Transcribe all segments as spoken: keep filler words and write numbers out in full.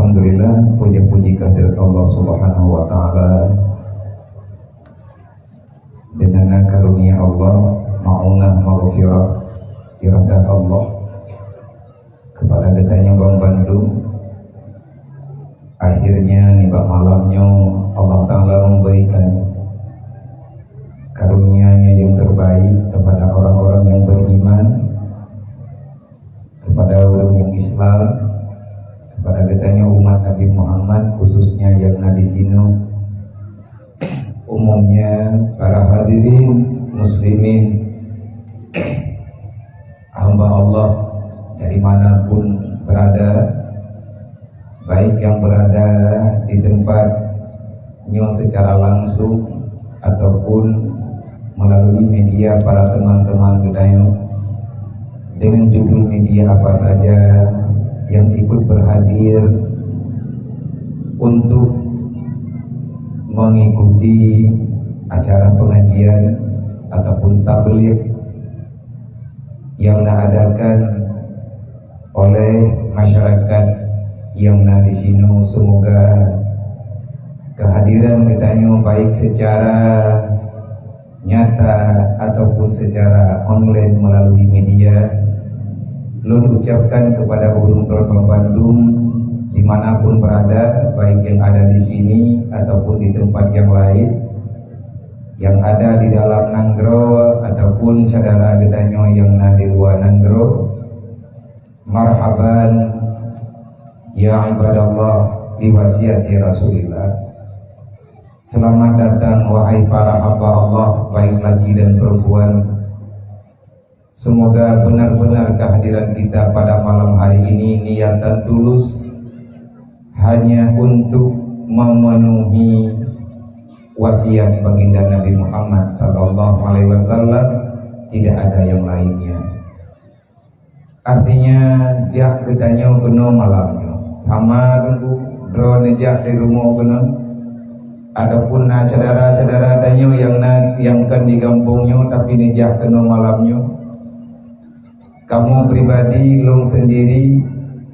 Alhamdulillah, puji-puji kehadirat Allah Subhanahu wa Ta'ala. Dengan karunia Allah, maunah, maghfirah, iradah Allah kepada geutanyoe banmandum. Akhirnya, nibak malam nyoe, Allah Ta'ala memberikan karunia-Nya yang terbaik kepada orang-orang yang beriman, kepada ureuëng nyang Islam, kepada geutanyoe umat Nabi Muhammad, khususnya nyang na di sinoe, umumnya para hadirin muslimin, hamba Allah dari mana pun berada, baik yang berada di tempat nyoe secara langsung ataupun melalui media para teman-teman geutanyoe, dengan judul media apa saja yang ikut berhadir untuk mengikuti acara pengajian ataupun tabligh yang diadakan oleh masyarakat yang na di sinoe. Semoga kehadiran geutanyoe, baik secara nyata ataupun secara online melalui media, lôn ucapkan kepada ureuëng droe banmandum di mana pun berada, baik yang ada di sini ataupun di tempat yang lain, yang ada di dalam nanggroe ataupun syedara geutanyoe yang na di luwa nanggroe. Marhaban, ya ibadallah, li wasiati Rasulillah. Selamat datang, wahai para hamba Allah, baik laki dan perempuan. Semoga benar-benar kehadiran kita pada malam hari ini niatan tulus hanya untuk memenuhi wasiat Baginda Nabi Muhammad sallallahu alaihi wasallam, tidak ada yang lainnya. Artinya, jak geutanyoe keunoe malam nyoe. Sama teungku, droeneuh jak di rumoh keunoe, ataupun na syedara-syedara tanyoe nyang na, nyang kon di gampông nyoe, tapi neujak keunoe malam nyoe. Kamoe pribadi, lôn sendiri,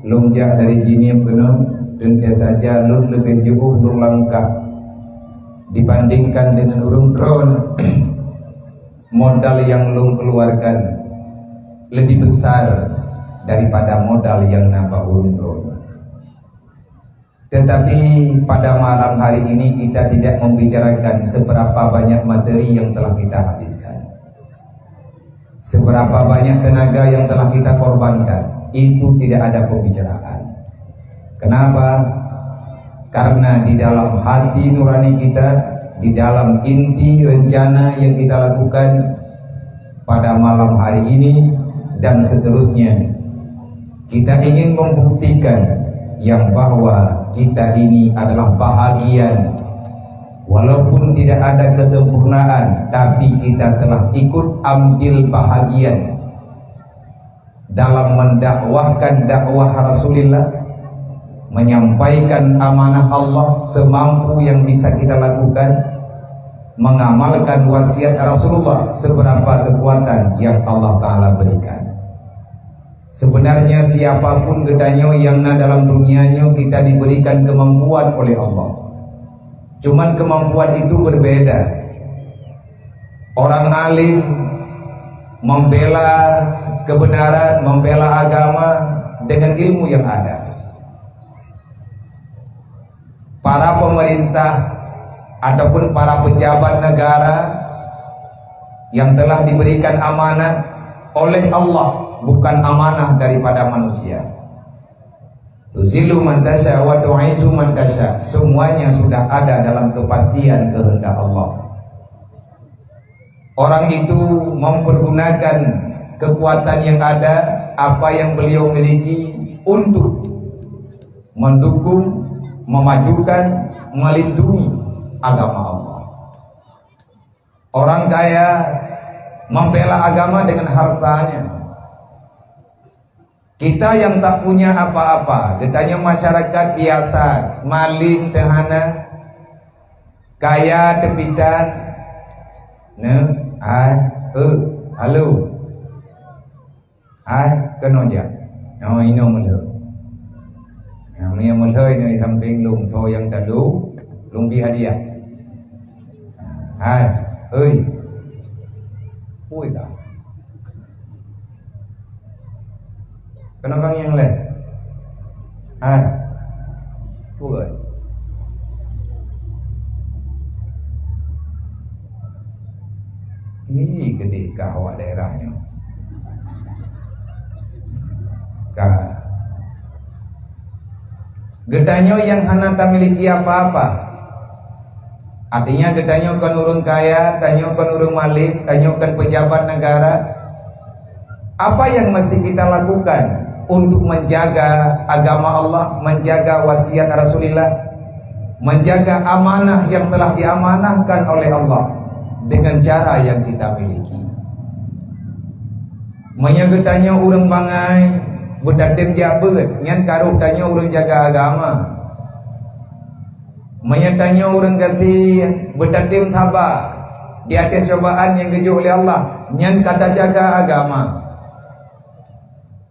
lôn jak dari Jeunieb keunoe, teuntèe saja lôn leubeh jiôh lôn langkah dibandingkan dengan ureuëng droeneuh. Modal nyang lôn keluarkan lebih besar daripada modal nyang na bak ureuëng droeneuh. Tetapi pada malam hari ini kita tidak membicarakan seberapa banyak materi yang telah kita habiskan, seberapa banyak tenaga yang telah kita korbankan. Itu tidak ada pembicaraan. Kenapa? Karena di dalam hati nurani kita, di dalam inti rencana yang kita lakukan pada malam hari ini dan seterusnya, kita ingin membuktikan yang bahwa kita ini adalah bahagian, walaupun tidak ada kesempurnaan, tapi kita telah ikut ambil bahagian dalam mendakwahkan dakwah Rasulullah, menyampaikan amanah Allah semampu yang bisa kita lakukan, mengamalkan wasiat Rasulullah seberapa kekuatan yang Allah Ta'ala berikan. Sebenarnya siapapun geutanyoe nyang na dalam dunia nyoe, kita diberikan kemampuan oleh Allah. Cuman kemampuan itu berbeda. Orang alim membela kebenaran, membela agama dengan ilmu yang ada. Para pemerintah ataupun para pejabat negara yang telah diberikan amanah oleh Allah, bukan amanah daripada manusia. Tuzillu man tasya wa tu'izzu man tasya. Semuanya sudah ada dalam kepastian kehendak Allah. Orang itu mempergunakan kekuatan yang ada, apa yang beliau miliki, untuk mendukung, memajukan, melindungi agama Allah. Orang kaya membela agama dengan hartanya. Kita yang tak punya apa-apa, geutanyoe masyarakat biasa, malem teuhana, kaya teupitan, ne, ai, e, halo. Ai, keunoe jak. Oh, inoe meuleuek. Nyang meulhôi nyoe sampéng lôn, soe nyang talu, lôn bri hadiah. Hai, hei. Ui dah. Keunoe kang nyang lé. Hai. Ui. Ih, geudeh kah awak daerah nyoe. Ka. Geutanyoe nyang hana tamiliki apa-apa. Artinya geutanyoe kon ureuëng kaya, tanyoe kon ureuëng malém, tanyoe kon pejabat negara. Apa yang mesti kita lakukan untuk menjaga agama Allah, menjaga wasiat Rasulullah, menjaga amanah yang telah diamanahkan oleh Allah dengan cara yang kita miliki? Meunyoe geutanyoe ureuëng bangai, beutatem jak beuet, nyan ka rôh tanyoe ureuëng jaga agama. Meunyoe tanyoe ureuëng gasien, beutatem saba di ateueh cobaan nyang geujok lé Allah, nyan ka tajaga agama.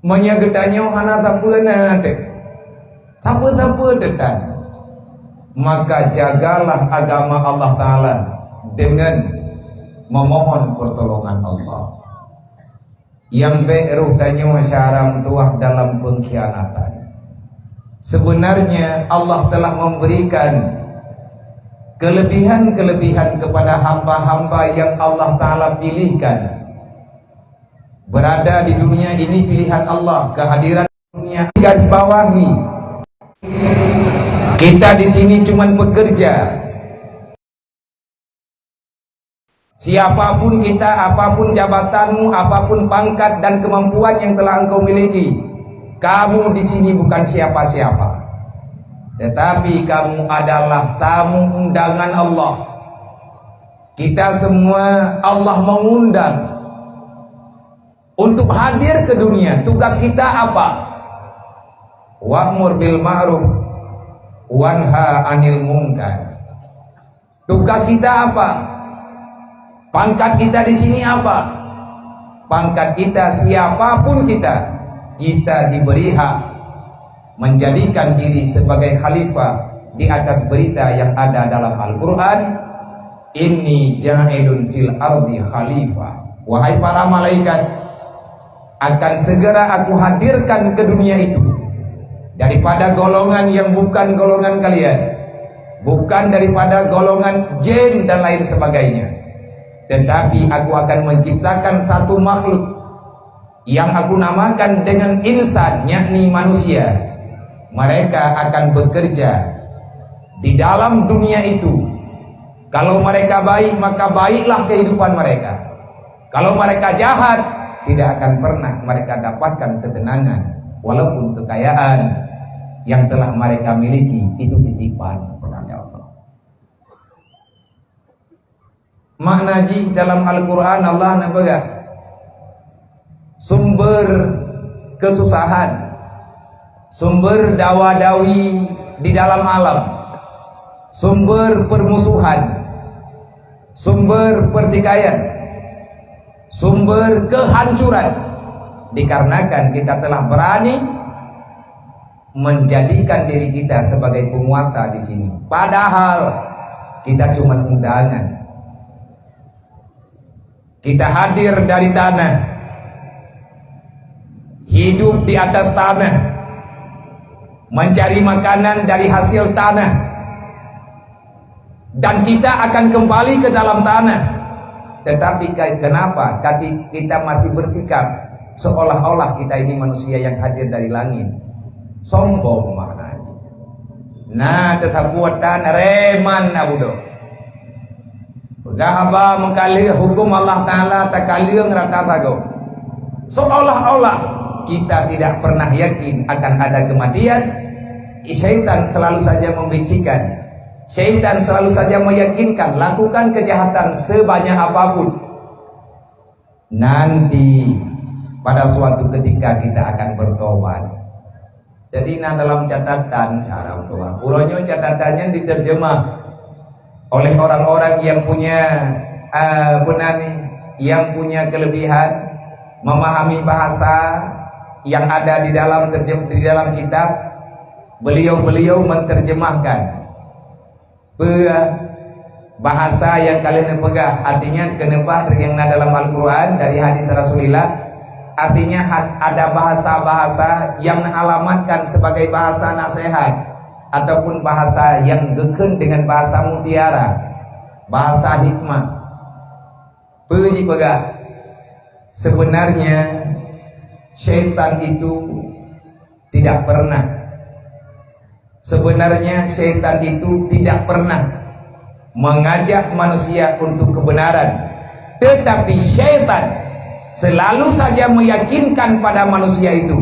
Meunyoe geutanyoe hana sapeue na teuh, sapeue-sapeue teuh tan, maka jagalah agama Allah Taala deungon memohon pertolongan Allah. Nyang bék rôh tanyoe syedara meutuwah dalam pengkhianatan. Sebenarnya Allah telah memberikan kelebihan-kelebihan kepada hamba-hamba yang Allah Taala pilihkan berada di dunia ini. Pilihan Allah, kehadiran dunia. Garis bawahi, kita di sini cuma pekerja. Siapapun kita, apapun jabatanmu, apapun pangkat dan kemampuan yang telah engkau miliki, kamu di sini bukan siapa-siapa. Tetapi kamu adalah tamu undangan Allah. Kita semua Allah mengundang untuk hadir ke dunia. Tugas kita apa? Wa'mur bil ma'ruf wanha 'anil munkar. Tugas kita apa? Pangkat kita di sini apa? Pangkat kita, siapapun kita, kita diberi hak menjadikan diri sebagai khalifah di atas berita yang ada dalam Al-Quran, "Inni ja'ilun fil ardi khalifah." Wahai para malaikat, akan segera Aku hadirkan ke dunia itu daripada golongan yang bukan golongan kalian, bukan daripada golongan jin dan lain sebagainya, tetapi Aku akan menciptakan satu makhluk yang Aku namakan dengan insan, yakni manusia. Mereka akan bekerja di dalam dunia itu. Kalau mereka baik, maka baiklah kehidupan mereka. Kalau mereka jahat, tidak akan pernah mereka dapatkan ketenangan, walaupun kekayaan yang telah mereka miliki itu titipan dari Allah. Makna jih dalam Al-Quran, Allah neupeugah, sumber kesusahan, sumber dawa-dawi di dalam alam, sumber permusuhan, sumber pertikaian, sumber kehancuran, dikarenakan kita telah berani menjadikan diri kita sebagai penguasa di sini. Padahal kita cuma undangan. Kita hadir dari tanah, hidup di atas tanah, mencari makanan dari hasil tanah, dan kita akan kembali ke dalam tanah. Tetapi ka-, kenapa kati-, kita masih bersikap seolah-olah kita ini manusia yang hadir dari langit? Sombong maknanya. Nah, teusapeue tan reman Abu Do. Peugah haba meukaleuh huköm Allah Taala takaleueng rata sagoe. Seolah-olah kita tidak pernah yakin akan ada kematian, syaitan selalu saja membisikkan, syaitan selalu saja meyakinkan, lakukan kejahatan sebanyak apapun. Nanti pada suatu ketika kita akan bertobat. Jadi, na dalam catatan, syedara meutuwah. Uroe nyoe catatan nyan diterjemah oleh orang-orang yang punya, eh, beuna ni, yang punya kelebihan memahami bahasa yang ada di dalam terjem-, di dalam kitab. Beliau-beliau menterjemahkan peue bahasa nyang ka lheueh neupeugah, artinya keuneubah dari nyang na dalam Al-Quran, dari hadis Rasulullah. Artinya, had-, ada bahasa-bahasa nyang neualamatkan sebagai bahasa nasihat ataupun bahasa nyang geukheun dengan bahasa mutiara, bahasa hikmah. Peue jipeugah? Sebenarnya, syaitan itu tidak pernah, sebenarnya syaitan itu tidak pernah mengajak manusia untuk kebenaran. Tetapi syaitan selalu saja meyakinkan pada manusia itu,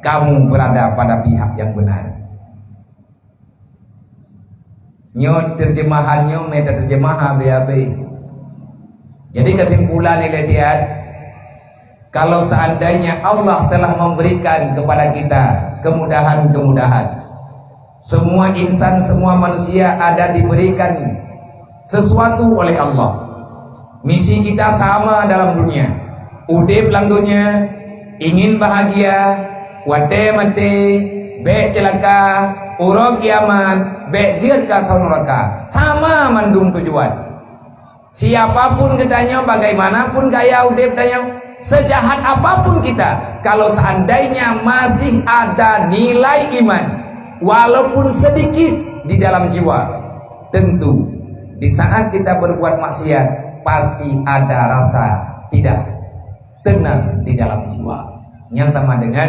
"Kamu berada pada pihak yang benar." Nyoe terjemahan nyoe meunan terjemah habéh-habéh. Jadi, kesimpulan ilée tiat, kalau seandainya Allah telah memberikan kepada kita kemudahan-kemudahan, semua insan, semua manusia ada diberikan sesuatu oleh Allah. Misi kita sama dalam dunia. Udeb lam dunia, ingin bahagia, watée maté, bék ceulaka, uroe kiamat, bék jeuet ka thon nuraka. Sama mandum tujuan. Siapapun geutanyoe, bagaimanapun gaya udeb tanyoe, sejahat apapun kita, kalau seandainya masih ada nilai iman, walaupun sedikit di dalam jiwa, tentu di saat kita berbuat maksiat, pasti ada rasa tidak tenang di dalam jiwa. Nyang sama dengan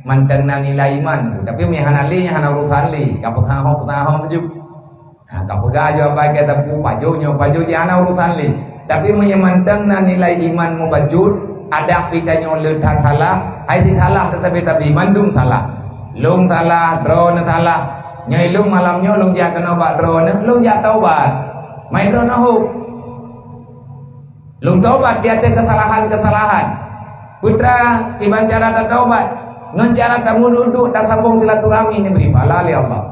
mantong na nilai iman, tapi meuhana lé, hana urusan lé, ka peutahong-peutahong ju. Ha, ka peugah ju abai ka teupeu pajoh nyoe, pajoh jih hana urusan lé. Tapi meunyoe mantong na nilai iman mubacut, adak pih tanyoe le that salah, hai si salah tetapi, tapi mandum salah. Lôn salah, droeneuh salah. Nyoe lôn malam nyoe lôn jak keunoe bak droeneuh, lôn jak taubat. Mai droeneuh hok. Lôn taubat di ateueh keusalahan-keusalahan. Peue teuma kiban cara tataubat? Ngon cara tamuduek-duek tasambong silaturahmi neubri pahala lé Allah.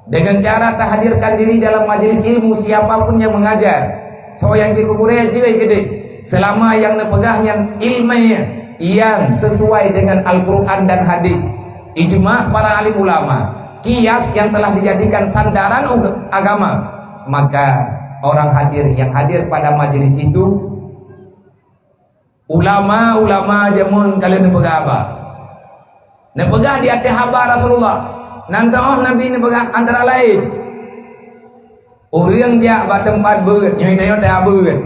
Dengan cara tahadirkan diri dalam majelis ilmu, siapa pun yang mengajar, soe nyang jikukurée jeuet keudeh, selama nyang neupeugah nyan ileumèe nyang sesuai dengan Al-Quran dan hadis, ijma para alim ulama, kias yang telah dijadikan sandaran ug-, agama, maka orang hadir yang hadir pada majelis itu, ulama-ulama jameun ka lheueh neupeugah haba. Neupeugah di ateueh haba Rasulullah. Nan teuoh Nabi neupeugah antara laén, ureuëng jak bak teumpat beuet, nyoe tanyoe tabeuet.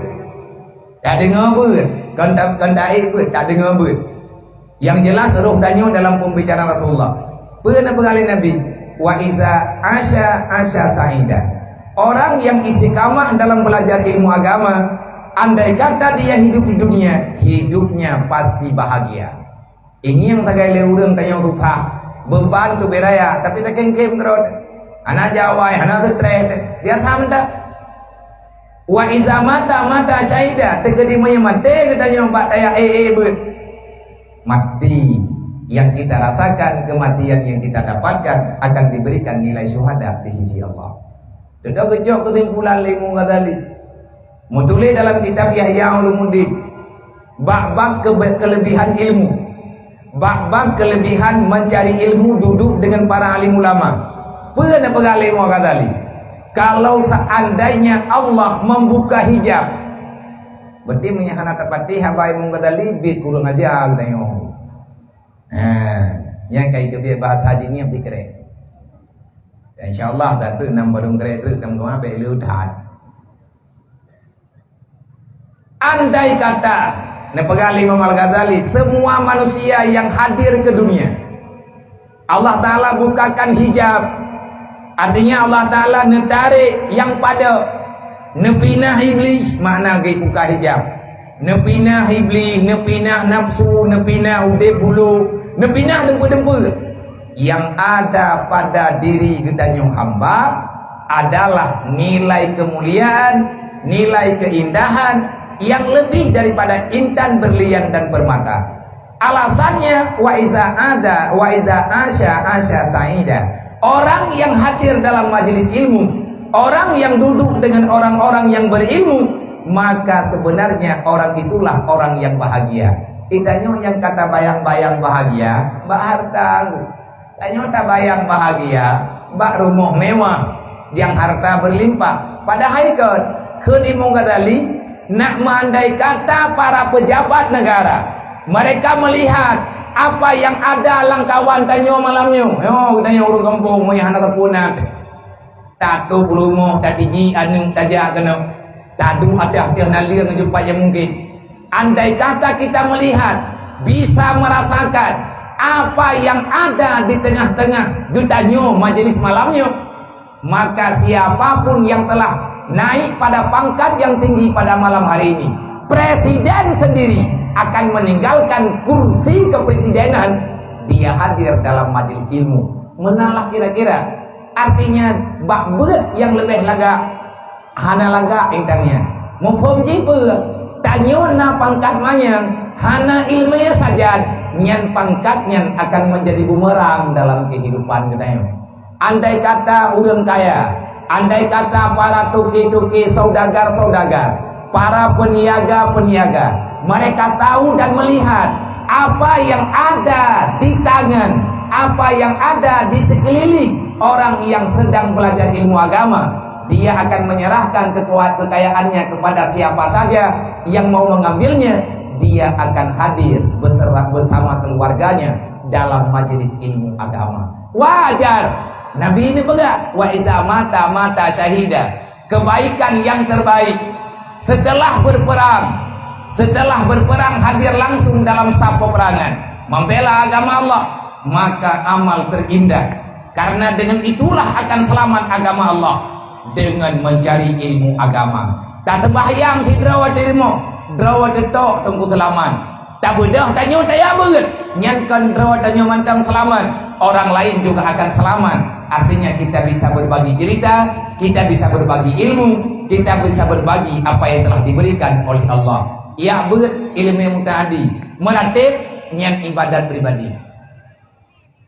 Tadeungoe beuet, kon ta-, kon taék beuet, tadeungoe beuet. Yang jelas roh tanyoe dalam pembicaraan Rasulullah. Peue neupeugah lé Nabi? "Wa iza asya, asya sa'ida." Orang yang istiqamah dalam belajar ilmu agama, andai kata dia hidup di dunia, hidupnya pasti bahagia. Ingieng sagai lé ureuëng tanyoe susah, beuban keu beuraya, tapi takém-kém keudroe. Hana jawai, hana seutreh, biasa mantap. "Wa iza mata, mata syahida," teukeudi meunyoe maté geutanyoe bak taya ék-ék beuet. Mati yang kita rasakan, kematian yang kita dapatkan akan diberikan nilai syuhada di sisi Allah. Dudoe geucok keusimpulan lé Imam Ghazali. Meutuléh dalam kitab Ihya Ulumuddin, bak-bak kebe-, kelebihan ilmu, bak-bak kelebihan mencari ilmu duduk dengan para alim ulama. Peue neupeugah lé Imam Ghazali? Kalau seandainya Allah membuka hijab, berarti meunyoe hana tapatéh haba Imam Ghazali, biet kurang aja geutanyoe. Ha, nyang ka iteubiet bahasa jih nyan dikrek. Insya Allah, tak tu nam barung krek tu, nam doa baik lu tahan. Andai kata, neupeugah lé Imam Al-Ghazali, semua manusia yang hadir ke dunia, Allah Ta'ala bukakan hijab. Artinya, Allah Ta'ala neutarek nyang padub. Neupinah Iblih, makna geubuka hijab. Neupinah Iblih, neupinah nafsu, neupinah udeb bulo, neupinah deumpeu-deumpeu. Yang ada pada diri geutanyoe hamba adalah nilai kemuliaan, nilai keindahan yang lebih daripada intan, berlian, dan permata. Alasannya, wa iza ada, wa iza asya, asya saida. Orang yang hadir dalam majelis ilmu, orang yang duduk dengan orang-orang yang berilmu, maka sebenarnya orang itulah orang yang bahagia. Indak nyoe nyang ka tabayang-bayang bahagia bak hareuta. Tanyoe tabayang bahagia bak rumoh mewah, nyang harta berlimpah. Padahai kon, kheun Imam Ghazali, nak meandai kata para pejabat negara, mereka melihat apa yang ada lam kawan tanyoe malam nyoe. Nyoe, tanyoe ureueng gampông, meuihan ataupun na. Tatôb rumoh, tatiji aneuk tajak keunoe, taduek ateueh-ateueh naleueng jumpa nyang mungken. Andai kata kita melihat, bisa merasakan apa yang ada di tengah-tengah geutanyoe majelis malam nyoe, maka siapapun yang telah naik pada pangkat yang tinggi pada malam hari ini, presiden sendiri akan meninggalkan kursi kepresidenan, dia hadir dalam majelis ilmu. Meunan lah kira-kira. Artinya, bak beuet nyang leubeh lagak, hana lagak intan nyan. Muphom jih peue? Tanyoe na pangkat manyang, hana ileumèe sajan, nyan pangkat nyan akan menjadi bumerang dalam kehidupan geutanyoe. Andai kata ureueng kaya, andai kata para tuki-tuki, saudagar-saudagar, para peniaga-peniaga, mereka tahu dan melihat apa yang ada di tangan, apa yang ada di sekeliling orang yang sedang belajar ilmu agama, dia akan menyerahkan kekuat kekayaannya kepada siapa saja yang mau mengambilnya. Dia akan hadir beserta, bersama keluarganya dalam majelis ilmu agama. Wajar. Nabi neupeugah, "Wa iza mata, mata syahida." Kebaikan yang terbaik setelah berperang, setelah berperang hadir langsung dalam saf peperangan, membela agama Allah, maka amal terindah. Karena dengan itulah akan selamat agama Allah, dengan mencari ilmu agama. Taseumbahyang sidroe teurimong, droe teutok Teungku Seulamat. Tabeudôh tanyoe tajak beuet, nyan kon droe tanyoe mantong seulamat, orang lain juga akan selamat. Artinya kita bisa berbagi cerita, kita bisa berbagi ilmu, kita bisa berbagi apa yang telah diberikan oleh Allah. Jak beuet, ileumèe muta'adi. Meuratéb, nyan ibadat pribadi.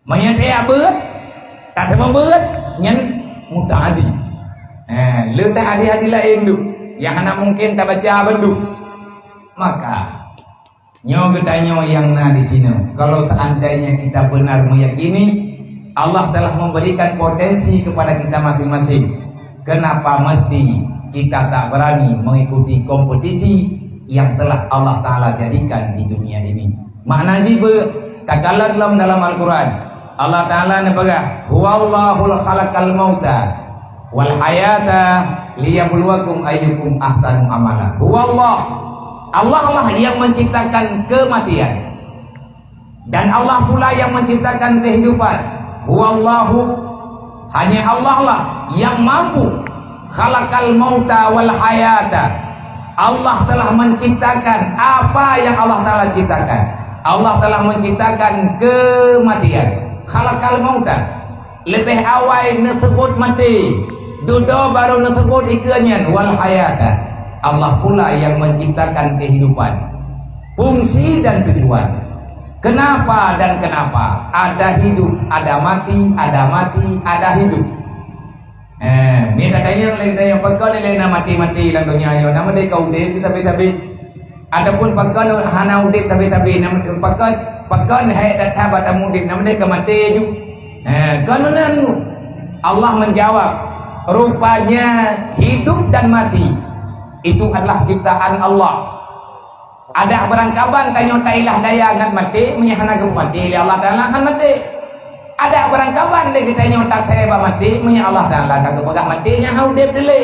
Meunyoe tajak beuet, tateumé beuet, nyan muta'adi. Eh, le teuhadi-hadi laén duek, nyang hana mungken tabaca bandum. Maka, nyoe geutanyoe nyang na di sinoe, kalau seandainya kita benar meyakini Allah telah memberikan potensi kepada kita masing-masing, kenapa mesti kita tak berani mengikuti kompetisi yang telah Allah Ta'ala jadikan di dunia ini? Makna jih beu, takalon lom dalam Al-Quran, Allah Ta'ala neupeugah, "Huwallahul khalaqal mauta wal hayata liyabluwakum ayyukum ahsanu amala." Huwallah, Allah lah yang menciptakan kematian. Dan Allah pula yang menciptakan kehidupan. Huwallahu, hanya Allah lah yang mampu. Khalaqal mauta wal hayata. Allah telah menciptakan apa yang Allah Ta'ala ciptakan. Allah telah menciptakan kematian. Khalaqal mauta. Leubeh awai neuseubut maté, dudoe barô neuseubut ikeue nyan, wal hayata. Allah pula yang menciptakan kehidupan, fungsi dan tujuan. Kenapa dan kenapa? Ada hidup, ada mati, ada mati, ada hidup. Eh, mi tatanyong lé geutanyoe, pakon lé na maté-maté lam donya nyoe? Na meudeh ka udeb sabe-sabe? Ataupun pakon hana udeb sabe-sabe? Na meudeh, pakon, pakon hai that-that bak tamuudeb? Na meudeh ka maté ju? Eh, kon meunan. Allah menjawab, rupanya hidup dan mati itu adalah ciptaan Allah. Adak beurangkaban tanyoe tailah daya ngat maté, meunyoe hana geupeumaté lé Allah Ta'ala, han maté. Adak beurangkaban lé geutanyoe tasai bak maté, meunyoe Allah Ta'ala ka geupeugah maté, nyan han udeb dilèe.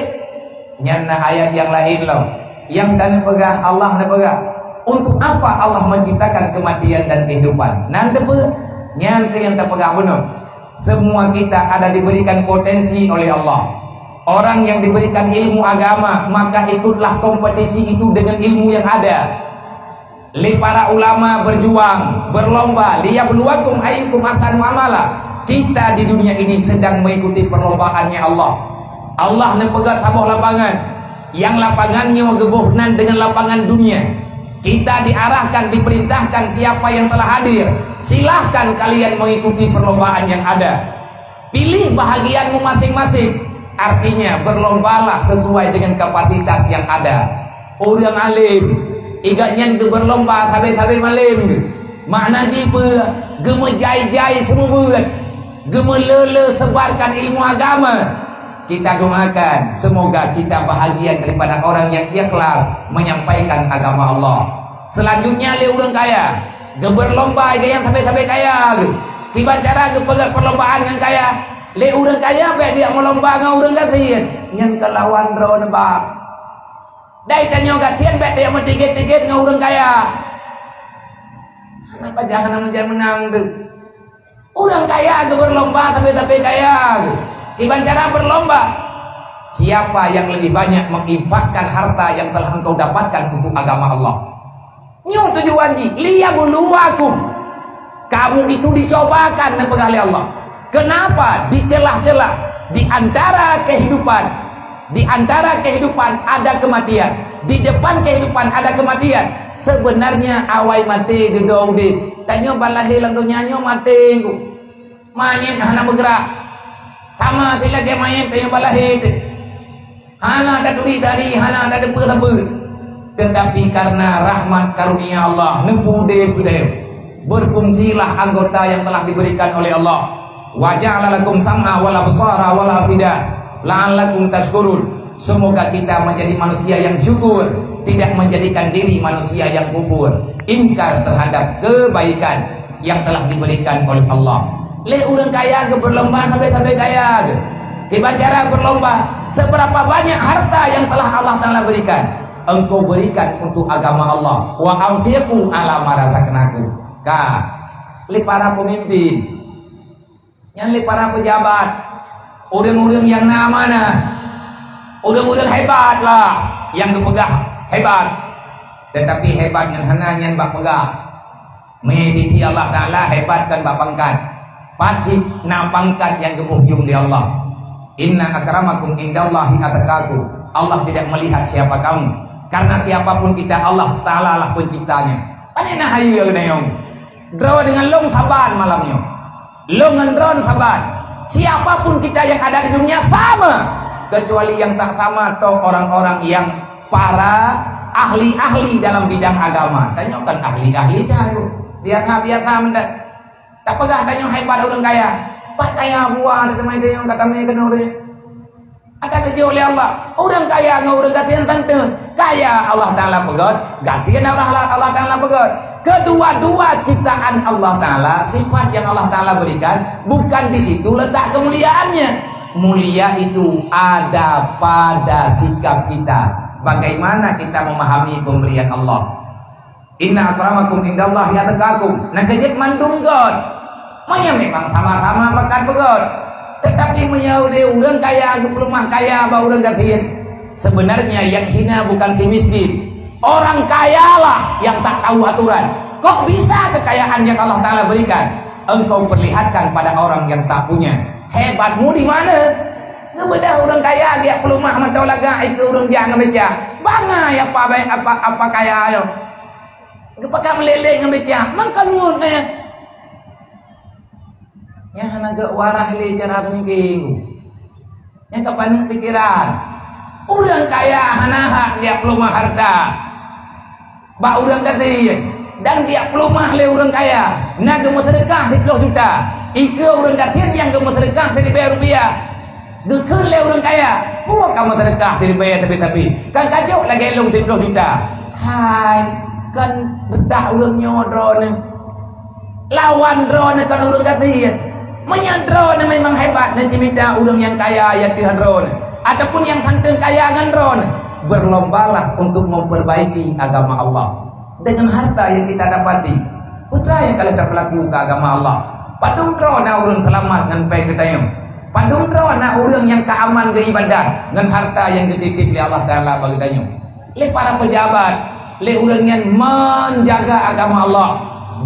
Nyan na ayat nyang laén lom. Nyang dan peugah, Allah neupeugah, untuk apa Allah menciptakan kematian dan kehidupan? Nan teupeu, nyan keuh nyang tapeugah bunoe. Semua kita ada diberikan potensi oleh Allah. Orang yang diberikan ilmu agama, maka ikutlah kompetisi itu dengan ilmu yang ada. Lé para ulama berjuang, berlomba, "Liyabluwakum ayyukum ahsanu amala." Kita di dunia ini sedang mengikuti perlombaannya Allah. Allah neupeugah saboh lapangan, nyang lapangan nyoe geuboh nan dengan lapangan dunia. Kita diarahkan, diperintahkan siapa yang telah hadir, silahkan kalian mengikuti perlombaan yang ada. Pilih bahagianmu masing-masing. Artinya, berlombalah sesuai dengan kapasitas yang ada. Ureuëng além, igat nyan geubeurlomba sabe-sabe malém. Makna jih peue? Geumeujai-jai seumeubeuet. Geumeulé-lé sebarkan ilmu agama. Kita doakan, semoga kita bahagian daripada orang yang ikhlas menyampaikan agama Allah. Selanjutnya, lé ureuëng kaya, geuberlomba geuh nyang sabe-sabe kaya geuh. Kiban cara geupeugah perlombaan ngon kaya. Lé ureuëng kaya bék geujak meulomba ngon ureuëng gasien, nyan keulawan droeneuh bak. Dai tanyoe gasien bék tajak meutigét-tigét ngon ureuëng kaya. Kenapa jangan menjadi menang tu? Ureuëng kaya geuberlomba sabe-sabe kaya geuh. Kiban cara berlomba, siapa yang lebih banyak menginfakkan harta yang telah engkau dapatkan untuk agama Allah? Nyoe tujuan jih, liyabluwakum. Kamu itu dicobakan, neupeugah lé Allah. Kenapa? Di celah-celah, di antara kehidupan, di antara kehidupan ada kematian, di depan kehidupan ada kematian. Sebenarnya awai maté dudoe udeb. Tanyoe ban lahé lam donya nyoe maté. Manyét hana meugerak. Sama si lagée manyét tanyoe ban lahé teuh. Hana taturi tari, hana tadeue peue-peue. Tetapi karena rahmat karunia Allah, neupudeb-udeb. Berfungsilah anggota yang telah diberikan oleh Allah. Wa ja'ala lakum sam'a wal absara wal afida la'allakum tashkurun. Semoga kita menjadi manusia yang syukur, tidak menjadikan diri manusia yang kufur, ingkar terhadap kebaikan yang telah diberikan oleh Allah. Lé ureuëng kaya geuberlomba sabe-sabe kaya geuh. Kiban cara berlomba, seberapa banyak harta yang telah Allah Taala berikan, engkau berikan untuk agama Allah. Wa anfiqu ala ma razaqnakum. Ka, lé para pemimpin, nyan lé para pejabat, ureuëng-ureuëng nyang na amanah, ureuëng-ureuëng hebat lah nyang geupeugah hebat. Tetapi hebat ngon hana nyan bak peugah. Meunyoe di sisi Allah Taala hebat kon bak pangkat. Pat cit na pangkat nyang geuboh yuem lé Allah. Inna akramakum indallahi atqakum. Allah tidak melihat siapa kamu. Karena siapapun kita, Allah Taala lah penciptanya. Pane na hayu ya geunayoe. Droe deungon lôn saban malam nyoe. Lôn ngon droen saban. Siapapun kita yang ada di dunia sama. Kecuali yang tak sama toh orang-orang yang para ahli-ahli dalam bidang agama. Tanyoe kan ahli-ahli dah tu. Biasa-biasa mendak. Tapeugah tanyoe hebat ureuëng kaya. Pat kaya buah ada teman tanyoe kata mai kena ureuëng. Ada keujok lé Allah. Ureuëng kaya ngon ureuëng gasien tanteu. Kaya Allah Taala peugét, gasien Allah, Allah Taala peugét. Kedua-dua ciptaan Allah Taala, sifat yang Allah Taala berikan, bukan di situ letak kemuliaannya. Mulia itu ada pada sikap kita. Bagaimana kita memahami pemberian Allah? Inna akramakum indallahi atqakum. Nyang keujeuet mandum gét. Meunyoe memang sama-sama bakat beugét. Tetapi meunyoe lé ureuëng kaya geupeuleumah kaya bak ureuëng gasien, sebenarnya yang hina bukan si miskin. Orang kayalah yang tak tahu aturan. Kok bisa kekayaan yang Allah Taala berikan engkau perlihatkan pada orang yang tak punya? Hebatmu di mana? Geubeudah ureuëng kaya geujak peuleumah mantong lagak ikeue ureuëng jak ngon meucah. Bangai apa baik apa, apa kaya nyoe. Geupeugah meuleleng ngon meucah, mangkon ngon, eh. Nyang hana geuwarah lé cara peumiké. Nyang ka paneuk pikeran. Ureuëng kaya hana hak geujak peuleumah hareuta bak ureuëng gasien, dan geujak peuleumah lé ureuëng kaya. Na geumeuseudeukah siplôh juta, ikeue ureuëng gasien nyang geumeuseudeukah siribèe rupiah. Geukheun lé ureuëng kaya, "Peue ka meuseudeukah siribèe sabe-sabe? Kan ka jok lagèe lôn siplôh juta." Hai, kan beudah ureuëng nyoe droeneuh. Lawan droeneuh kan ureuëng gasien. Meunyoe droeneuh memang hebat neucimita ureuëng nyang kaya nyang teuh droeneuh, ataupun nyang santeueng kaya ngon droeneuh, berlombalah untuk memperbaiki agama Allah. Dengan harta yang kita dapati, peue nyang ka lheueh tapeulaku keu agama Allah. Padum droe na ureuëng seulamat ngon péng geutanyoe? Padum droe na ureuëng nyang ka aman geuibadat ngon harta nyang geutitip lé Allah Taala bak geutanyoe? Lé para pejabat, lé ureuëng nyan menjaga agama Allah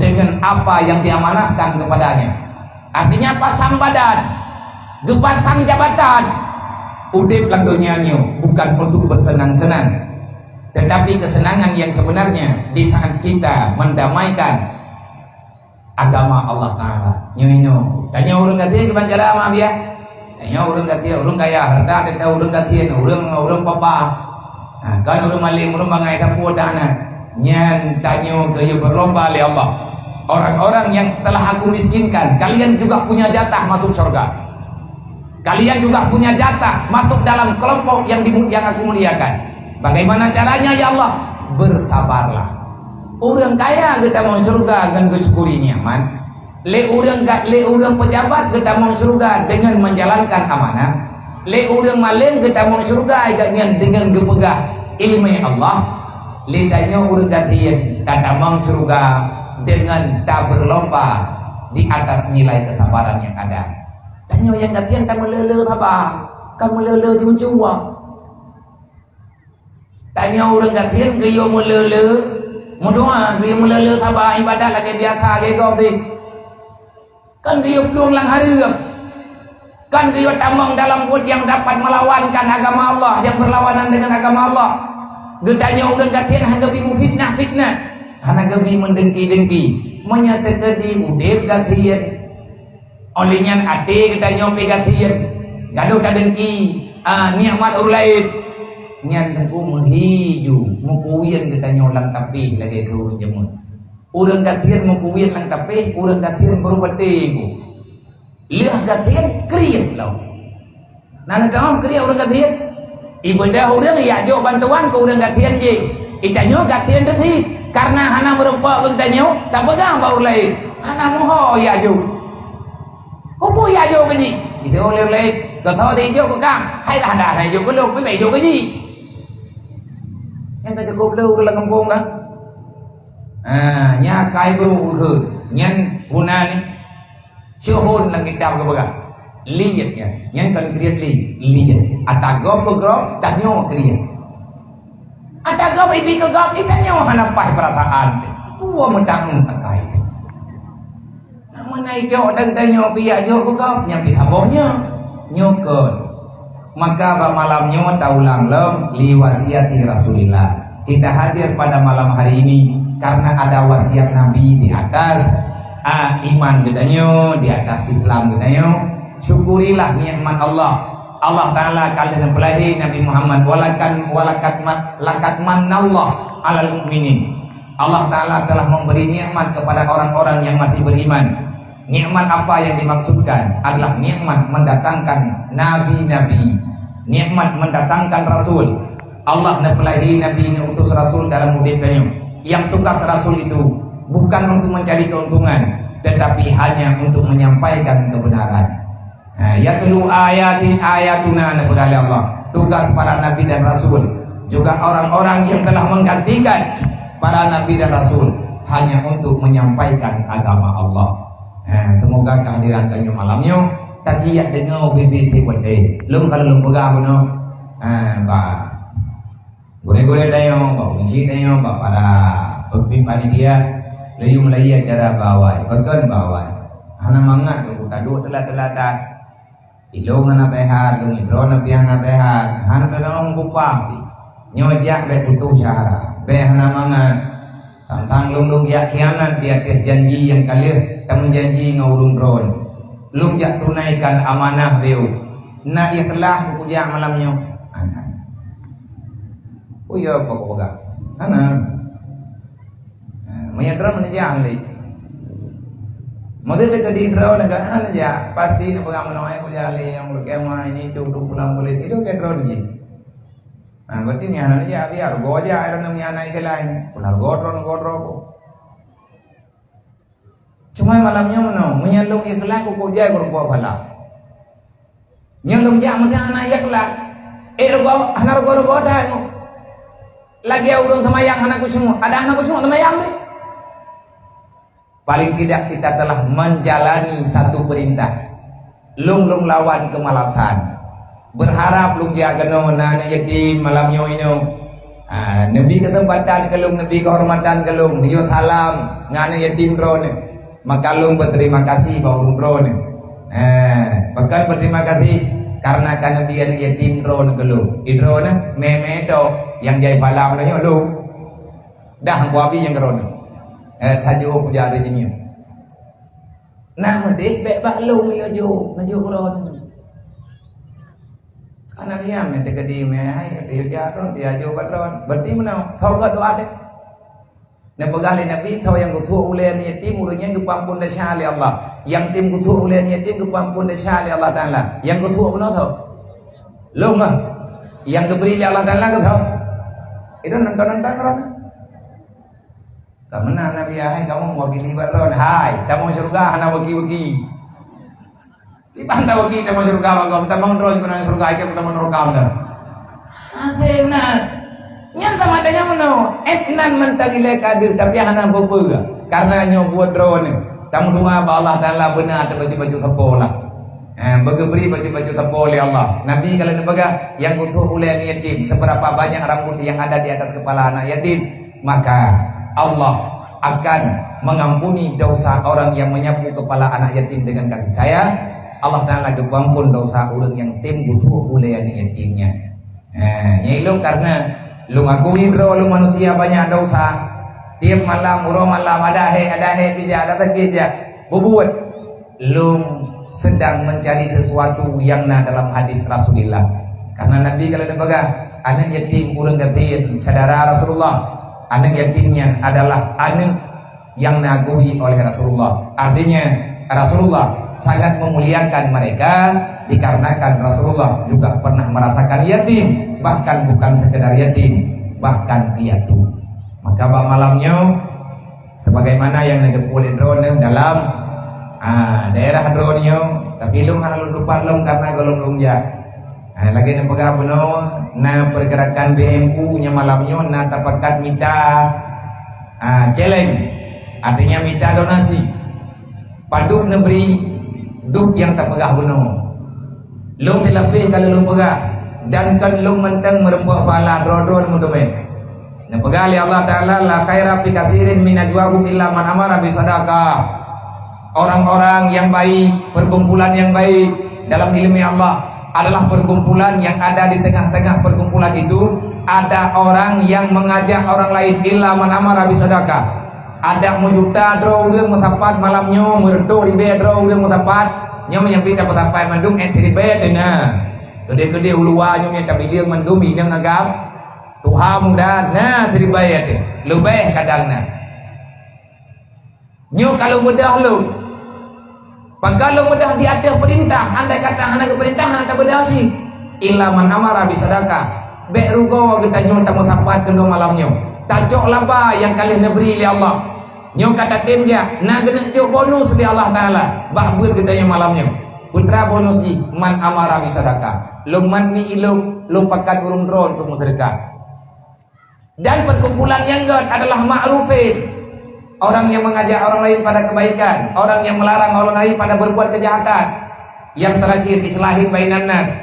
dengan apa yang diamanahkan kepadanya. Artinya pasang badan, geupasang jabatan. Udeb lam donya nyoe bukan untuk bersenang-senang. Tetapi kesenangan yang sebenarnya di saat kita mendamaikan agama Allah Taala. Nyoe inoe, tanyoe ureuëng gasien kiban cara ma biah. Tanyoe ureuëng gasien, ureuëng kaya harta, tanyoe ureuëng gasien, ureuëng, ureuëng papa. Ha, kan ureuëng malem, ureuëng bangai sapeue dah na. Nyan tanyoe geuyue berlomba lé Allah. Orang-orang yang telah Aku miskinkan, kalian juga punya jatah masuk surga. Kalian juga punya jatah masuk dalam kelompok yang dimu-, yang Aku muliakan. Bagaimana caranya, ya Allah? Bersabarlah. Ureuëng kaya geutamong syeuruga ngon geusyukuri nikmat. Lé ureuëng ga-, lé ureuëng peujabat geutamong syeuruga deungon menjalankan amanah. Lé ureuëng malém geutamong syeuruga gobnyan deungon geupeugah ileumèe Allah. Lé tanyoe ureuëng gasien tatamong syeuruga deungon tabeurlomba di atas nilai kesabaran yang ada. Tanyoe nyang gasien ka meulé-lé saba, ka meulé-lé jimeucuba. Tanyoe ureuëng gasien geuyue meulé-lé meudoa, geuyue meulé-lé saba ibadat lagèe biasa lagèe gob deh. Kan geuyue plueng lam hareuem. Kan geuyue tamong dalam buet nyang dapat meulawankan agama Allah, nyang beurlawanan deungon agama Allah. Geutanyoe ureuëng gasien hana geubi meufitnah-fitnah, hana geubi meudengki-dengki. Meunyoe teukeudi udeb gasien, óh lheueh nyan até geutanyoe pih gasien, gadôh tadengki, ah, nikmat ureuëng laén. Nyan teungku meuhi ju, meukuyuen geutanyoe lam tapéh lagèe keu ureuëng jameun. Ureuëng gasien meukuyuen lam tapéh, ureuëng gasien baru patéh ku. Lheueh gasien kriet lom. Na neuteu'oh kriet ureuëng gasien? Ibeudôh ureuëng ijak jok bantuan keu ureuëng gasien jih. Itanyoe gasien teuh sit, kareuna hana meurumpok keu geutanyoe, tapeugah bak ureuëng laén, hana meuho ijak jok. Keupeue ijak jok keu jih? Itu ureuëng laén, geutanyoe ijok keu kang, hai dah-dah ijok keu lôn, meubaik ijok keu jih. Nyan ka cukup le ureuëng lam gampông ka. Ah, nyan akai brôk geuh. Nyan guna ni. Syuhun lam kitab geupeugah. Liet nyan. Nyan kon kriet li. Liet. Ata gob peugrob, tanyoe kriet. Ata gob ibi keu gob, itanyoe hana paih peurasaan. Dua meutang akai. Nak meunan ijok dan tanyoe pih ijak jok keu gob, nyan pih saboh nyoe. Nyoe kon. Maka bak malam nyoe taulang lom li wasiati Rasulillah. Kita hadir pada malam hari ini karena ada wasiat Nabi di atas, ah, iman geutanyoe, di atas Islam geutanyoe. Syukurilah nikmat Allah. Allah Taala ka lheueh neupeulahé Nabi Muhammad, walakan, walakat ma-, lakat mannallah alal mukminin. Allah Taala telah memberi nikmat kepada orang-orang yang masih beriman. Nikmat apa yang dimaksudkan adalah nikmat mendatangkan nabi-nabi, nikmat mendatangkan rasul. Allah neupeulahé nabi, neuutus rasul dalam udeb tanyoe. Yang tugas rasul itu bukan untuk mencari keuntungan, tetapi hanya untuk menyampaikan kebenaran. Ha, yatlu ayati ayatuna, neupeugah lé Allah. Tugas para nabi dan rasul, juga orang-orang yang telah menggantikan para nabi dan rasul, hanya untuk menyampaikan agama Allah. Ha, semoga kehadiran tanyoe malam nyoe taciyak deungoe bibi tiep watèe. Lôn ka lôn peugah bunoe. Ha, bah. Gurèe-gurèe tanyoe, bak kunci tanyoe, bak para pemimpin panitia, laju meulayeue acara bak awai, pakon bak awai. Hana mangat keu taduek teulat-teulatan. Ilôn hana teuhat, lôn idroe na pih hana teuhat, hana teutamong upah pih. Nyoe jak bèk putôh syahara, bèk hana mangat. Tang-tang lôn, lôn jak khianat di ateueh janji nyang ka lheueh tameujanji ngon ureueng droen. Lôn jak tunaikan amanah beu. Na ikhlas kujak malam nyoe? Hana. Oh ya, apa kupeugah? Hana. Ha, meunyo droen neujak lé. Meunyo teukeudi droen neujak, hana jak. Pasti neupeugah meunoe kujak lé nyang leukema ini tu, tu pulang bulet. Itu ke droen jih. Ha, berarti nyan hana jak, biar go jak droen nyan hana ikhlas. Pula go droen, go droen. Cuma malam nyoe meunoe, meunyo lôn ikhlas, kujak keu rugoe phala. Nyoe lôn jak meusiang hana ikhlas. Eh, rugoe, hana rugoe-rugoe that nyoe. Lagèe ureueng seumayang hana khusyuk, ada hana khusyuk seumayang teuh. Paling tidak kita telah menjalani satu perintah. Lôn, lôn lawan keumalasan. Beurharap lôn jak keunoe na aneuk yatim malam nyoe inoe. Ah, neubi keuseumpatan keu lôn, neubi keuhormatan keu lôn, neuyue salam ngon aneuk yatim droeneuh. Maka lôn beuterima kasih bak ureueng droeneuh. Ah, pakon beuterima kasih? Karena ka neubi aneuk yatim droeneuh keu lôn. Di droeneuh mè-mè tok nyang jai phala meunyoe lôn. Dah, ku abi nyang keu droeneuh. Eh, tajok kujak di jihnyan. Nak meudeh bèk bak lôn neuyue jok, neujok keu droeneuh. Kana riam mè teukeudi mè hai, teuh jak droen, teuh jak bak droen. Berarti meunoe, soe gèt doa teuh? Neupeugah lé Nabi, "Tho nyang geutuek ulèe aneuk yatim, ureueng nyan geupeuampon desya lé Allah. Nyang tem geutuek ulèe aneuk yatim, geupeuampon desya lé Allah Taala." Nyang geutuek bunoe tho. Lôn kah? Nyang geubri lé Allah Taala keu tho. Itu nonton-nonton orang. Ka meunan Nabi, "Hai kamoe meuwakili bak droe." "Hai, tamong syeuruga hana waki-waki." Di banda bagi tamong syeuruga bang, tamong droe pih tamong syeuruga, ikeu tamong neraka bang. Hase meunan. Nyan sama dengan meunoe, eh, nan mantong ilèe ka deuh, tapi hana peue-peue. Karena nyoe buet droeneuh. Tameudoa bak Allah Taala beuna ateueh bacut-bacut sapo lah. Eh, beugeubri bacut-bacut sapo lé Allah. Nabi ka lheueh neupeugah, "Nyang geutuek ulèe aneuk yatim, seberapa banyak rambut yang ada di atas kepala anak yatim, maka Allah akan mengampuni dosa orang yang menyapu kepala anak yatim dengan kasih sayang." Allah Taala geupeuampon dosa ureueng nyang tem geutuek ulèe aneuk yatim nyan. Ha, nyan ilôn karena lôn akui droe lôn manusia banyak dosa. Tiep malam, uroe malam, ada hèk, ada hèk pih jak, ada sakét jak. Bubuet. Lôn sedang mencari sesuatu yang na dalam hadis Rasulullah. Karena Nabi ka lheueh neupeugah, aneuk yatim ureueng gasien syedara Rasulullah. Aneuk yatim nyan adalah aneuk yang neugui oleh Rasulullah. Artinya, Rasulullah sangat memuliakan mereka dikarenakan Rasulullah juga pernah merasakan yatim, bahkan bukan sekedar yatim, bahkan piatu. Maka bak malam nyoe, sebagaimana nyang neuteupeue lé droeneuh dalam, ah, daerah droeneuh, tapi lôn hana lôn tupat lom karena gohlom lôn jak. Ah, lagèe neupeugah bunoe, na pergerakan B M U nyang malam nyoe na tapakat mita, ah, celeng, artinya mita donasi. Padub neubri dub nyang tapeugah bunoe. Lôn silapeh ka lôn peugah, dan kon lôn mantong meureumpok pahala droe-droe meuteumé. Neupeugah lé Allah Taala, "La khaira fi katsirin min najwahum illa man amara bi sadaqah." Orang-orang yang baik, perkumpulan yang baik dalam ilmu Allah adalah perkumpulan yang ada di tengah-tengah perkumpulan itu ada orang yang mengajak orang lain, illa man amara bi sadaqah. Ada meujuta droe ureueng meusapat malam nyoe, meureutoh ribèe droe ureueng meusapat, nyoe meunyoe pih tapeusapat mandum, eh, siribèe teuh na. Keudeh-keudeh u luwa nyoe nyang tabileung mandum inong agam tuha muda na siribèe teuh, leubeh kadang na. Nyoe ka lôn beudôh lôn. Pakon lôn beudôh di ateueh peurintah, andai kata hana geupeurintah, hana tabeudôh cit. Illa man amara bi sadaqah. Bèk rugoe geutanyoe tameusapat keunoe malam nyoe. Tacok laba nyang ka lheueh neubri lé Allah. Nyoe ka tatem jak, na geuneuk cok bonus lé Allah Taala bak beuet geutanyoe malam nyoe. Peue teuma bonus jih, man amara bi sadaqah. Lôn mat mi ilôn, lôn pakat ureueng droe untuk meuseudeukah. Dan perkumpulan nyang göt adalah ma'rufin. Orang yang mengajak orang lain pada kebaikan, orang yang melarang orang lain pada berbuat kejahatan. Yang terakhir, islahin bainan nas.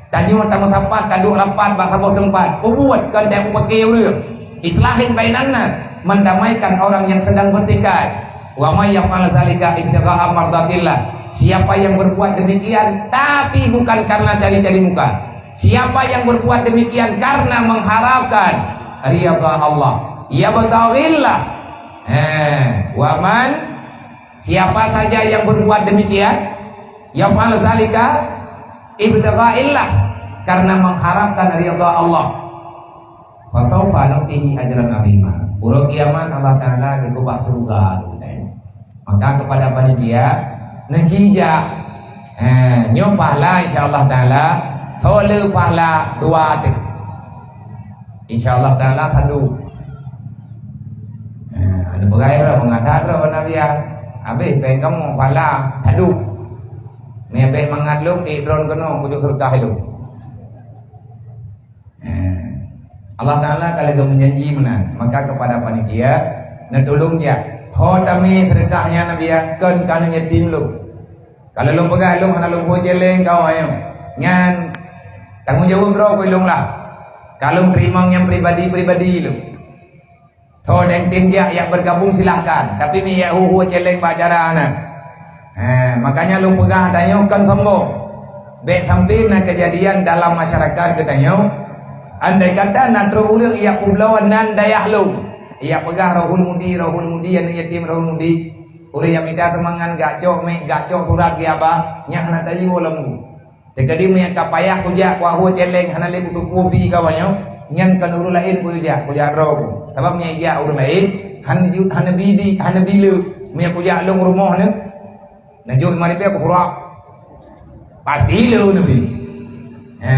Tanyoe tameusapat, taduek rapat bak saboh teumpat. Peubuet kon tajak peupaké ureueng. Islahin bainan nas, mendamaikan orang yang sedang bertikai. Wa may yaf'al dzalika ibtigha'a mardatillah. Siapa yang berbuat demikian tapi bukan karena cari-cari muka. Siapa yang berbuat demikian karena mengharapkan ridha Allah, yabtaghillah. Eh, wa man, siapa saja yang berbuat demikian, yaf'al zalika ibtighaillah, karena mengharapkan ridha Allah, fasaufa nu'tihi ajran azima. Uroe kiamat Allah Taala geukeubah syeuruga keu geutanyoe. Maka kepada panitia, neuci jak. Eh, nyoe pahala insya Allah Taala, tho le pahala dua teuh. Insya Allah Taala tadu. Eh, ada peugah droe, meunan that droe Nabi ya. Habéh péng kamoe pahala tadu. Meunan péng mangat lôn, eh, droe keunoe kujok seudeukah lôn. Eh, Allah Taala ka lagèe meujanji meunan. Maka kepada panitia, neutulông jak. Ho tamè seudeukah nyan Nabi ya, kon keu aneuk yatim lôn. Kalau lôn peugah lôn hana lôn ho céléng keu awak nyan, nyan tanggông jaweueb droe keu lôn lah. Ka lôn teurimong nyan pribadi-pribadi lôn. Tho dang tem jak, jak bergabung silahkan, tapi mi jak hu-hu céléng bak acara na. Ha, makanya lôn peugah tanyoe kon sombong. Bèk sampai na kejadian dalam masyarakat geutanyoe. Andai kata na trok ureueng jak peubloe nan dayah lôn, jak peugah Rohul Mudi, Rohul Mudi, aneuk yatim Rohul Mudi. Ureueng nyang mita sumbangan, gak cok mic, gak cok surat, geuaba, nyan hana tayue lom. Teukeudi meunyo ka payah kujak, kuahu céléng, hana lé kutupeue bi kawa nyoe, nyan kon ureueng laén kujak, kujak droe ku. Sabab meunyo ijak ureueng laén, Hana ju-, hana bidi, hana bile. Meunyo kujak lôn rumoh nyoe, neujok lima ribèe kusurak. Pasti lôn neubi. Ha,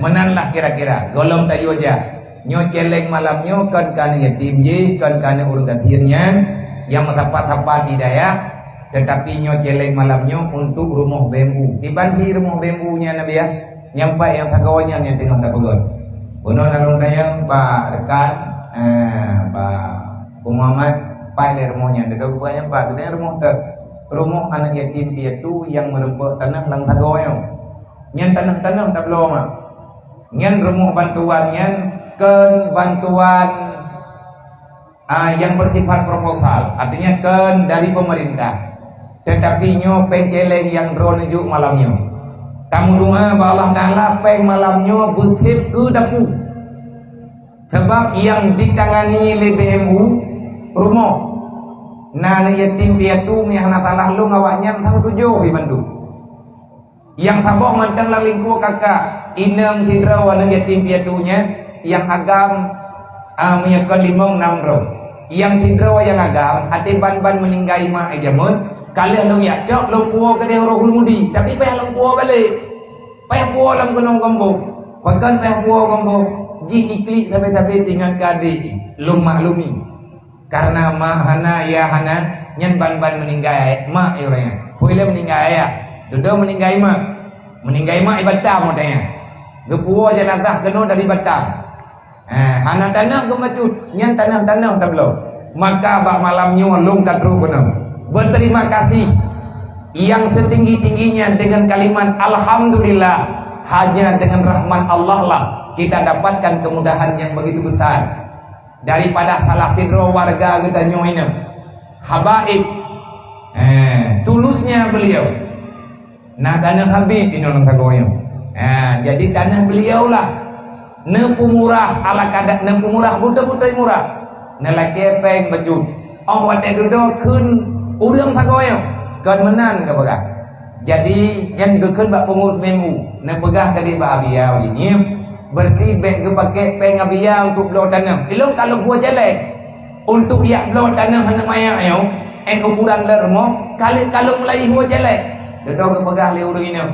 meunan lah kira-kira. Gohlom tayue jak. Nyoe céléng malam nyoe kon keu aneuk yatim jih, kon keu aneuk ureueng gasien nyan nyang meusapat-sapat di dayah, teutapi nyoe céléng malam nyoe untuk rumoh B M U. Diban hi rumoh B M U nyan, Nabiah. Nyang pat nyang sagoe nyan nyang teungoh tapeugöt. Bunoe na lôn tanyong bak rekan, eh, bak Pu Muhammad, pat lé rumoh nyan. Dudoe geupeugah nyang pat, geutanyoe rumoh teuh. Rumoh aneuk yatim piatu nyang meureumpok tanoh lam sagoe nyoe. Nyan tanoh-tanoh tabloe mak. Nyan rumoh bantuan nyan kon bantuan ah, yang bersifat proposal, artinya kon dari pemerintah. Teutapi nyoe péng céléng nyang droeneuh jok malam nyoe. Tameudoa bak Allah Taala péng malam nyoe beusép keu dapu. Sabab nyang ditangani lé B M U rumoh. Na aneuk yatim piatu, meunyo hana salah lôn, awaknyan saboh tujoh ibantu. Nyang saboh mantong lam lingkue kakak, inong sidroe aneuk yatim piatu nyan, nyang agam, ah, meunyo kon limong nam droe. Nyang sidroe nyang agam, até ban-ban meuninggai mak, eh, jameun, ka lheueh lôn jak cok lôn puwoe keudeh Rohul Mudi, tapi payah lôn puwoe balek. Payah puwoe lam gunong gombong. Pakon payah puwoe gombong? Jih iklik sabe-sabe tinggai keu adék jih. Lôn maklumi. Karena mak hana, yah hana, nyan ban-ban meuninggai mak, ya ureueng nyan. Peue lé meuninggai ayah? Dudoe meuninggai mak. Meuninggai mak ié batam watèe nyan. Geupuwoe jeunazah keunoe dari Batam. Eh, hana tanoh geumacut, nyan tanoh-tanoh tabloe. Maka bak malam nyoe lôn ka trok keunoe. Berterima kasih yang setinggi-tingginya dengan kalimat alhamdulillah. Hanya dengan rahmat Allah lah kita dapatkan kemudahan yang begitu besar. Daripada salah sidroe warga geutanyoe inong. Habaib. Eh, tulusnya beliau. Nah, tanoh Habib inong lam sagoe nyoe. Eh, jadi tanoh beliau lah. Neupeumurah ala kadar, neupeumurah beutôi-beutôi murah. Neulakèe péng bacut. Óh watèe dudoe kheun ureueng sagoe nyoe. Kon meunan geupeugah. Jadi, nyan geukheun bak peungurus B M U, neupeugah tadi bak Abiya uji ngieng, berarti bèk geupakè péng Abiya untuk bloe tanoh. Ilôn ka lôn puwoe céléng. Untuk jak bloe tanoh aneuk manyak nyoe, eh, ukuran lôn rumoh, ka lheueh ka lôn mulai puwoe céléng. Dudoe geupeugah lé ureueng inong,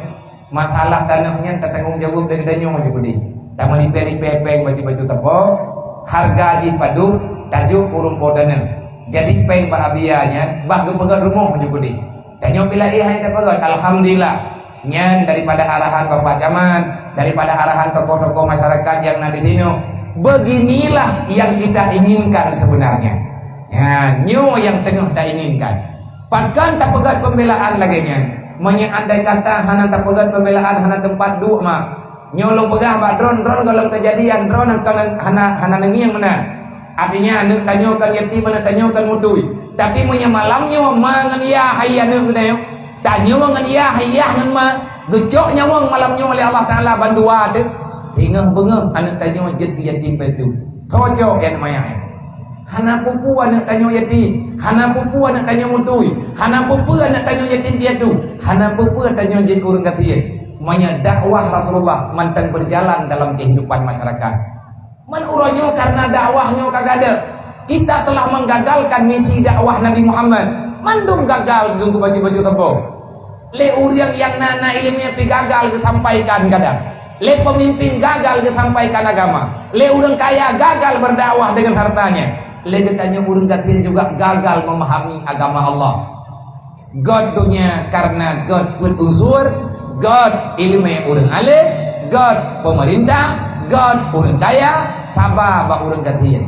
masalah tanoh nyan tatanggong jaweueb lé geutanyoe ju keudéh. Tameulipèe-lipèe péng baju-baju teupeu, hareuga jih padub, tajok ureueng po tanoh. Jadi péng bak Abiya nyan, bah geupeugöt rumoh ju keudéh. Tanyoe bila éh hai tapeugöt, alhamdulillah. Nyan daripada arahan Bapak Camat, daripada arahan tokoh-tokoh masyarakat nyang na di sinoe. Beginilah yang kita inginkan sebenarnya. Ya, nyoe nyang teungoh tainginkan. Pakon tapeugöt pembelaan lagèe nyan? Meunyoe andai kata hana tapeugöt pembelaan, hana teumpat duek mak. Nyoe lôn peugah bak droeneuh, droeneuh gohlom keujadian, droeneuh hana, hana neungieng meunan. Artinya, aneuk tanyoe kon yatim, aneuk tanyoe kon mutui. Tapi meunyoe malam nyoe ma ngon yah hai aneuk geutanyoe, tanyoe ngon yah hai yah ngon ma, geucok nyawöng malam nyoe lé Allah Taala bandua teuh, singoh beungoh aneuk tanyoe jeuet keu yatim piatu. Tho cok nyan mak yah. Hana peue-peue aneuk tanyoe yatim, hana peue-peue aneuk tanyoe mutui, hana peue-peue aneuk tanyoe yatim piatu, hana peue-peue tanyoe jeuet ureueng gasien. Meunyoe dakwah Rasulullah mantong berjalan dalam kehidupan masyarakat. Man uroe nyoe karena dakwah nyoe ka gadôh, kita telah menggagalkan misi dakwah Nabi Muhammad. Mandum gagal geubaju-baju teupeu. Lé ureueng nyang na, na ileumèe pih gagal geusampaikan kadang. Lé peumimpin gagal geusampaikan agama. Lé ureueng kaya gagal berdakwah dengan hartanya. Lé geutanyoe ureueng gasien juga gagal memahami agama Allah. Göt donya karena göt peuet unsur, göt ileumèe ureueng além, göt peumeurintah, göt ureueng kaya, saba bak ureueng gasien.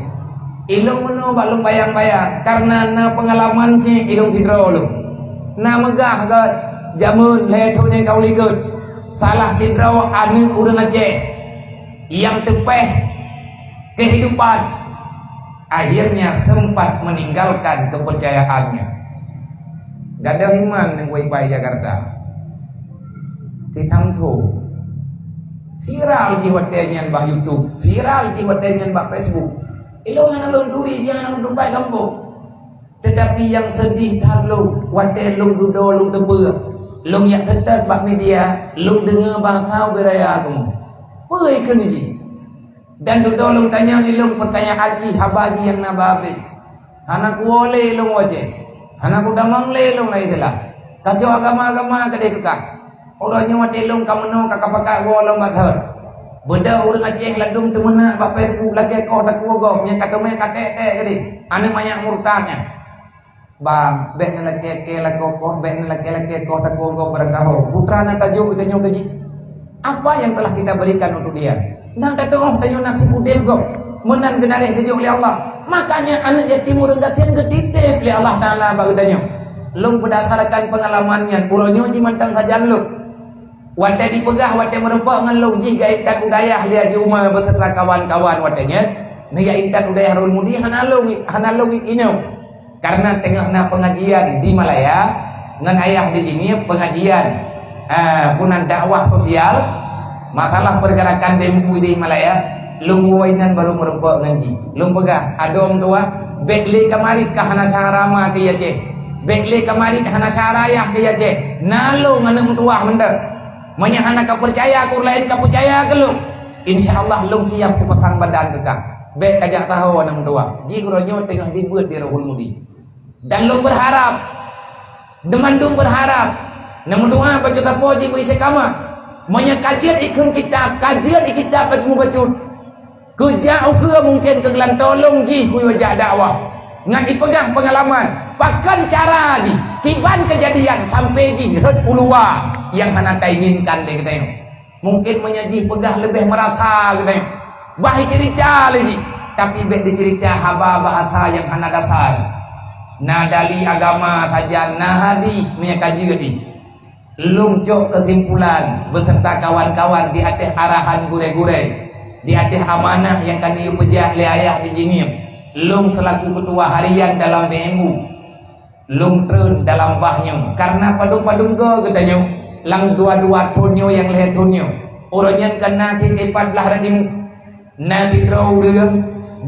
Ilôn meunoe bak lôn bayang-bayang, karena na peungalaman cit ilôn sidroe lôn. Na meugah göt, jameun lhèe thôn nyang ka u likôt, salah sidroe aneuk ureueng Aceh nyang teupèh kehidupan, akhirnya sempat meninggalkan kepercayaannya. Gadôh iman ngon Wi-Fi Jakarta. Di Samsung. Viral jih watèe nyan bak YouTube, viral jih watèe nyan bak Facebook. Ilôn hana lôn turi, jih hana lôn tubai gampông. Tetapi nyang seudeh that lôn, watèe lôn dudoe lôn teupeue, lôn jak seutôt bak media, lôn deungö bahasa budaya kamoe. Peue kheun jih? Dan dudoe lôn tanyong ilôn peutanyaan jih, haba jih nyang na babeh. Hana kuwoe lé lôn u Aceh. Hana kutamong lé lôn lam Islam. Kacok agama-agama keudeh keukah. Uroe nyoe watée lôn ka meunoe ka kapakat woe lôn bak thon. Beudôh ureuëng Aceh ladôm teumeunak bak Facebook lakée koh takuwoe gob nyang ka teumé ka ték-ték keudeh. Aneuëk manyak murtad nyan. Bang, bék neulakée-lakée lakoe koh, bék neulakée-lakée koh takuwoe gob barangkaho. Putra na tajok geutanyoe keu jih. Apa yang telah kita berikan untuk dia? Nyang tatuoh tanyoe nasib udeb gob. Meunan geunaréh geujok lé Allah. Makanya aneuëk yatim ureuëng gasien geutitép lé Allah Taala bak geutanyoe. Lôn beudasarkan peungalaman nyan, uroe nyoe jimantong sajan lôn. Watée jipeugah, watée meurumpok ngon lôn jih geuintat u dayah lé Haji Uma beserta kawan-kawan watée nyan, neujak intat u dayah Rul Mudi hana lôn, hana lôn inong. Karena teungoh na pengajian di Malaya, ngon ayah di Jeunieb pengajian, ah, bunan dakwah sosial, masalah pergerakan demo di Malaya, lôn woe inan barô meurumpok ngon jih. Lôn peugah, "Adoe meutuwah, bék lé kamarit ka hana syara ma keu Aceh. Bék lé kamarit hana syara ayah keu Aceh. Na lôn aneuëk meutuwah mantong. Meunyoe hana ka peucaya keu ureuëng laén, ka peucaya keu lôn. Insya Allah lôn siap kupasang badan keu kah. Bék kajak taho aneuëk meutuwah." Jih uroe nyoe teungoh ribeuet di Ruhul Mudi. Dan lôn beurharap, deumandum beurharap, na meudoa bacut sapo jih bri seukama. Meunyoe ka jeuet ikheun kitab, ka jeuet i kitab bacut-bacut, keu jak ukeue mungken keu geulantoe lôn jih kuyue jak dakwah. Ngat ipeugah peungalaman, pakon cara jih, kiban keujadian sampai jih rhot u luwa nyang hana tainginkan lé geutanyoe. Mungken meunyoe jih peugah leubeh meurasa geutanyoe. Bah iceurita lé jih, tapi bék diceurita haba bahasa nyang hana dasar. Na dali agama sajan, na hadih meunyoe ka jeuet jih. Lôn cok keusimpulan beserta kawan-kawan di ateueh arahan gurée-gurée, di ateueh amanah nyang ka neuyue peujak lé ayah di Jeunieb. Lôn seulaku keutua harian dalam B M U. Lôn treun dalam bah nyoe, kareuna padum-padum goe geutanyoe lam dua-dua thon nyoe nyang lhée thon nyoe. Uroe nyan ka na cit pat blaih rot timu. Na sidroe ureuëng,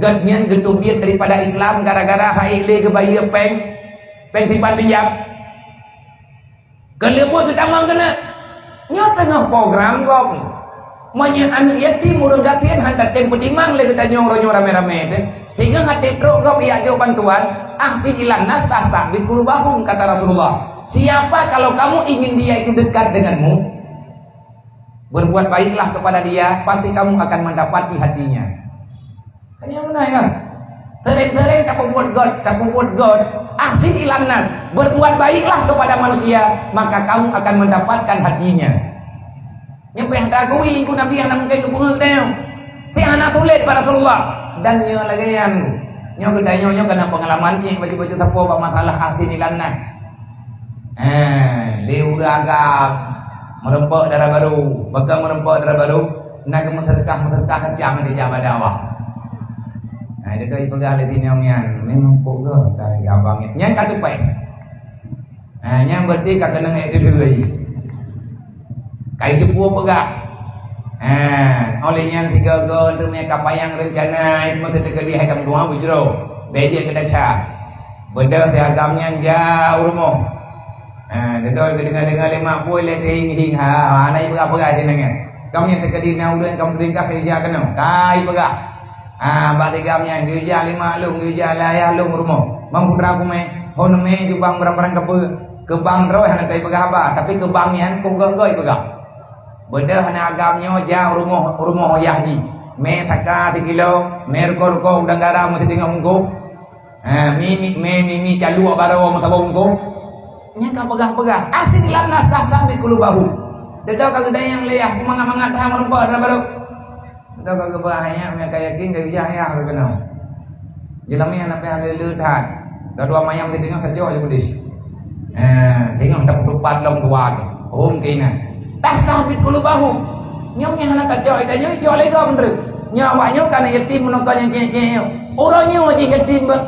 gobnyan geuteubiet daripada Islam gara-gara hana lé geubayeue péng, péng simpan pinjam. Keu leumoh geutamong keunan. Nyoe teungoh program gob. Meunyoe aneuëk yatim ureuëng gasien hana tem peutimang lé geutanyoe uroe nyoe ramé-ramé teuh, sehingga hana trok gob jak jok bantuan, "Ahsin ilan nas tahsin qulubahum," kata Rasulullah. "Siapa kalau kamu ingin dia itu dekat denganmu, berbuat baiklah kepada dia, pasti kamu akan mendapati hatinya." Kan nyan meunan kan? Sering-sering tapeubuet göt, tapeubuet göt. "Ahsin ilan nas," berbuat baiklah kepada manusia, maka kamu akan mendapatkan hatinya. Nyoe pih hata kui ku Nabi hana mungken geupeungeut tanyoe. Ti hana sulet bak Rasulullah. Dan nyoe lagée nyan. Nyoe geutanyoe nyoe keunan peungalaman cit bacut-bacut sapo bak masalah ahsin ilan nas. Eh, lé ureuëng agam meurumpok dara barô, baka meurumpok dara barô, na geumeuseudeukah-meuseudeukah kacang di jabat dakwah. Nah, itu ipeugah lé tinong nyan, memang pok geuh ka abang nyan ka teupée. Ha, nyan berarti ka keunong ayat teudua. Ka itu pue peugah. Ha, oleh nyan tiga go teumé ka payang rencana itu meuteukeudiah hai kamoe dua bujro. Bejek ke daca. Beudôh si agam nyan ja u rumoh. Ha, deudoi geudeungoe-deungoe lé mak bui lé teuhing-hing. Ha, hana ipeugah-peugah sineng nyan. Kamoe nyan teukeudi na ureuëng kamoe peurintah keu ija keunoe. Ka ipeugah. Ah, bak sigam nyan, geujak lé mak lôn, geujak lé ayah lôn rumoh. Bang putra kumé, hon mé jubang barang-barang kapeue. Keubang droe hana teupeugah haba, tapi keubang nyan kok goi-goi peugah. Beudôh hana agam nyoe jak rumoh, rumoh yah jih. Mé saka sikilo, mé ruko-ruko udang garam meusidingoh mungkôh. Ah, mi, mi, mé, mi, mi caluek baroe meusaboh mungkôh. Nyan ka peugah-peugah. Ahsin ilan nas tahsin qulubahum. Deudok ka geudayang lé yah, mangat-mangat that meurumpok dalam baroe. Dah ka geuba ayah, meuka yakin ka bijak ayah ka keunoe. Jeulamé hana payah le-le that. Dah dua mayam sideungoe ka jok je kudis. Eh, singoh dah peutupat lom dua ke. Hom keuingat. Tastahbit qulubahum. Nyoe nyang hana tacok, ita nyoe cok lé gob meunurot. Nyoe awak nyoe kana yatim meunokon nyang cék-cék nyoe. Uroe nyoe jih yatim be-,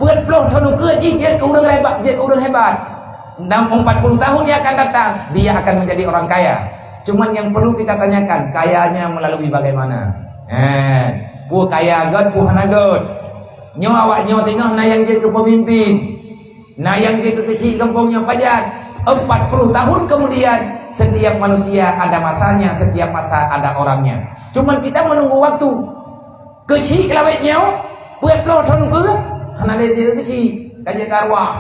peuet ploh thon ukeue jih jeuet keu ureuëng hebat, jeuet keu ureuëng hebat. Dalam empat puluh tahun yang akan datang, dia akan menjadi orang kaya. Cuman yang perlu kita tanyakan, kayanya melalui bagaimana? Eh, peue kaya göt, peue hana göt. Nyoe awak nyoe teungoh na nyang jeuet keu peumimpin. Na nyang jeuet keu keuchik gampông nyoe pajan. Empat puluh tahun kemudian, setiap manusia ada masanya, setiap masa ada orangnya. Cuman kita menunggu waktu. Keuchik lawét nyoe, peuet ploh thon ukeue, Hana lé jeuet keuchik, ka jeuet keu arwah.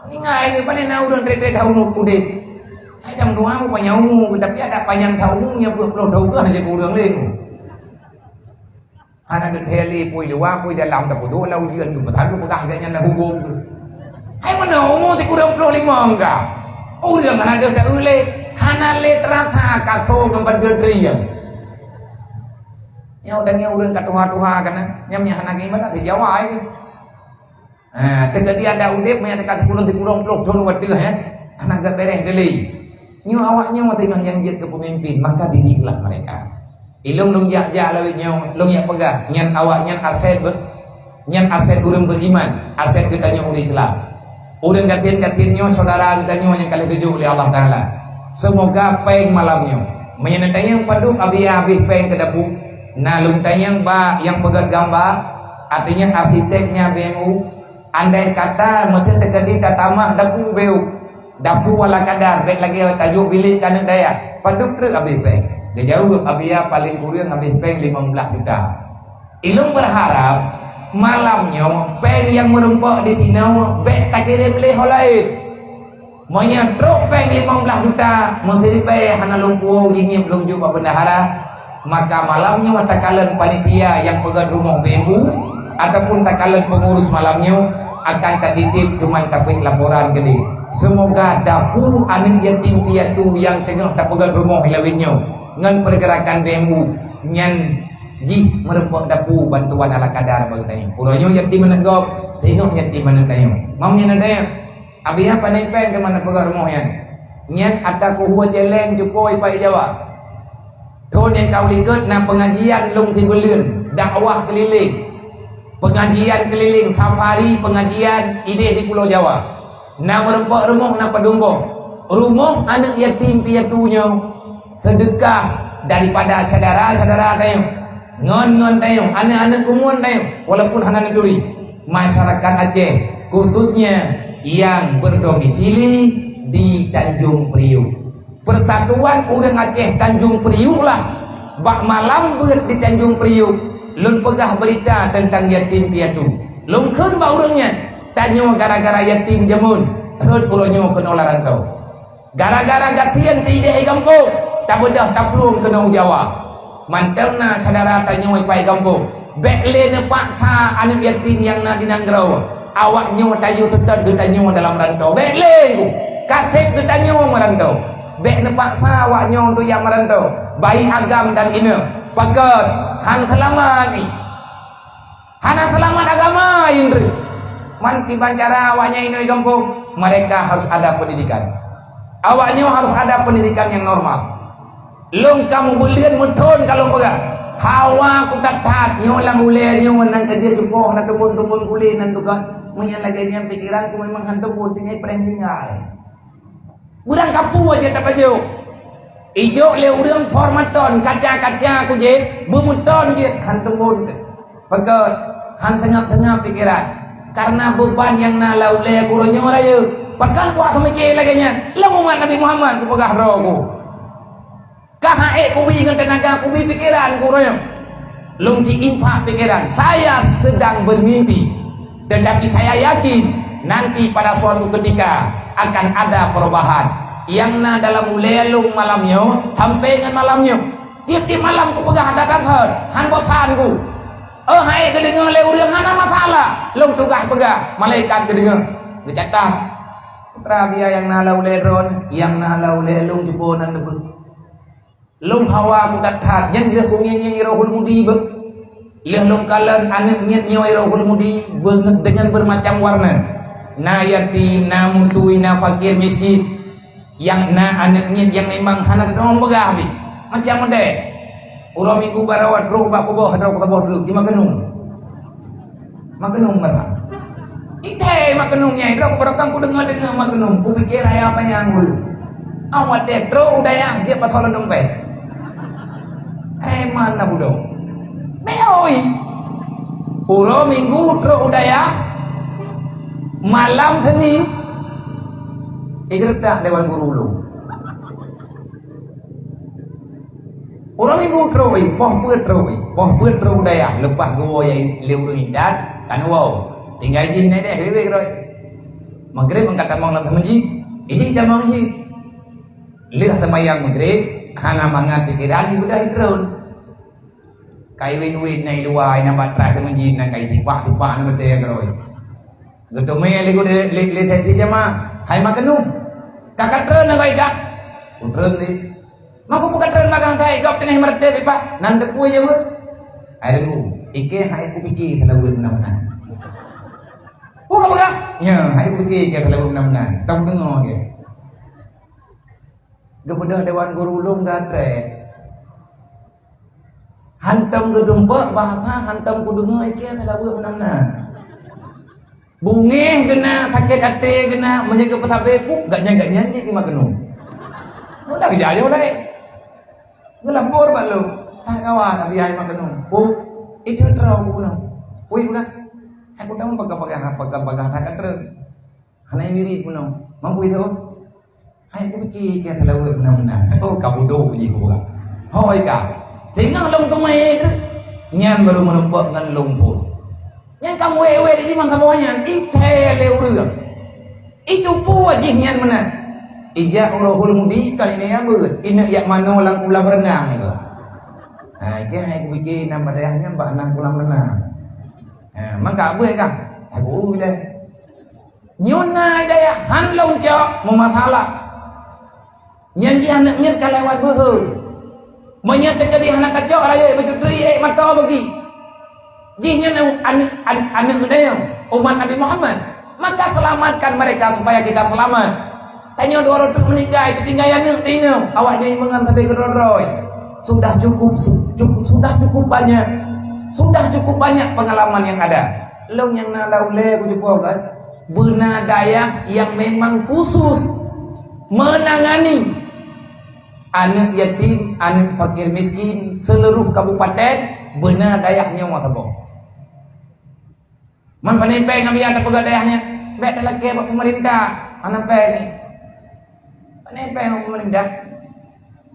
Ingat lagèe pane na ureueng trép-trép that umu udép. Hai dam dua mu panyang umu, tapi adak panyang that umu nyang peuet ploh thôn ka hana jeuet keu ureueng lé. Hana geuthèe lé pui luwa, pui dalam tapeuduek lam ujeuen geupeugah, geupeugah gobnyan na huköm. Hai meunoe umu sikureueng ploh limong ka. Ureueng hana deuh taeu lé, hana lé teurasa kaso ngon ban deuh drien. Nyoe dan nyoe ureueng ka tuha-tuha kana, nyang nyan hana geuiman di Jawa ai. Ha, teuka dia ada udép, meunan teuka sikureueng, sikureueng ploh thôn watèe, eh. Hana geubeureh deulé. Nyoe awak nyoe teungoh nyang jeuet keu peumimpin, maka didiklah mereka. Ilôn lôn jak-jak lawét nyoe, lôn jak peugah, nyan awak nyan aset be-, nyan aset ureueng beriman, aset geutanyoe ureueng Islam. Ureueng gasien-gasien nyoe syedara geutanyoe nyang ka lheueh geujok lé Allah Taala. Seumoga péng malam nyoe. Meunyoe neutanyong padub Abiya habéh péng keu dapu, na lôn tanyong bak nyang peugét gamba, artinya arsitek nyan B M U, andai kata meuteun teukeudi tatamah dapu B M U, dapu ala kadar, bèk lagèe tajok bilék keu aneuk dayah, padub treuk habéh péng? Geujaweueb Abiya paléng kureueng habéh péng limong blaih juta. Ilôn beurharap malam nyoe péng nyang meurumpok disinoe bèk takirém lé ho laén. Meunyoe trok péng limong blaih juta, meusiribèe hana lôn puwoe jih ngieng lôn jok bak bendahara, maka malam nyoe takalon panitia nyang peugét rumoh B M U ataupun takalon peungurus malam nyoe akan tatitip cuman tapeuet laporan keudéh. Seumoga dapu aneuk yatim piatu nyang teungoh tapeugét rumoh lawét nyoe ngon peurgerakan B M U nyan jih meurumpok dapu bantuan ala kadar bak geutanyoe. Uroe nyoe yatim aneuk gob, teungoh yatim aneuk tanyoe. Mam nyan aneuk tanyoe. Abiya pane péng keu mana peugah rumoh nyan. Nyan ata kuhue céléng jukôi pai Jawa. Thôn nyang ka u likot na peungajian lôn sibuleuen, dakwah keulileng. Peungajian keulileng, safari peungajian idéh di Pulo Jawa. Na meurumpok rumoh na padum boh. Rumoh aneuk yatim piatu nyoe seudeukah daripada syedara-syedara tanyoe, ngon-ngon tanyoe, aneuk-aneuk kumuan tanyoe, walaupun hana neuturi. Masyarakat Aceh, khususnya yang berdomisili di Tanjung Priuk. Persatuan Ureueng Aceh Tanjung Priuk lah bak malam beuet di Tanjung Priuk lôn peugah beurita teuntang yatim piatu. Lôn kheun bak ureueng nyan, tanyoe gara-gara yatim jameun rhot uroe nyoe keunoe lam rantau. Gara-gara gasien teuidéh i gampông, tabeudôh taplueng keunoe u Jawa. Mantong na syedara tanyoe i pai gampông, bèk lé neupaksa aneuk yatim nyang na di nanggroe awak nyoe tayue seutôt geutanyoe dalam rantau. Bèk lé, Teungku. Ka sép geutanyoe meurantau. Bèk neupaksa awak nyoe untuk jak meurantau, baik agam dan inong. Pakon? Han seulamat jih. Hana seulamat agama indri. Man kiban cara awak nyan inoe i gampông, mereka harus ada pendidikan. Awak nyoe harus ada pendidikan yang normal. Lôn ka mubuleuen meuthon ka lôn peugah, hawa ku that-that nyoe lam ulèe nyoe nan ka jeuet tuboh na teumbon-teumbon kulé nan teuka. Meunyan lagèe nyan pikeran ku memang han teumbon tinggai preh tinggai. Beurangkapeue jeuet tapajoh. Ijok lé ureueng por meuton kaca-kaca ku jih, beumeuton jeuet han teumbon teuh. Pakon? Han seungab-seungab pikeran. Karena beuban nyang na lam ulèe ku uroe nyoe rayeuk. Pakon kuat teumiké lagèe nyan? Lôn umat Nabi Muhammad kupeugah droe ku. Ka han ék kubi ngon teunaga kubi pikeran ku uroe nyoe. Lôn jiinfak pikeran. Saya sedang bermimpi. Tetapi saya yakin nanti pada suatu ketika akan ada perubahan. Nyang na dalam ulèe lôn malam nyoe sampai ngon malam nyoe. Tiep-tiep malam kupeugah that-that thon, han bosan ku. Oh, han ék geudeungoe lé ureueng hana masalah. Lôn tugaih peugah, malaikat geudeungoe. Geucatat. Putra Abiya nyang na lam ulèe droen, nyang na lam ulèe lôn cuba nan leubeh. Lôn hawa ku that-that, nyan lheueh ku ngieng-ngieng Irohul Mudi beuh. Lheueh lôn kalon aneuk miet nyoe Irohul Mudi beuh deungon beumacam warna. Na yatim, na mutui, na fakir miskin. Nyang na aneuk miet nyang memang hana teudeungoe peugah pih. Macam model. Uroe Minggu baroe trok bak kuboh, droe kuboh dulu, di Makenung. Makenung masa. Ite Makenung nyai, droe kuboh kan kudeungoe-deungoe Makenung, kupike raya panyang dulu. Awak deh trok u dayah jeuet pasal dompet. Preman na budok. Beoi. Uroe Minggu trok u dayah, malam Senin, igeuretak Dewan Guru ulôn. Uroe Minggu trok, boh peuet trok, boh peuet trok dayah leupah geuwoe lé ureuëng intat, kan woe. Tinggai jih nai deh, riwéh rot. Maghrib angkat tamong lam masjid, ijih tamong cit. Lheueh teumayang maghrib, hana mangat pikeran, ibadah itreun. Kai wit-wit na i luwa, na bak traih teumeujid, na kai tipak-tipak na beutôi keurôi. Geuteumé lé geuh lé, lé, lé sesi jamaah, "Hai Mak Keunong, ka katreun na kai kah?" "Kutreun lé." "Mako peukatreun magang thai gob teungoh meureuté pipa, nan teupue jaweueb." "Hai Teungku, ikée hai kupike seulaweuet meunan-meunan." "Oh, ka peugah?" "Nya, hai kupike ikée seulaweuet meunan-meunan. Tong deungoe ikée." Geubeudôh dewan guru lôn gatrét. Hantom geudumpok bahasa, hantom kudeungoe ikée seulaweuet meunan-meunan. Beungéh geuna, sakét até geuna, meunyoe geupeusabe, "Puh, gak nyan, gak nyan jih Mak Keunong." Mudah geujak ayoe laén. Geulapor bak lôn, "Takawa Nabi hai Mak Keunong." "Puh, itu droe Mak Keunong." "Pui peugah." "Hai kutem peugah-peugah, peugah-peugah that ka treun." Hana mirip bunoe. Mampu itu? Hai kupike ikée seulaweuet meunan-meunan. Oh, ka budok jih buka. Hoi ka. Singoh lôn teumé nyan baru meurumpok ngon lôn phon. Nyan ka wék-wék jih mangka boh nyan. Ithée lé ureuëng. Itu pue jih nyan meunan. Ijak uroe hul mudi kali nyan beuet. Ineuk yak manoe lam ulam reunang itu. Ha, ikée hai kupike nan bak dayah nyan bak nan ulam reunang. Ha, mangka beuet ka. Aku uleh. Nyoe na dayah han lôn cok meumasalah. Nyan jih aneuk miet ka lewat beuhe. Meunyoe teukeudi hana tacok rayeuk beucutri ék mata bagi. Jih nyan aneuk, an-, aneuk geutanyoe, umat Nabi Muhammad. Maka selamatkan mereka supaya kita selamat. Tanyoe dua reutôh meuninggai, teutinggai aneuk teuinong, awak nyoe imeungan sabe keudroe-droe. Sudah cukup, su-, cukup, sudah cukup banyak. Sudah cukup banyak pengalaman yang ada. Lôn nyang na lam ulée kujeuet kan. Beuna dayah nyang memang khusus menangani aneuk yatim, aneuk fakir miskin seluruh kabupaten, beuna dayah nyoe saboh. Man pane péng ngon biaya tapeugah dayah nyan, bék talakée bak peumeurintah, hana péng nyan. Pane péng bak peumeurintah,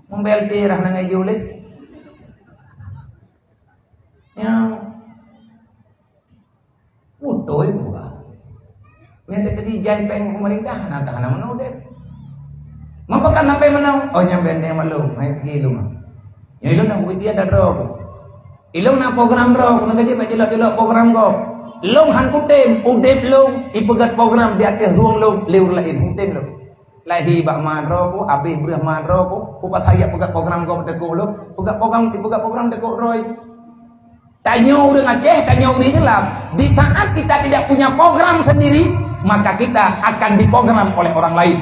meubel tirah na ngai juleh. Nyang Beutôi buah. Nyang teukeudi jai péng peumeurintah, hana ka hana meunan udeb. Meupakat sampai meunan, oh, nyang benteng maklum, hai pigi lom. Nyoe ilôn na kupikia da droe ku. Ilôn na program droe ku, na gaji bak cilok-cilok program gob. Lôn han kutem, udeb lôn, ipeugét program di ateueh rueng lôn, lé ureueng laén, kutem lôn. Lahé bak ma droe ku, abéh breueh ma droe ku, ku pasai jak peugét program gob teuku lôn, peugét program, ipeugét program teuku droe. Tanyoe ureueng Aceh, tanyoe ureueng Islam. Di saat kita tidak punya program sendiri, maka kita akan diprogram oleh orang lain.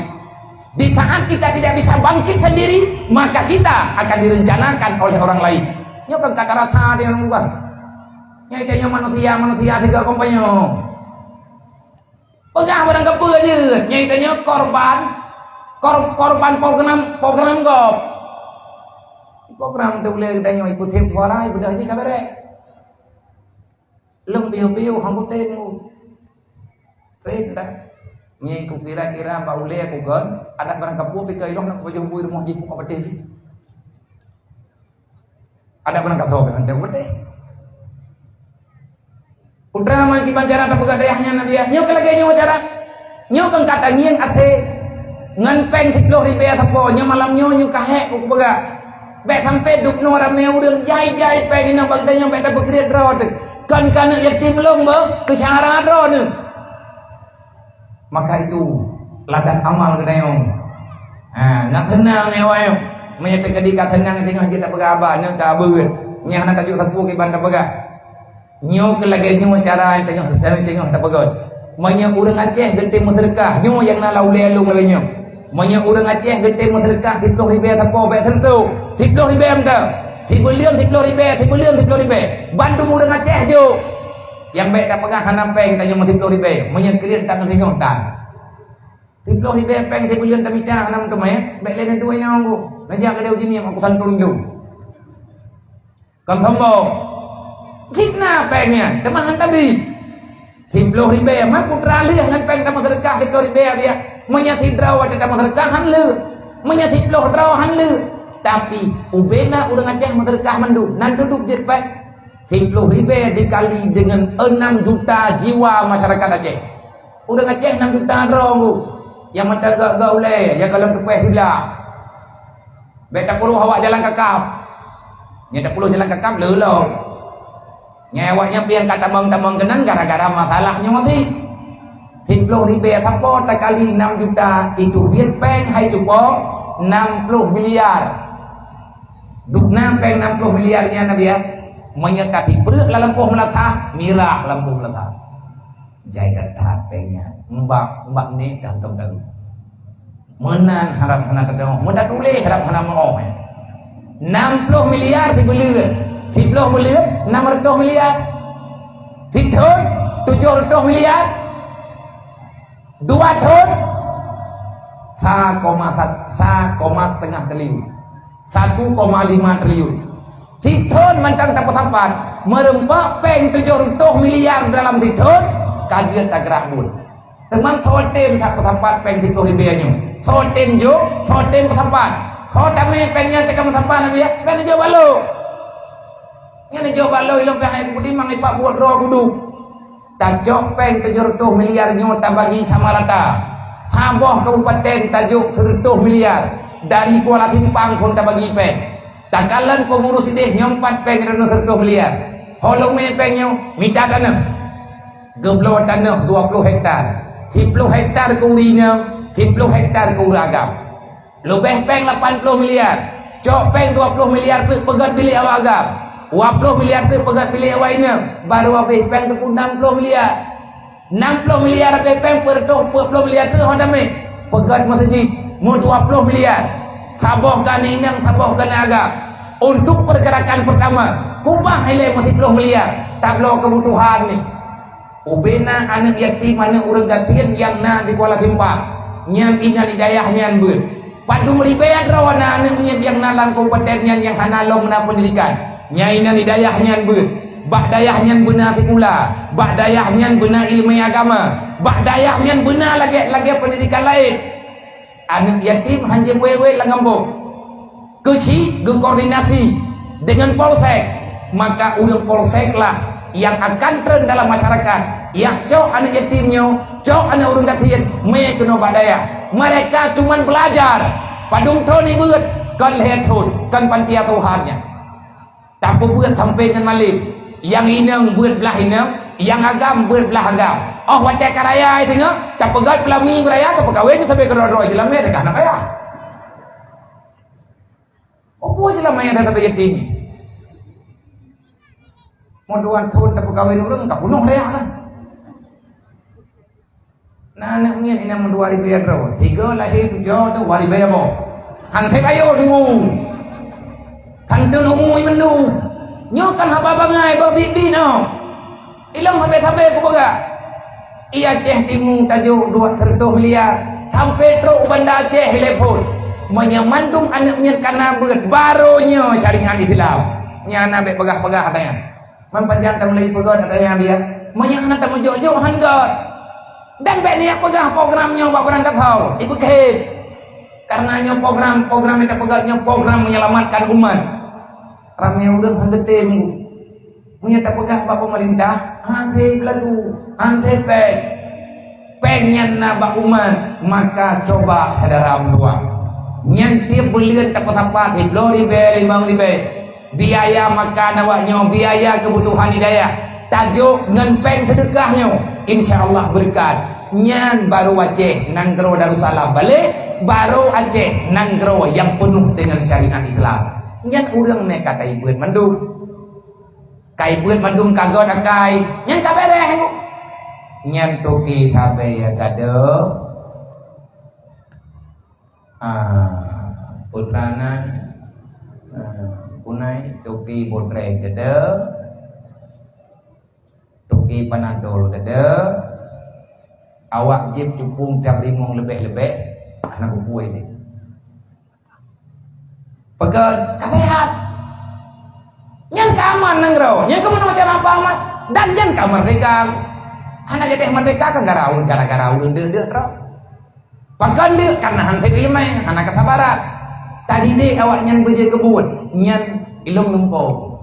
Di saat kita tidak bisa bangkit sendiri, maka kita akan direncanakan oleh orang lain. Nyoe kan kata rata dia orang ubah. Nyai tanyoe manusia-manusia tiga kompanya. Peugah barang kapeue jeuet, nyang tanyoe korban, kor-, korban program, program gob. Program teuh ulée geutanyoe ikut tem suara, ibeudôh jih ka beureh. Lôn piôh-piôh hang kutem. Keren dah. Nyang kukira-kira bak ulée kugon, adak barang kapeue pike ilong na kupajoh bui rumoh jih pukok peuteh jih. Adak barang kasoe pih hana teupeuteh. Putra ma kiban cara tapeugah dayah nyan Nabi, nyoe keu lagée nyoe cara. Nyoe keu ka tangieng asée ngon péng siplôh ribée sapo, nyoe malam nyoe, nyoe ka hék kupeugah. Bék sampai dubnoe ramé ureueng jai-jai péng inong bak geutanyoe bék tapeukriet droe teuh. Kon keu aneuk yatim lôn beuh, keu syedara droeneuh. Maka itu, ladang amal geutanyoe. Ha, ngat seunang nyoe awaknyoe. Meunyoe teukeudi ka seunang singoh jeuet tapeugah haba, nyoe ka beuet. Nyan hana tajok sapeue kiban tapeugah. Nyoe keu lagée nyoe cara nyang teungoh, cara nyang teungoh tapeugah. Meunyoe ureueng Aceh geutem meuseudeukah, nyoe nyang na lam ulée lôn lagée nyoe. Meunyoe ureueng Aceh geutem meuseudeukah siplôh ribée sapo bék seureutoh, siplôh ribée mantong. Sibuleuen siplôh ribée, sibuleuen siplôh ribée. Bandum ureueng Aceh jok. Nyang bék tapeugah hana péng tanyoe meusiplôh ribée, meunyoe kriet tanyoe singoh tan. Siplôh ribée péng sibuleuen tamita hana meuteumé, bék lé neuduek inong ku. Neujak keudeh uji niem aku santun dum. Kon sombong. Fitnah péng nyan, teuma han tabi. Siplôh ribée, man putra lheueh ngon péng tameuseudekah siplôh ribée biya. Meunyoe sidroe watée tameuseudekah han lheueh. Meunyoe siplôh droe han lheueh. Tapi ubena ureuëng Aceh meuseudeukah mandum, nan dudoe jeuet péng. Siplôh ribée dikali deungon enam juta jiwa masyarakat Aceh. Ureuëng Aceh enam juta droe, nyang mantong gak-gak ulée, nyang gohlom teupéh siblah. Bék tapeuruh awak jalan kakab. Nyang tapeuruh jalan kakab lé lom. Nyan awaknyan piang ka tamong-tamong keunan gara-gara masalah nyoe sit. Siplôh ribée sapo takali enam juta, itu biet péng hai cupo enam ploh miliar. Dubna péng enam ploh miliar nyan na biet. Meunyoe ka sipreuk lam lampôh meulasah, mirah lam lampôh meulasah. Jai that-that péng nyan. Mbak, mbak nek dah teuntèe. Meunan harab hana teudeungoe, meutatuléh harab hana meuoh, eh. Enam ploh miliar sibuleuen, siplôh buleuen enam ratus miliar. Sithon tujoh ratus miliar. Dua thon sa koma sat-, sa koma setengah triliun. Satu koma lima triliun. Sithon mantong tapeusapat, meureumpok péng tujoh ratus miliar dalam sithon, ka jeuet tagrak buet. Teuma soe tem tapeusapat péng siplôh ribée nyoe? Soe tem jok, soe tem peusapat? Ho tamé péng nyan teuka meusapat, Nabi, ya? Kan jok balo. Nyan jok balo ilong péng hai peutimang ipak buet droe kudu. Tacok péng tujoh ratus miliar nyoe tabagi sama rata. Saboh kabupaten tajok seratus miliar. Dari Kuala Simpang phon tabagi péng. Takalon peungurus idéh nyoe pat péng droeneuh seratus miliar. Ho lom mé péng nyoe mita tanoh. Geubloe tanoh dua ploh hektar. Siplôh hektar keu ureuëng inong, siplôh hektar keu ureuëng agam. Leubeh péng lapan ploh miliar. Cok péng dua ploh miliar teuk peugét bilék awak agam. Dua ploh miliar teuk peugét bilék awak inong. Barô habéh péng teupeu nam ploh miliar. Nam ploh miliar habéh péng, peureutôh peuet ploh miliar teuk ho damé. Peugét meuseujid, meu dua ploh miliar. Saboh gan inong, saboh gan agam. Untuk pergerakan pertama, kubah ilée meusiplôh miliar. Tabloe keubutuhan nyoe. Ubena aneuëk yatim, aneuëk ureuëng gasien nyang na di Kuala Simpang, nyang inan di dayah nyan beuet. Padum ribée droe na aneuëk miet nyang na lam kabupaten nyan nyang hana lom na peundidikan, nyang inan di dayah nyan beuet. Bak dayah nyan beuna sikula, bak dayah nyan beuna iéleumé agama, bak dayah nyan beuna lagée-lagée peundidikan laén. Aneuëk yatim hanjeuet wék-wék lam gampông. Keuchik geukoordinasi deungon polsek, maka ureuëng polsek lah nyang akan treun dalam masyarakat, nyang cok aneuëk yatim nyoe, cok aneuëk ureuëng gasien, mé keunoe bak dayah. Mereka cuman belajar, padum thon ibeuet, kon lhée thon, kon panti asuhan nyan. Tapeubeuet sampoe ngon malém. Nyang inong beuet blaih inong, nyang agam beuet blaih agam. Oh watée ka raya singoh, tapeugét peulami beuraya, tapeukawen sabe keudroe-droe jeulamé teuka hana payah. Kok buah jeulamé nyang sabe yatim? Mau dua thon tapeukawen ureuëng, ka peunoh raya kan? Na aneuëk miet inong dua ribée droe, sigoe lahé tujoh dua ribée boh. Han sép ayo dimu. Kan teun umu imeundu. Nyoe kan haba bangai boh bibi nyoe. Ilong sabe-sabe kupeugah. I Aceh Timu tajok dua seratus miliar, sampai trok u Banda Aceh ilée phon. Meunyoe mandum aneuëk miet kana beuet, barô nyoe syariat Islam. Nyang na bék peugah-peugah tanyan. Man pajan tameulai peugét ata nyang biet, meunyoe hana tameujok-jok han gét. Dan bék niyak peugah program nyoe bak barang kathau, ipeukhem. Karena nyoe program, program nyang tapeugét nyoe program menyelamatkan umat. Ramé ureuëng han geutem. Meunyoe tapeugah bak pemerintah, han sép lagu, han sép péng. Péng nyan na bak umat, maka coba syedara meutuah. Nyan tieb buleuen tapeusapat siplôh ribée, limong ribée. Biaya makan awak nyoe, biaya keubutuhan di dayah. Tajok ngon péng seudeukah nyoe, insya Allah beureukat. Nyan barô Aceh nanggroe Darussalam balek, barô Aceh nanggroe nyang peunoh deungon syariat Islam. Nyan ureuëng meukatai beuet mandum. Kai beuet mandum ka gét akai, nyan ka beureh nyoe. Nyan toke sabe nyang gadôh. Ah, putra nan, ah, punai toke botrek gadôh, toke panadol gadôh, awak jép cupung cap rimong leubeh-leubeh, hana kupuih deh. Peugah ka sehat. Nyan ka aman nanggroe. Nyan keumeunyoe cara apa aman? Dan nyan ka merdeka. Hana gadeh merdeka kan gara-gara ureuëng deuk-deuk droe. Pakon deuk? Karena han sép iéleumé, hana kesabaran. Tadidik awaknyan beujeuet keu buet, nyan ilông lumpoe.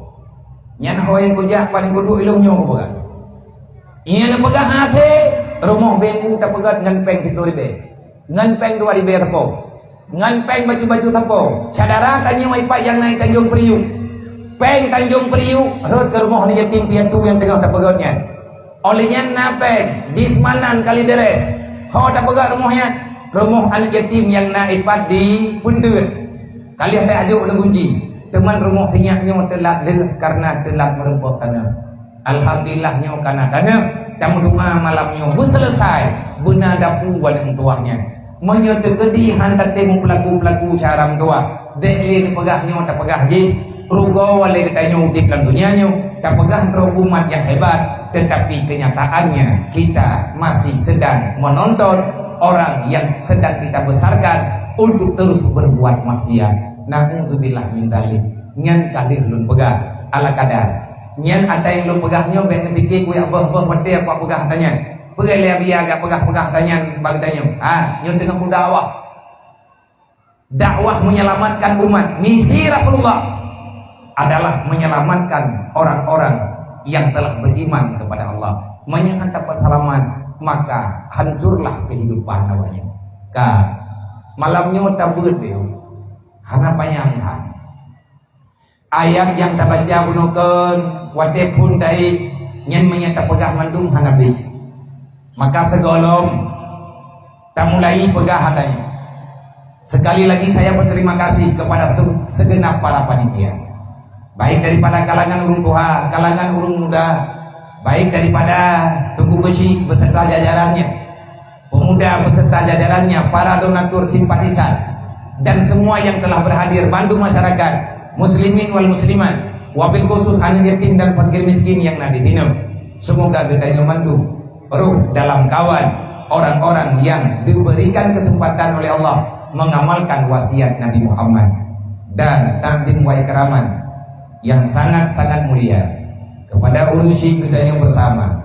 Nyan ho nyang kujak paléng kuduek ilông nyoe kupeugah. Nyang neupeugah hase, rumoh bengku tapeugöt ngon péng siplôh ribèe, ngon péng dua ribèe sapo, ngon péng baju-baju sapo. Syedara tanyoe ipat nyang na i Tanjong Priuk, péng Tanjong Priuk rhot keu rumoh aneuk yatim piatu nyang teungoh tapeugöt nyan. Óh lheueh nyan na péng di Semanan Kalideres. Ho tapeugah rumoh nyan, rumoh aneuk yatim nyang na ipat di Peunteuen. Ka lheueh tajok lam gunci, teuma rumoh sinyak nyoe teulat lheueh kareuna teulat meurumpok taneuh. Alhamdulillah nyoe ka na taneuh, tameudoa malam nyoe beuseuleusai beuna dapu aneuk meutuwah nyan. Meunyoe teukeudi han tatem peulaku-peulaku cara meutuwah, bèk lé neupeugah nyoe tapeugah jih, rugoe lé geutanyoe udeb lam donya nyoe, tapeugah droe umat nyang hebat, tetapi kenyataannya kita masih sedang menonton orang yang sedang kita besarkan untuk terus berbuat maksiat. Na'udzubillah min dzalik. Nyan ka lheueh lôn peugah, ala kadar. Nyan ata nyang lôn peugah nyoe bèk neupike kuyak beuh-beuh watèe aku peugah ata nyan. Peugah lé Abiya gak peugah-peugah ata nyan bak geutanyoe. Ha, nyoe teungoh kudakwah. Dakwah menyelamatkan umat. Misi Rasulullah adalah menyelamatkan orang-orang yang telah beriman kepada Allah. Meunyoe han dapat selamat, maka hancurlah kehidupan awaknyan. Ka, malam nyoe tabeuet, hana panyang that. Ayat nyang tabaca bunoe kön watèe phon taék nyan meunyoe tapeugah mandum hana bèh. Maka sigohlom tamulai peugah ata nyoe. Sekali lagi saya berterima kasih kepada se-, segenap para panitia, baik daripada kalangan ureueng tuha, kalangan ureueng muda, baik daripada Teungku Geuchik beserta jajarannya, pemuda beserta jajarannya, para donatur, simpatisan, dan semua yang telah berhadir, bantu masyarakat muslimin wal muslimat, wabil khusus aneuk yatim dan fakir miskin yang na di sinoe. Semoga geutanyoe mandum rôh dalam kawan orang-orang yang diberikan kesempatan oleh Allah mengamalkan wasiat Nabi Muhammad dan takdim wa ikraman yang sangat-sangat mulia kepada ureueng syik geutanyoe bersama,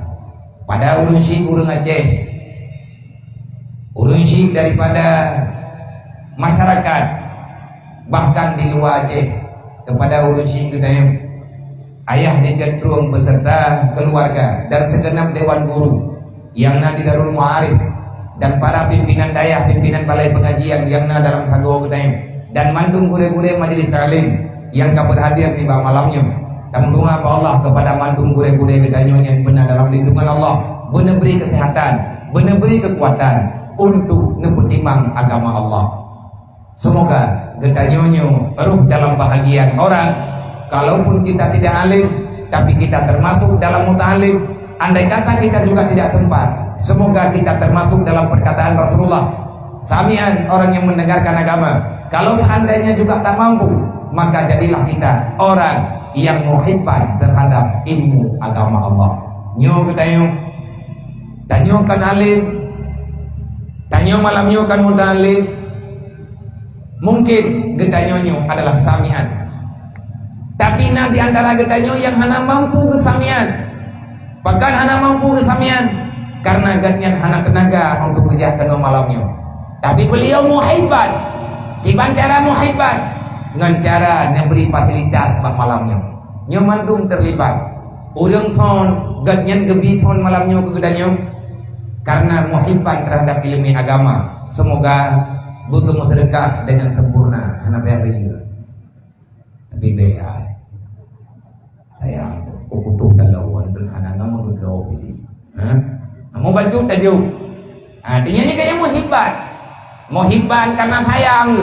pada ureueng syik ureueng Aceh, ureueng syik daripada masyarakat, bahkan di luwa Aceh, kepada ureueng syik geutanyoe, Ayah Decentrung beserta keluarga dan segenap dewan guru nyang na di Darul Ma'arif dan para pimpinan dayah, pimpinan balai pengajian nyang na dalam sagoe geutanyoe, dan mandum gurée-gurée majelis taklim nyang ka berhadir nibak malam nyoe. Tameudoa bak Allah kepada mandum gurée-gurée geutanyoe nyang beuna dalam lindungan Allah, beuna bri kesehatan, beuna bri kekuatan untuk neupeutimang agama Allah. Semoga geutanyoe nyoe rôh dalam bahagian orang, kalaupun kita tidak alim, tapi kita termasuk dalam mutaalim. Andai kata kita juga tidak sempat, semoga kita termasuk dalam perkataan Rasulullah, "Sami'an," orang yang mendengarkan agama. Kalau seandainya juga tak mampu, maka jadilah kita orang yang muhibban terhadap ilmu agama Allah. Nyoe geutanyoe, tanyoe kan alim, tanyoe malam nyoe kan mutaalim, mungkin geutanyoe nyoe adalah samian. Tapi na di antara geutanyoe nyang hana mampu geusamian. Pakon hana mampu geusamian? Karena gobnyan hana teunaga untuk geujak keunoe malam nyoe. Tapi beliau muhibban. Kiban cara muhibban? Ngon cara neubri fasilitas bak malam nyoe. Nyoe mandum terlibat. Ureuëng phon, gobnyan geubi phon malam nyoe keu geutanyoe karena muhibban terhadap ileumèe agama. Semoga beugeumeuseudekah dengan sempurna, hana payah beuié. Tapi bèk ai. Sayang, kok butuh talawan pun hana ngamon geubloe bili. Ha? Kamu bantu taju. Ha, artinya ni kaya muhibban. Muhibban karena sayang.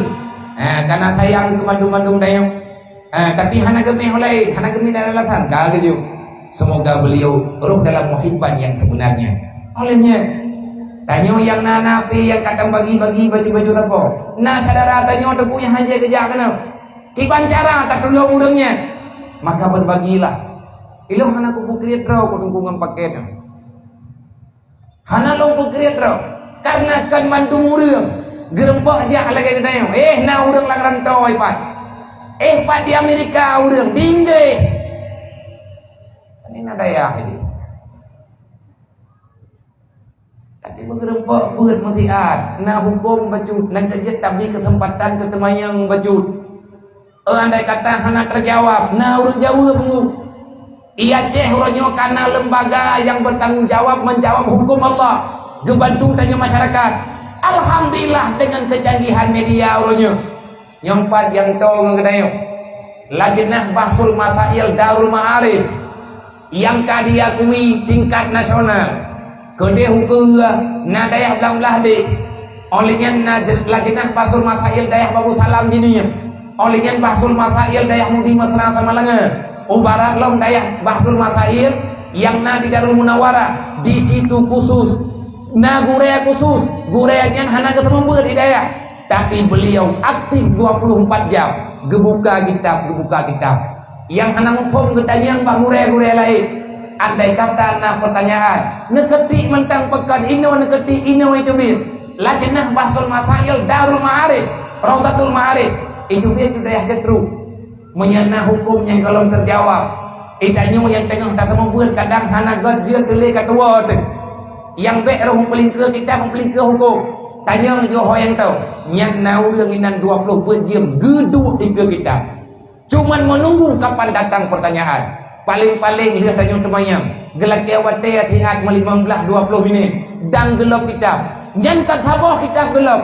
Ha, karena sayang keu mandum-mandum dayong. Ha, tapi hana geumeh ulai, hana geumeh dan alasan ka geujok. Semoga beliau roh dalam muhibban yang sebenarnya. Olehnya, tanyoe nyang na napi nyang kadang bagi-bagi baju-baju sapo. Na syedara tanyoe teupeu nyang hajat geujak keunoe. Kiban cara tatulông ureuëng nyan, maka berbagilah. Ilông hana kupeukriet droe kudungku ngon paket nyoe. Hana lôn peukriet droe, karena kan mandum ureuëng geureumpok jak lagée geutanyoe. Eh, na ureuëng lam rantau ipat. Eh, pat di Amerika ureuëng, di Inggris. Ini na dayah ini. Jadi, meugeureumpok beuet meusiat, na huköm bacut, na keujeuet tabri keuseumpatan keu teumanyong bacut. Eh, andai kata hana teujawab, na ureuëng jaweueb ngu. Di Aceh uroe nyoe kana lembaga nyang bertanggung jawab menjawab huköm Allah, geubantu tanyoe masyarakat. Alhamdulillah, dengan kecanggihan media uroe nyoe. Nyang pat nyang toe ngon geutanyoe, Lajnah Bahsul Masail Darul Ma'arif nyang ka diakui tingkat nasional. Keudeh ukeue na dayah Blang Blahdeh, óh lheueh nyan na je-, Lajnah Bahsul Masail dayah Babu Salam Jinoe, óh lheueh nyan Bahsul Masail dayah Mudi Mesra Samalanga, u barat lom dayah Bahsul Masail nyang na di Darul Munawarah, di situ khusus, na gurée khusus, gurée nyan hana geuteumeubeuet di dayah. Tapi beliau aktif dua puluh empat jam, geubuka kitab, geubuka kitab. Nyang hana muphom geutanyong bak gurée-gurée laén. Andai kata na peutanyaan, neukeutik mantong pakon inoe, neukeutik inoe, itu biet. Lajnah Bahsul Masail Darul Ma'arif, Raudhatul Ma'arif, itu biet di dayah Jatru. Meunyoe na huköm nyang gohlom teujawab, eh, tanyoe nyang teungoh tateumeubeuet kadang hana göt jeuet teuh lé ka tuwoe teuh. Nyang bék roh meupeulinkeue kitab, meupeulinkeue huköm. Tanyong jih ho nyang toe, nyan na ureuëng inan dua ploh beuet jeuem geuduek dikeue kitab. Cuman menunggu kapan datang pertanyaan. Paléng-paléng lheueh tanyoe teumanyong, geulakée watée siat meulimong blaih dua ploh minit, dan geulob kitab. Nyan ka saboh kitab geulob.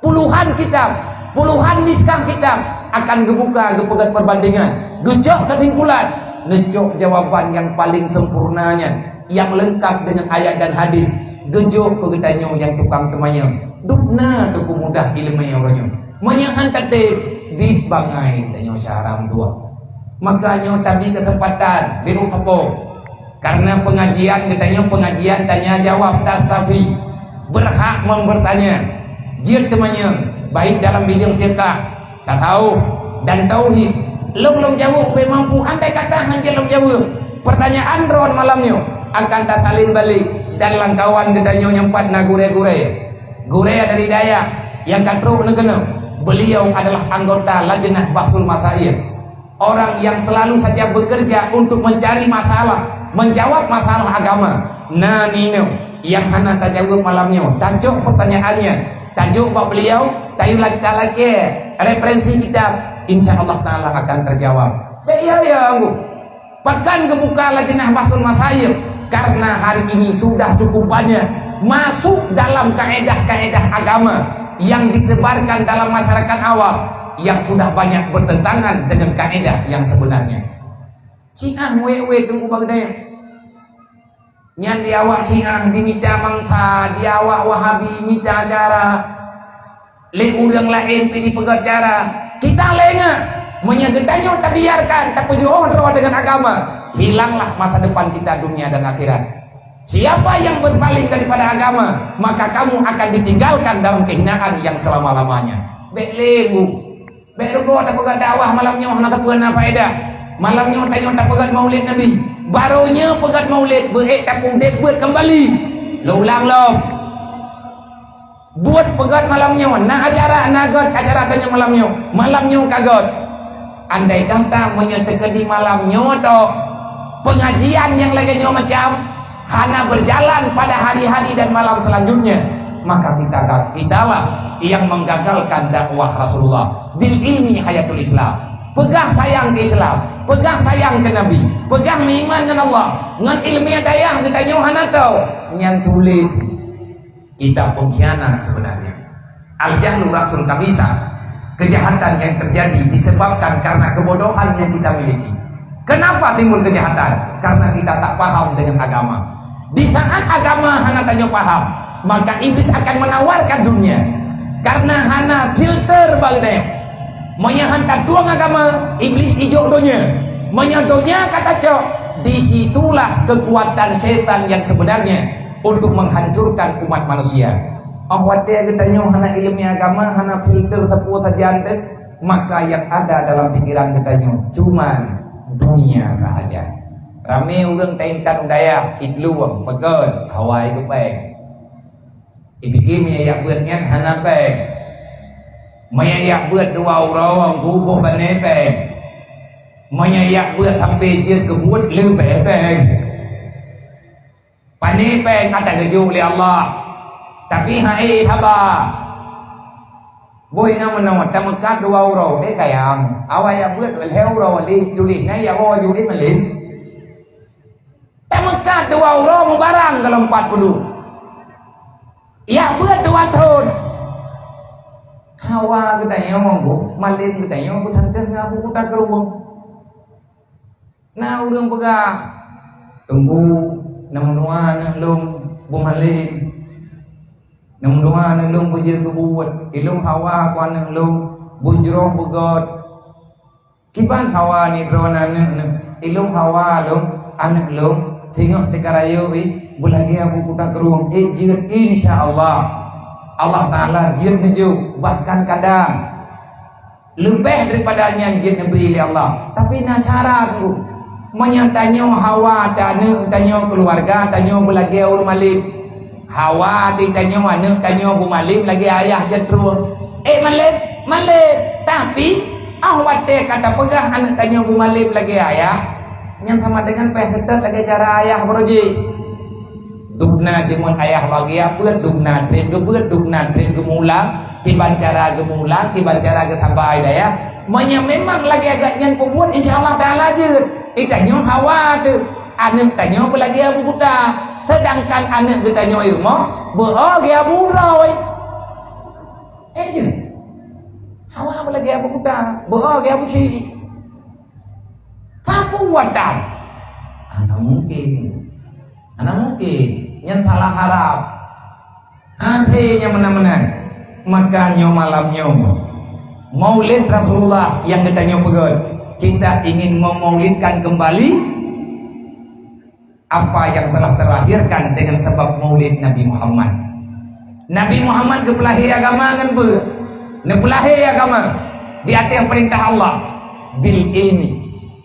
Puluhan kitab, puluhan naskah kitab akan geubuka, geupeugét perbandingan, geucok keusimpulan, neucok jawaban nyang paléng sempurna nyan, nyang leungkab deungon ayat dan hadis, geujok keu geutanyoe nyang tukang teumanyong. Dubna teungku mudah iéleumé uroe nyoe. Meunyoe han tatem, biet bangai tanyoe syah haram dua. Maka nyoe tabri keuseumpatan, biru teupok. Karena pengajian geutanyoe pengajian tanya jawab, tastafi, berhak membertanya. Jeuet teumanyong, baik dalam bidang fiqah, tasawuf, dan tauhid. Lôn lôn jaweueb ubé mampu, andai kata hana jeuet lôn jaweueb. Pertanyaan droen malam nyoe akan tasalin balik dan lam kawan geutanyoe nyang pat na gurée-gurée. Gurée dari dayah nyang ka trok neukeunoe, beliau adalah anggota Lajnah Bahsul Masail. Orang yang selalu saja bekerja untuk mencari masalah, menjawab masalah agama. Na ninoe nyang hana tajaweueb malam nyoe, tacok pertanyaannya, tajok bak beliau, tayue lak-, talakée referensi kitab, insya Allah Taala akan terjawab. Bék ya, ya, anggu. Bahkan geubuka Lajnah Bahsul Masail, karena hari ini sudah cukup banyak masuk dalam kaedah-kaedah agama yang ditebarkan dalam masyarakat awam yang sudah banyak bertentangan dengan kaedah yang sebenarnya. Syiah muet-muet teungku bak geutanyoe. Nyan di awak Syiah dimita mangsa, di awak Wahabi mita cara. Lé ureuëng laén pih dipeugét cara. Kita lé ingat, meunyoe geutanyoe tabiarkan, tapeujiôh droe deungon agama, hilanglah masa depan kita dunia dan akhirat. Siapa yang berpaling daripada agama, maka kamu akan ditinggalkan dalam kehinaan yang selama-lamanya. Bék lé bu, bék rugoe tapeugét dakwah malam nyoe hana teupeu na faedah. Malam nyoe tanyoe tapeugét Maulid Nabi. Barô nyoe peugét Maulid, beuék tapeudeb beuet keumbali. Lôn ulang lom. Buet peugét malam nyoe, na acara, na gét acara tanyoe malam nyoe. Malam nyoe ka gét. Andai kata meunyoe teukeudi malam nyoe toh, pengajian nyang lagée nyoe macam hana berjalan pada hari-hari dan malam selanjutnya, maka kita ga-, kitalah yang menggagalkan dakwah Rasulullah. Bil ilmi hayatul Islam. Peugah sayang keu Islam, peugah sayang keu Nabi, peugah meuiman ngon Allah, ngon ilmiah dayah geutanyoe hana tao, nyan tuléh. Kita pengkhianat sebenarnya. Al-jahlu ra'sul khabithah. Kejahatan yang terjadi disebabkan karena kebodohan yang kita miliki. Kenapa timbul kejahatan? Karena kita tak paham dengan agama. Di saat agama hana tanyoe paham, maka iblis akan menawarkan dunia. Karena hana filter bak geutanyoe. Meunyoe han tatueng agama, iblis ijok donya. Meunyoe donya ka tacok, di situlah kekuatan setan yang sebenarnya untuk menghancurkan umat manusia. Óh watée geutanyoe hana iéleumé agama, hana filter sapeue sajan teuh, maka yang ada dalam pikiran geutanyoe cuman dunia sahaja. Ramé ureuëng taintat u dayah, iplueng, peugét, hawa geupéng. Ipike meunyoe jak beuet nyan hana péng. Meunyoe jak beuet dua uroe, gubôh bané péng. Meunyoe jak beuet sampoe jeuet geubuet leubeh péng. Aneuk péng ka teugeujok lé Allah. Tapi hai haba. Boh na meunoe tameukat dua uroe, eh, kayang. Awai ya beuet lhèe uroe lé tuléh na ya woe ju malém. Tameukat dua uroe mubarang golom pat puluh. Ya beuet dua thon. Hawa geutanyoe, malém geutanyoe, beusangkén ngon Abu Kuta Krueng. Na ureuëng peugah, "Teungku, neumeudoa aneuk lôn beumalém. Neumeudoa aneuk lôn beujeuet keu buet. Ilôn hawa keu aneuk lôn beujroh beugöt." "Kiban hawa nibak droeneuh aneuk neuh?" "Ilôn hawa lôn, aneuk lôn, singoh teuka rayeuk, ih, beulagèe Abu Kuta Krueng, eh, jeuet insya Allah. Allah Taala jeuet neujok, bahkan kadang leubeh daripada nyan jeuet neubri lé Allah. Tapi na syarat, Bu. Meunyoe tanyoe hawa ta aneuk tanyoe, keuluwarga tanyoe beulagèe ureuëng malém. Hawa di tanyoe aneuk tanyoe beumalém lagèe ayah jeuet krueng. Eh, malém, malém. Tapi, ah, watèe ka tapeugah aneuk tanyoe beumalém lagèe ayah, nyan sama dengan péh seutôt lagèe cara ayah baroe jih." Dubna jimeuet ayah bagi beuet, dubna trép geubeuet, dubna trép geumulang, kiban cara geumulang, kiban cara geusabai dayah. Meunyoe memang lagèe gata nyan peubuet, insya Allah Taala jeuet. Ih, tanyoe hawa teuh. Aneuk tanyoe beulagèe Abu Kuta. Seudangkan aneuk geutanyoe i rumoh, beu-o geuh Abu Roy. Eh, jeuet. Hawa beulagèe Abu Kuta, beu-o geuh Abu Syik. Sapeue watèe? Hana mungkin. Hana mungkin. Nyan salah harap. Até nyang meunan-meunan. Maka nyoe malam nyoe, Maulid Rasulullah nyang geutanyoe peugöt, kita ingin memaulidkan kembali apa yang telah terlahirkan dengan sebab Maulid Nabi Muhammad. Nabi Muhammad geupeulahé agama ngon peue? Neupeulahé agama di ateueh peurintah Allah, bil ilmi,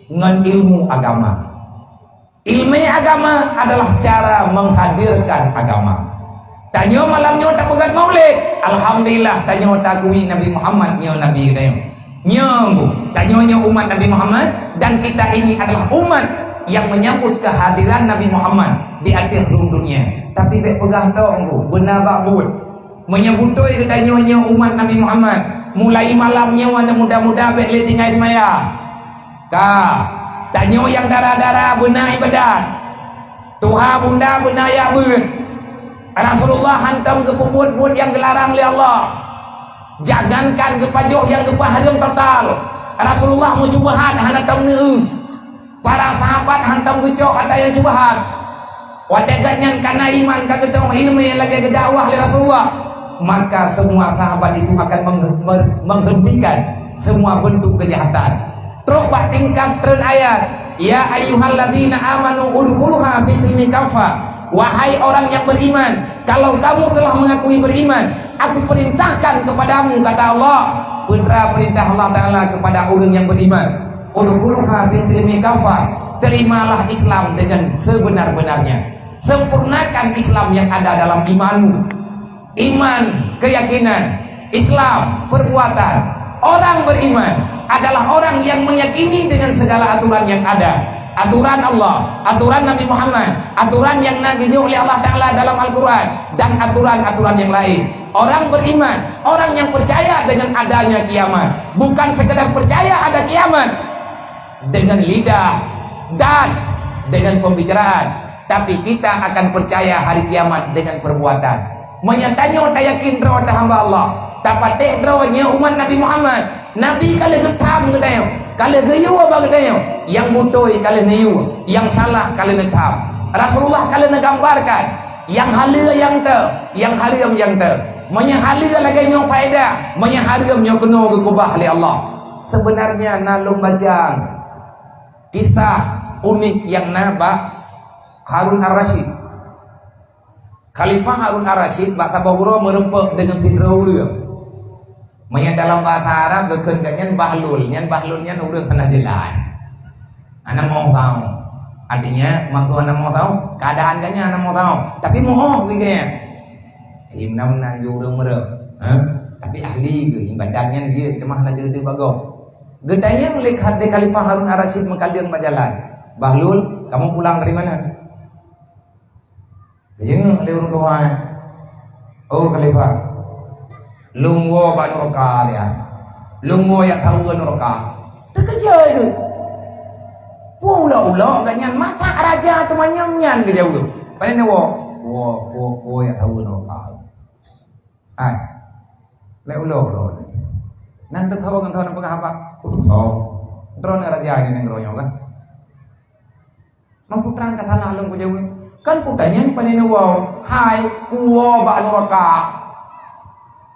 ngon ilmu agama. Ilmu agama adalah cara menghadirkan agama. Tanyoe malam nyoe tapeugöt Maulid, alhamdulillah, tanyoe takui Nabi Muhammad nyoe Nabi geutanyoe. Nyoe, tanyoe nyoe umat Nabi Muhammad, dan kita ini adalah umat yang menyambut kehadiran Nabi Muhammad di atas rhueng dunia. Tapi bèk peugah tok, beuna bak buet. Meunyoe beutôi geutanyoe nyoe umat Nabi Muhammad, mulai malam nyoe aneuk muda-muda bèk lé tinggai seumaya. Ka, tanyoe nyang dara-dara beuna ibadat. Tuha bunda beuna jak beuet. Rasulullah hantom geupeubuet buet nyang geularang lé Allah. Jangankan geupajoh nyang geupeue hareuem total, Rasulullah meucubahat hana tom neueu. Para sahabat hantom geucok ata nyang cubahat. Watèe gobnyan ka na iman, ka geuteurimong ileumèe lagèe geudakwah lé Rasulullah, maka semua sahabat itu akan menghe-, me-, menghentikan semua bentuk kejahatan. Trok bak tingkat treun ayat, "Ya ayyuhalladzina amanu udkhuluha fis silmi kaffah." Wahai orang yang beriman, kalau kamu telah mengakui beriman, aku perintahkan kepadamu, kata Allah. Peue treuk peurintah Allah Taala kepada orang yang beriman, "Udkhuluha fis silmi kaffah." Terimalah Islam dengan sebenar-benarnya. Sempurnakan Islam yang ada dalam imanmu. Iman, keyakinan, Islam, perbuatan. Orang beriman adalah orang yang meyakini dengan segala aturan yang ada. Aturan Allah, aturan Nabi Muhammad, aturan yang na geujok lé Allah Taala dalam Al-Quran, dan aturan-aturan yang lain. Orang beriman, orang yang percaya dengan adanya kiamat, bukan sekedar percaya ada kiamat dengan lidah dan dengan pembicaraan, tapi kita akan percaya hari kiamat dengan perbuatan. Meunyoe tanyoe tayakin droe ta hamba Allah, tapatéh droe nyoe umat Nabi Muhammad, Nabi ka lheueh geutham geutanyoe, ka lheueh geuyue bak geutanyoe, nyang beutôi ka lheueh neuyue, nyang salah ka lheueh neutham. Rasulullah ka lheueh neugambarkan, nyang haleue nyang teu, nyang hareuem nyang teu. Meunyoe haleue lagèe nyoe faedah, meunyoe hareuem nyoe keunoe geukeubah lé Allah. Sebenarnya na lôn baca kisah unik nyang na bak Harun Ar-Rasyid. Khalifah Harun Ar-Rasyid bak saboh uroe meureumpok deungon sidroe ureueng. Meunyoe dalam bahasa Arab geukheun gobnyan Bahlul, nyan Bahlul nyan ureueng hana jeulaih. Hana meu'oh sahoe. Artinya, maksud hana meu'oh sahoe, keuadaan gobnyan hana meu'oh sahoe. Tapi meu'oh geuh gobnyan. Imam nan ju ureueng meureueng. Ha? Tapi ahli geuh, ibadat nyan jeuet, teuma hana jeuet bagoe. Geutanyong lé Kha-, lé Khalifah Harun Ar-Rasyid meukaleueng bak jalan, "Bahlul, kamu pulang dari mana?" Jeuet lé ureuëng tuha, "Oh Khalifah, lôn woe bak nuraka lé, lôn woe jak saweue nuraka." Teukeujot geuh. Peue ulok-ulok geuh nyan, masa raja teumanyong nyan geujaweueb. Pane neuwoe? "Woe, woe, woe jak saweue nuraka." Hai, lé ulo-ulo. Nan teutho ngon tho neupeugah haba, "Teutho. Droeneuh raja di nanggroe nyoe kan?" Mampu trang ka salah lôn kujaweueb. Kan kutanyong pane neuwoe, hai, kuwoe bak nuraka.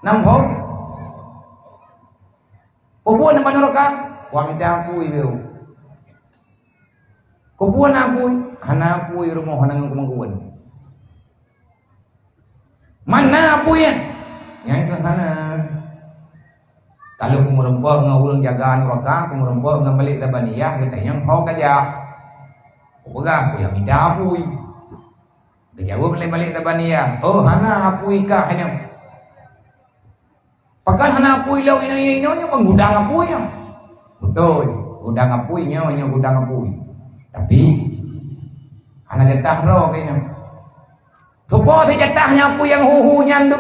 Nam ho? Peue buet nibak nuraka? Kuwa mita apui beu. Kubuet na apui? Hana apui rumoh, hana ngon keumeuguan. Mana apui nyan? Nyan keuh hana. Kalau kumeureumpok ngon ureuëng jaga nuraka, kumeureumpok ngon Malik Zabaniyah, geutanyong ho ka jak. Kupeugah, "Kuya mita apui." Geujaweueb lé Malik Zabaniyah, "Oh, hana apui kah nyoe." Pakon hana apui lom inoe, inoe nyoe kan gudang apui nyoe. Beutôi, gudang apui nyoe, nyoe gudang apui. Tapi hana jatah droe keuh nyoe. Soe po teuh jatah nyan apui nyang hu-hu nyan tu?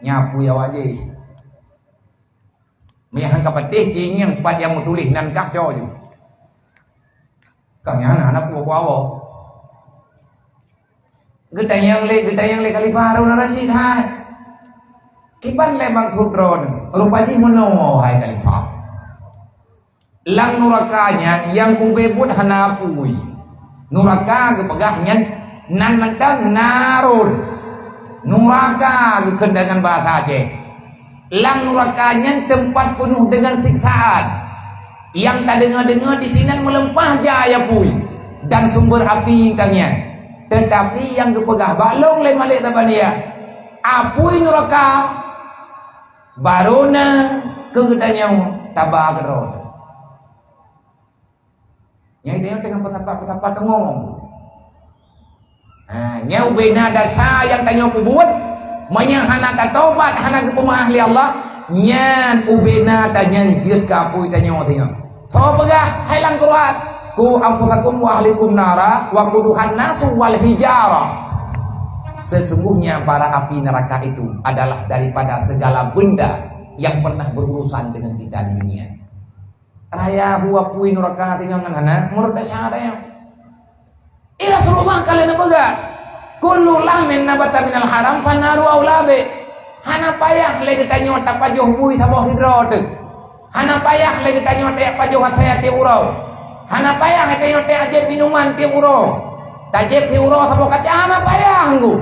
Nyan apui awak jih. Meunyo han ka patéh, ci ngieng pat nyang meutuléh nan kah cok ju. Ka nyan hana peue-peue. Geutanyong lé, geutanyong lé Khalifah Harun Ar-Rasyid, "Hai, kiban lé maksud droeneuh? Rupa jih meunoe, hai Khalifah. Lam nuraka nyan nyang kubeuet hana apui." Nuraka geupeugah nyan nan mantong narun. Nuraka geukheun deungon bahasa Aceh. Lam nuraka nyan teumpat peunoh deungon siksaan. Nyang tadeungoe-deungoe disinan meuleumpah jai apui dan sumber api ka nyan. Teutapi nyang geupeugah bak lôn lé Malik Zabaniyah, apui nuraka barô na keu geutanyoe taba keudroe. Nyang tanyoe teungoh peusapat-peusapat teungoh. Ha, nyan ubena desya nyang tanyoe peubuet, meunyo hana tatobat, hana geupeumeu'ah lé Allah, nyan ubena tanyan jeuet keu apui tanyoe teungoh. Soe peugah, hai lam Quran, "Qu anfusakum wa ahlikum nara wa quduhan nasu wal hijarah." Sesungguhnya bara api neraka itu adalah daripada segala benda yang pernah berurusan dengan kita di dunia. Raya hu apui nuraka teungoh ngon hana, meunurot desya tanyoe. Eh, Rasulullah ka lheueh neupeugah, "Kullu lahmin nabata minal haram fannaru aula bih." Hana payah lé geutanyoe tapajoh bui saboh sidroe teuk. Hana payah lé geutanyoe tajak pajoh asèe tieb uroe. Hana payah geutanyoe tajak jieb minuman tieb uroe. Tajieb tieb uroe saboh kaca, hana payah ngon.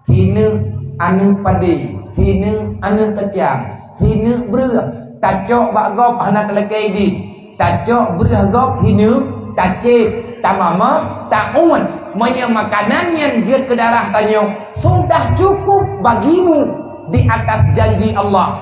Sineuk aneuk padé, sineuk aneuk keuciang, sineuk breueh, tacok bak gob hana talakée idin, tacok breueh gob sineuk, tacéb, tamama, tauet. Meunyoe makanan nyan jeuet keu darah tanyoe, sudah cukup bagimu di atas janji Allah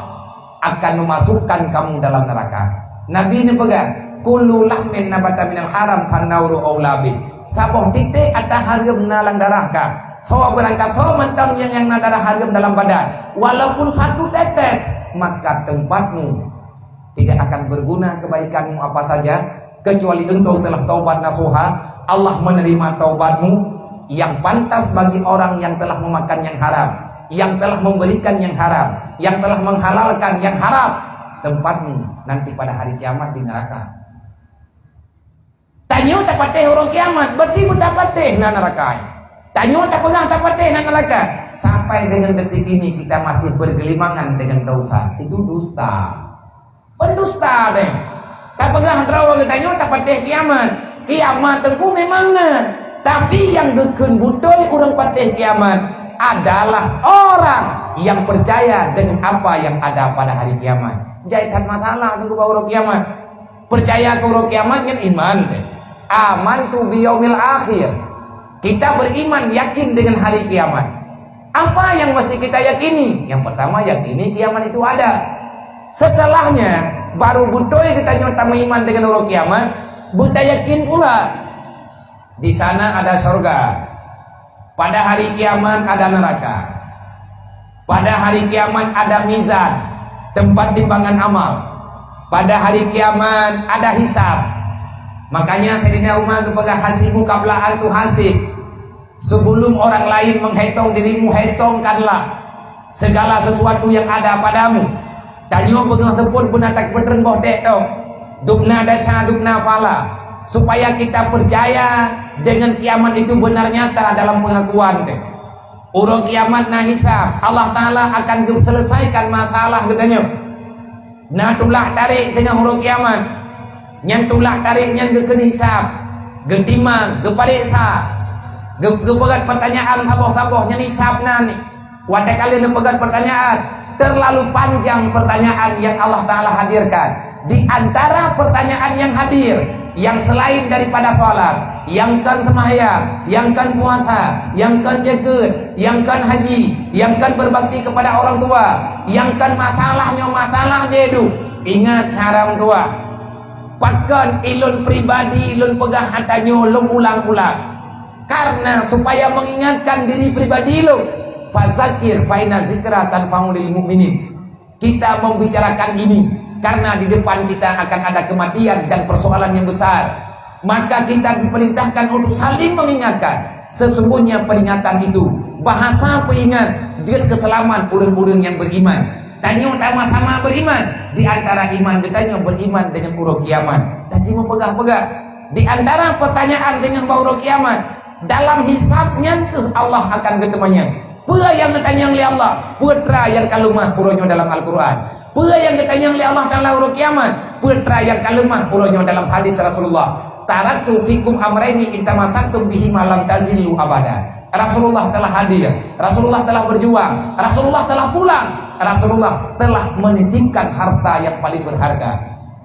akan memasukkan kamu dalam neraka. Nabi neupeugah, "Kullu lahmin nabata minal haram fannaru aula bih." Saboh titek ata hareuem na lam darah kah. Soe beurangkat soe mantong nyang, nyang na darah hareuem dalam badan, walaupun satu tetes, maka tempatmu tidak akan berguna kebaikanmu apa saja, kecuali engkau telah taubat nasuha, Allah menerima taubatmu, yang pantas bagi orang yang telah memakan yang haram, yang telah memberikan yang haram, yang telah menghalalkan yang haram, tempatmu nanti pada hari kiamat di neraka. Tanyoe tapatéh uroe kiamat, berarti beutapatéh na neraka. Tanyoe tapeugah tapatéh na neraka. Sampai dengan detik ini kita masih bergelimangan dengan dosa. Itu dusta. Pendusta deh. Tapeugah droe geutanyoe tapatéh kiamat. Kiamat teungku memang na. Tapi nyang geukheun beutôi ureuëng patéh kiamat adalah orang yang percaya dengan apa yang ada pada hari kiamat. Jai that masalah teungku bak uroe kiamat. Percaya keu uroe kiamat nyan iman. Amantu biyaumil akhir. Kita beriman, yakin dengan hari kiamat. Apa yang mesti kita yakini? Yang pertama, yakini kiamat itu ada. Setelahnya, baru beutôi geutanyoe tameuiman dengan uroe kiamat, beutayakin pula di sana ada syurga. Pada hari kiamat ada neraka. Pada hari kiamat ada mizan, tempat timbangan amal. Pada hari kiamat ada hisab. Makanya Saidina Umar geupeugah, "Hasibu qabla an tuhasib." Sebelum orang lain menghetong dirimu, hetongkanlah segala sesuatu yang ada padamu. Tanyoe beungoh seupôt beuna tapeutreun boh dék tôh, dubna desya, dubna pahala, supaya kita percaya dengan kiamat itu benar nyata dalam pengakuan teuh. Uroe kiamat na hisab, Allah Ta'ala akan geuselesaikan masalah geutanyoe. Na tulak tarék teungoh uroe kiamat. Nyan tulak tarék nyan geukheun hisab, geutimang, geupareksa, geu-, geupeugét peutanyaan saboh-saboh nyan hisab nan. Watée ka lheueh neupeugét peutanyaan, terlalu panjang pertanyaan yang Allah Ta'ala hadirkan. Di antara pertanyaan yang hadir, yang selain daripada salat, nyang kon seumahyang, nyang kon puasa, nyang kon jakeuet, nyang kon haji, nyang kon berbakti kepada orang tua, nyang kon masalah nyoe masalah jeuet, ingat cara meutuah. Pakon ilôn pribadi lôn peugah ata nyoe lôn ulang-ulang? Karena supaya mengingatkan diri pribadi lôn, fazakir fa inna zikra tanfa'ul mukminin. Kita membicarakan ini karena di depan kita akan ada kematian dan persoalan yang besar. Maka kita diperintahkan untuk saling mengingatkan. Sesungguhnya peringatan itu bahasa peuingat jeuet keu seulamat ureuëng-ureuëng nyang beriman. Tanyoe sama-sama beriman. Di antara iman geutanyoe beriman dengan uroe kiamat. Taji meupeugah-peugah. Di antara pertanyaan dengan bak uroe kiamat, dalam hisab nyan keuh Allah akan geuteumanyong. Peue nyang geutanyong lé Allah? Peue tra nyang ka leumah uroe nyoe dalam Al-Qur'an? Peue nyang geutanyong lé Allah Ta'ala uroe kiamat? Peue tra nyang ka leumah uroe nyoe dalam hadis Rasulullah? "Taraktu fikum amraini in tamassaktum bihima lan tadhillu abada." Rasulullah telah hadir, Rasulullah telah berjuang, Rasulullah telah pulang, Rasulullah telah menitipkan harta yang paling berharga.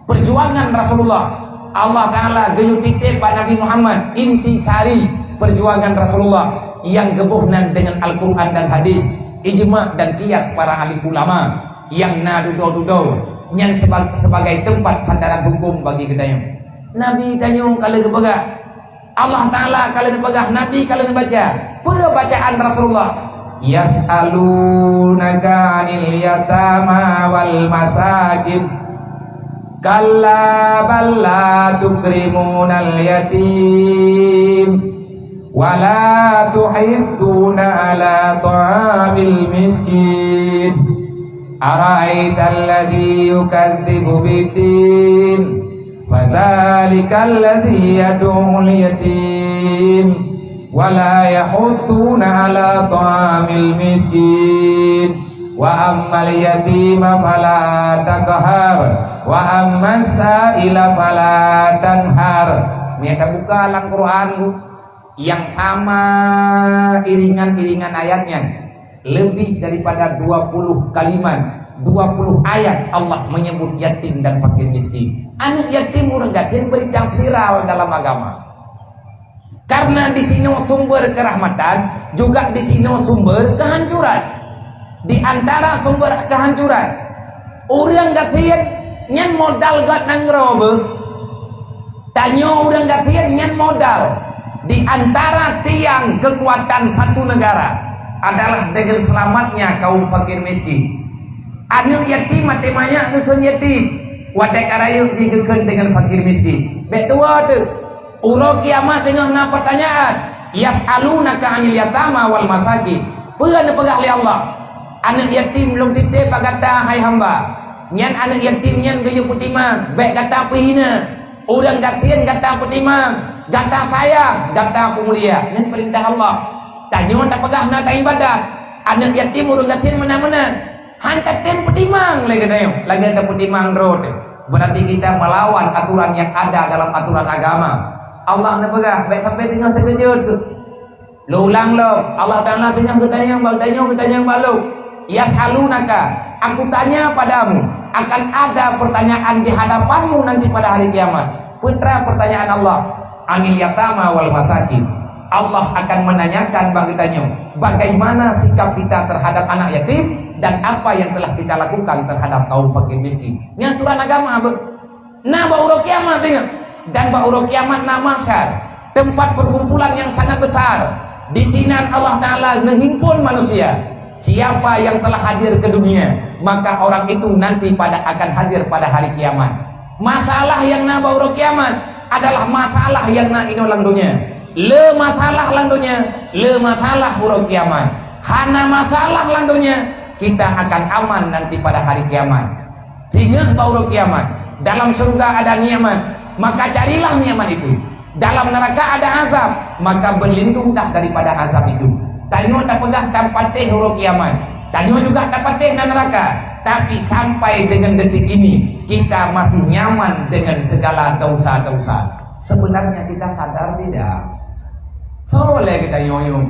Perjuangan Rasulullah, Allah Ta'ala geuyue titip bak Nabi Muhammad, intisari perjuangan Rasulullah nyang geuboh nan dengan Al-Qur'an dan hadis, ijma dan qiyas para alim ulama nyang na dudoe-dudoe nyan seba-, sebagai tempat sandaran hukum bagi geutanyoe. Nabi tanyoe ka lheueh geupeugah, Allah Ta'ala ka lheueh neupeugah, Nabi ka lheueh neubaca. Peue bacaan Rasulullah? "Yas'alunaka 'anil yatama wal masakin. Kalla bal la tukrimunal yatim. Wa la tuhidduna 'ala ta'amil miskin. Ara'aital ladzi yukadzibu biddin. Fadzalikal ladzi yad'ul yatim, wa la yahuddu 'ala ta'amil miskin, wa ammal yatima fala taqhar, wa ammas sa'ila fala tanhar." Nyan tabuka lam Quran, Bu. Yang sama iringan-iringan ayat nyan, lebih daripada dua puluh kalimat, dua puluh ayat Allah menyebut yatim dan fakir miskin. Aneuk yatim ureuëng gasien beurita viral dalam agama. Karena di sinoe sumber keurahmatan, juga di sinoe sumber kehancuran. Di antara sumber kehancuran, ureuëng gasien nyan modal gét nanggroe beuh. Tanyoe ureuëng gasien nyan modal. Di antara tiang kekuatan satu negara adalah dengan selamatnya kaum fakir miskin. Aneuk yatim maté manyak geukheun yatim, watée ka rayeuk jih geukheun dengan fakir miskin. Bék tuwoe teuh, uroe kiamat teungoh na peutanyaan, "Yas'alunaka 'anil yatama wal masakin." Peue neupeugah lé Allah? Aneuk yatim lôn titip bak gata, hai hamba. Nyan aneuk yatim nyan geuyue peutimang, bék gata peuhina. Ureuëng gasien gata peutimang, gata sayang, gata peumulia. Nyan peurintah Allah. Tanyoe tapeugah na taibadat. Aneuk yatim ureuëng gasien meunan-meunan. Han tatem peutimang lé geutanyoe, lagée tapeutimang droe teuh. Berarti kita melawan aturan yang ada dalam aturan agama. Allah neupeugah, bék sampai teungoh teukeujot keuh. Lôn ulang lom, Allah Ta'ala teungoh geutanyong bak tanyoe, geutanyong bak lôn. "Yas'alunaka," aku tanya padamu, akan ada pertanyaan di hadapanmu nanti pada hari kiamat. Peue tra pertanyaan Allah, "'anil yatama wal masakin." Allah akan menanyakan bak geutanyoe, bagaimana sikap kita terhadap anak yatim dan apa yang telah kita lakukan terhadap kaum fakir miskin. Nyan aturan agama, beuh. Na bak uroe kiamat, ingat. Dan bak uroe kiamat na mahsyar, tempat perkumpulan yang sangat besar. Di sinan Allah Ta'ala neuhimpon manusia. Siapa yang telah hadir ke dunia, maka orang itu nanti pada akan hadir pada hari kiamat. Masalah nyang na bak uroe kiamat adalah masalah nyang na inoe lam donya. Le masalah lam donya, Le masalah uroe kiamat. Hana masalah lam donya, kita akan aman nanti pada hari kiamat. Ingat bak uroe kiamat, dalam syurga ada nikmat, maka carilah nikmat itu. Dalam neraka ada azab, maka berlindunglah daripada azab itu. Tanyoe tapeugah tapatéh uroe kiamat. Tanyoe juga tapatéh na neraka. Tapi sampai dengan detik ini, kita masih nyaman dengan segala dosa-dosa. Sebenarnya kita sadar tidak? Soe lé geutanyoe nyoe?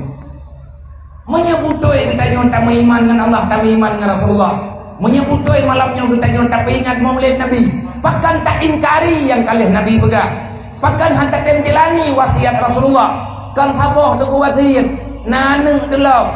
Meunyoe beutôi geutanyoe tameuiman ngon Allah, tameuiman ngon Rasulullah, meunyoe beutôi malam nyoe geutanyoe tapeuingat Maulid Nabi, pakon taingkari nyang ka lheueh Nabi peugah? Pakon hana tatem jalani wasiat Rasulullah? Kon saboh teungku wasiat, na aneuk tulông.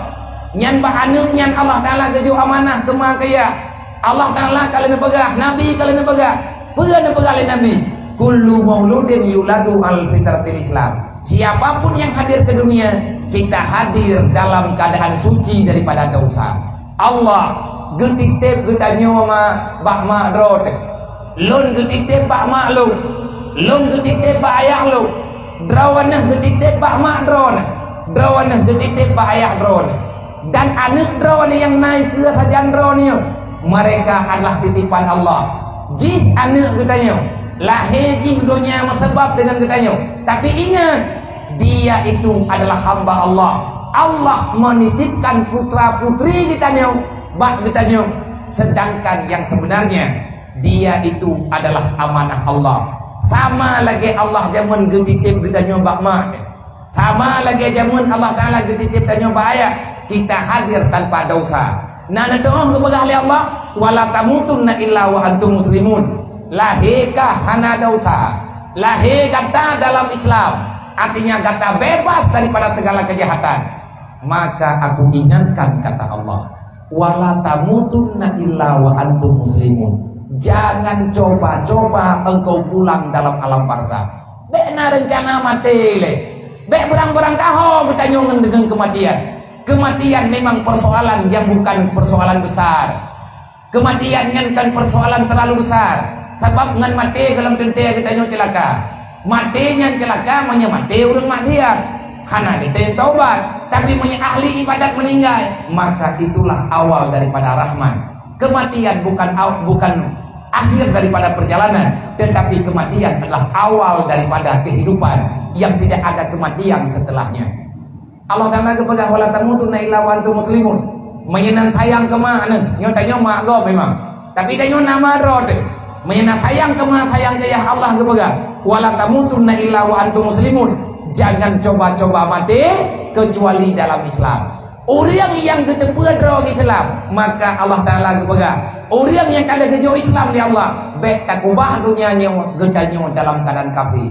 Nyan bak aneuk nyan Allah Taala geujok amanah keu ma keu yah. Allah Taala ka lheueh neupeugah, Nabi ka lheueh neupeugah. Peue neupeugah lé Nabi? "Kullu mauludin yuladu al fitratil Islam." Siapapun yang hadir ke dunia, kita hadir dalam keadaan suci daripada dosa. Allah geutitép geutanyoe ma bak mak droe teuh. Lôn geutitép bak mak lôn. Lôn geutitép bak ayah lôn. Droeneuh geutitép bak mak droeneuh. Droeneuh geutitép bak ayah droeneuh. Dan aneuk droeneuh nyang na i keue sajan droeneuh nyoe, mereka adalah titipan Allah. Jih aneuk geutanyoe, lahé jih donya meusabab deungon geutanyoe. Tapi ingat, dia itu adalah hamba Allah. Allah menitipkan putra-putri geutanyoe bak geutanyoe, sedangkan yang sebenarnya, dia itu adalah amanah Allah. Sama lagée Allah jameun geutitép geutanyoe bak mak. Sama lagée jameun Allah Taala geutitép tanyoe bak ayah, kita hadir tanpa dosa. Na neutu'oh geupeugah lé Allah, "Wala tamutunna illa wa antum muslimun." Lahé kah hana dosa. Lahé gata dalam Islam. Artinya gata bebas daripada segala kejahatan. Maka aku ingatkan kata Allah, "Wala tamutunna illa wa antum muslimun." Jangan coba-coba engkau pulang dalam alam barzakh. Bék na reuncana maté lé. Bék beurang-beurang kaho geutanyoe ngon deungon keumatian. Keumatian memang persoalan yang bukan persoalan besar. Keumatian nyan kon persoalan terlalu besar. Sabab ngon maté gohlom teuntée geutanyoe ceulaka. Maté nyan ceulaka meunyoe maté ureuëng maksiat. Hana geutem taubat. Tapi meunyoe ahli ibadat meuninggai, maka itulah awal daripada rahmat. Keumatian bukan aw-, bukan akhir daripada perjalanan, tetapi keumatian adalah awal daripada kehidupan yang tidak ada keumatian setelahnya. Allah Taala geupeugah, "Wala tamutunna illa wa antum muslimun." Meunyoe na sayang keu mak neuh, nyoe tanyoe mak gob memang. Tapi tanyoe na mak droe teuh. Meunyoe na sayang keu mak, sayang keu yah, Allah geupeugah, "Wala tamutunna illa wa antum muslimun." Jangan coba-coba maté kecuali dalam Islam. Ureuëng nyang geuteupeue droe Islam, maka Allah Taala geupeugah, ureuëng nyang ka lheueh geujok Islam lé Allah, bék takubah donya nyoe geutanyoe dalam keuadaan kafé.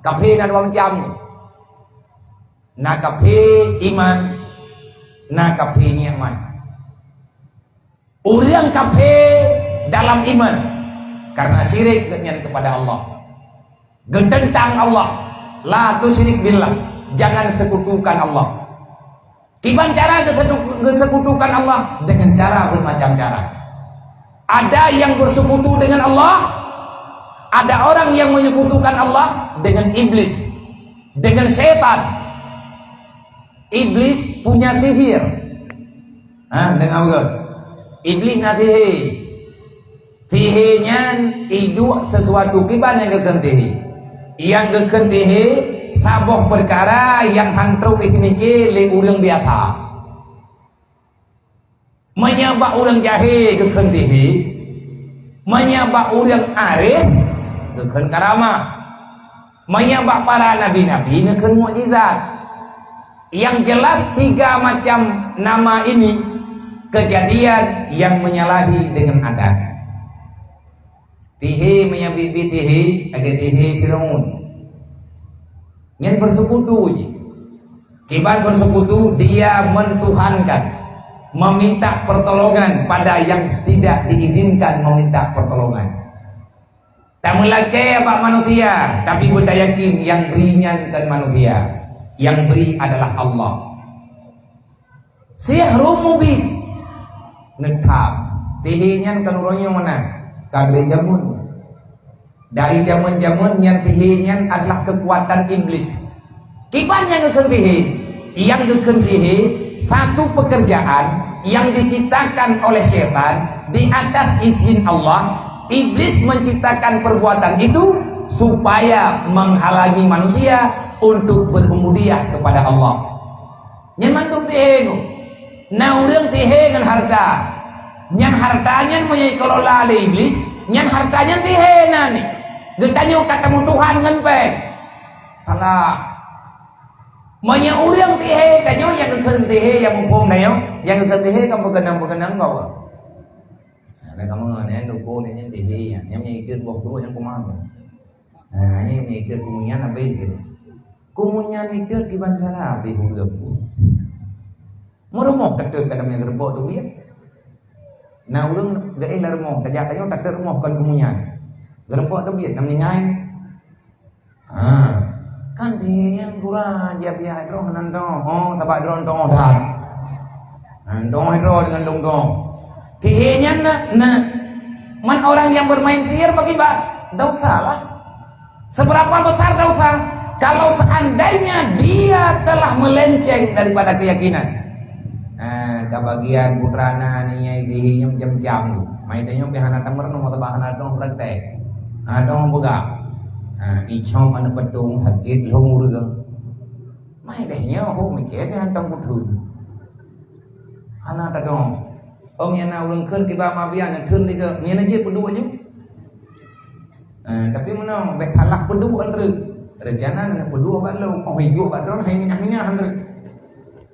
Kafé na dua macam. Na kafé iman, na kafé nikmat. Ureuëng kafé dalam iman karena syirik geuhnyan kepada Allah. Geuteuntang Allah, la tusyrik billah, jangan sekutukan Allah. Kiban cara geusetu-, geusekutukan Allah? Dengan cara bermacam cara. Ada yang bersekutu dengan Allah, ada orang yang menyekutukan Allah dengan iblis, dengan syaitan. Iblis punya sihir. Ha, dengar betul. Iblis na sihé. Sihé nyan iduek sesuatu kiban nyang geukheun sihé. Nyang geukheun sihé saboh peukara nyang han trok jimike lé ureuëng biasa. Meunyoe bak ureuëng jahé geukheun sihé, meunyoe bak ureuëng arif geukheun karamah. Meunyoe bak para nabi-nabi neukheun mukjizat. Yang jelas tiga macam nama ini kejadian yang menyalahi dengan adat. Sihé meunyoe biet-biet sihé, lagée sihé Firaun. Nyan bersekutu jih. Kiban bersekutu, dia mentuhankan, meminta pertolongan pada yang tidak diizinkan meminta pertolongan. Tameulakée bak manusia, tapi beutayakin nyang bri nyan kon manusia. Nyang bri adalah Allah. Sihrun mubin. Neuthab. Sihé nyan kon uroe nyoe meunan. Ka dari jameun. Dari jameun-jameun nyan sihé nyan adalah kekuatan iblis. Kiban nyang geukheun sihé? Nyang geukheun sihé, satu pekerjaan yang diciptakan oleh syaitan di atas izin Allah. Iblis menciptakan perbuatan itu supaya menghalangi manusia untuk berubudiyah kepada Allah. Nyan mandum sihé nyoe. Na ureuëng sihé ngon hareuta. Nyang hareuta nyan meunyoe jikelola lé Iblis, nyan hareuta nyan sihé na nyan. Geutanyoe ka tameutuhan ngon péng. Salah. Meunyoe ureuëng sihé, tanyoe nyang geukheun sihé, nyang muphom tanyoe, nyang geukheun sihé kan peukeunong-peukeunong gob. Nah, kamoe nyan dukon nyan sihé, nyan meunyoe jiteuet boh pruet nyan kuman. Nah, nyan meunyoe jiteuet kumunyan habéh jiteuet. Kumunyan jiteuet kiban cara habéh ureuëng. Meurumoh tateuet kadang nyang geureumpok teubiet. Na ureuëng geuéh lam rumoh, tajak tanyoe tateuet rumoh kon kumunyan. Geureumpok teubiet na meuninggai. Ha, kan sihé nyan gura jieb-jieb droe hana tong. Oh, sabab droe tong that. Hana tong droe deungon lôn tong. Sihé nyan na, na man orang yang bermain sihir bagaimana? Dosa lah. Seberapa besar dosa? Kalau seandainya dia telah melenceng daripada keyakinan. Ah, kebagian putra na ni nyai dihi nyum jam-jam tu. Mai tanyoe pih hana tameurunoe, sabab hana dong praktek. Hana dong peugah. Ha, icom aneuk peutong sakét lhong ureuëng. Mai deh nyoe ho mikir nyan tong kuthun. Hana tadong. Ôm nyang na ureuëng kheun kiba mabian, na theun tiga. Nyan aja peuduek nyoe. Eh, tapi meunoe bék salah peuduek nyan reuek. Rencana na peuduek bak lôn, oh iduek bak droe hai minah-minah nyan reuek.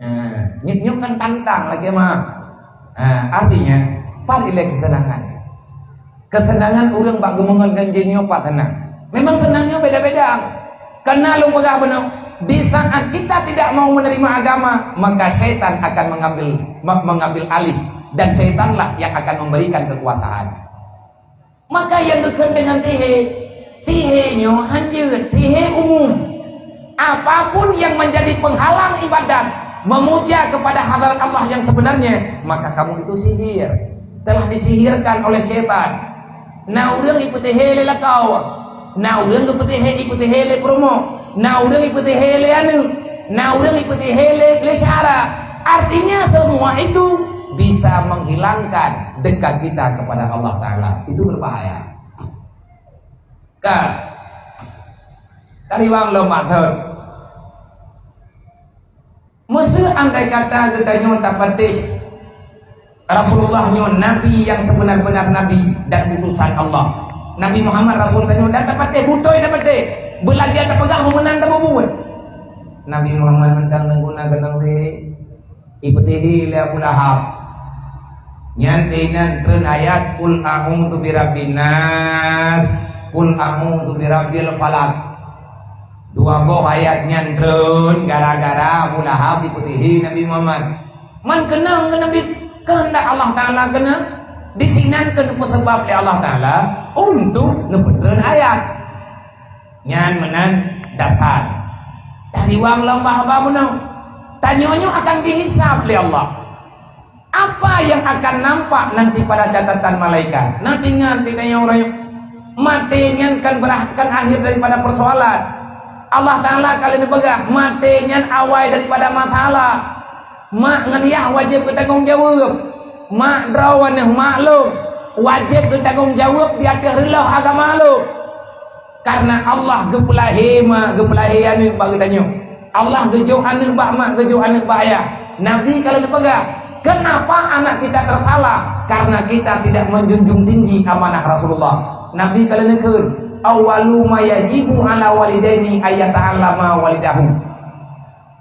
Eh, nyoe, nyoe kan tantang lagée mah. Eh, artinya pat ilée kesenangan. Kesenangan ureuëng bak geumeungon ganjil nyoe pat hana. Memang senangnya beda-beda. Karena lôn peugah bunoe, di saat kita tidak mau menerima agama, maka syaitan akan mengambil me- mengambil alih dan syaitanlah yang akan memberikan kekuasaan. Maka nyang geukheun deungon sihé, sihé nyoe hanjeuet, sihé umum. Apapun yang menjadi penghalang ibadat, memuja kepada hadarat Allah yang sebenarnya, maka kamu itu sihir. Telah disihirkan oleh syaitan. Na ureuëng ipeuteuhé lé lakoe, na ureuëng geupeuteuhé, ipeuteuhé lé peurumoh, na ureuëng ipeuteuhé lé aneuëk, na ureuëng ipeuteuhé lé, lé syara. Artinya semua itu bisa menghilangkan dekat kita kepada Allah Taala. Itu berbahaya. Ka tadi bang lom maksud. Meuseu andai kata geutanyoe tapatéh Rasulullah nyoe nabi nyang seubeuna-beuna nabi dan utusan Allah. Nabi Muhammad Rasul tanyoe dan tapatéh, beutôi tapatéh. Beulagiat tapeugah meunan tamubuet. Nabi Muhammad mantong neuguna keunong lé ipeuteuhé lé Abu Lahab. Nyan keuinan treun ayat, "Qul a'udzu birabbin nas, qul a'udzu birabbil falaq." Dua boh ayat nyan treun gara-gara Abu Lahab ipeuteuhé Nabi Muhammad. Man keunong keu Nabi, keuheundak Allah Taala keunong. Disinan keuneuk peusabab lé Allah Taala untuk neupeutreun ayat. Nyan meunan dasar. Tariwang lom bahwa meunoe. Tanyoe nyoe akan dihisab lé Allah. Apa yang akan nampak nanti pada catatan malaikat? Nah, ingat di tanyoe uroe nyoe. Maté nyan kan berah-, kan akhir daripada persoalan. Allah Taala ka lheueh neupeugah, maté nyan awai daripada masalah. Mak ngon yah wajéb geutanggong jaweueb. Mak droe aneuëk mak lôn wajéb geutanggong jaweueb di ateueh reuloh agama lôn. Karena Allah geupeulahé ma-, geupeulahé aneuëk bak geutanyoe. Allah geujok aneuëk bak mak, geujok aneuëk bak ayah. Nabi ka lheueh neupeugah, "Kenapa anak kita tersalah? Karena kita tidak menjunjung tinggi amanah Rasulullah." Nabi ka lheueh neukheun, "Awwalu ma yajibu ala walidaini ayyata'allama walidahu."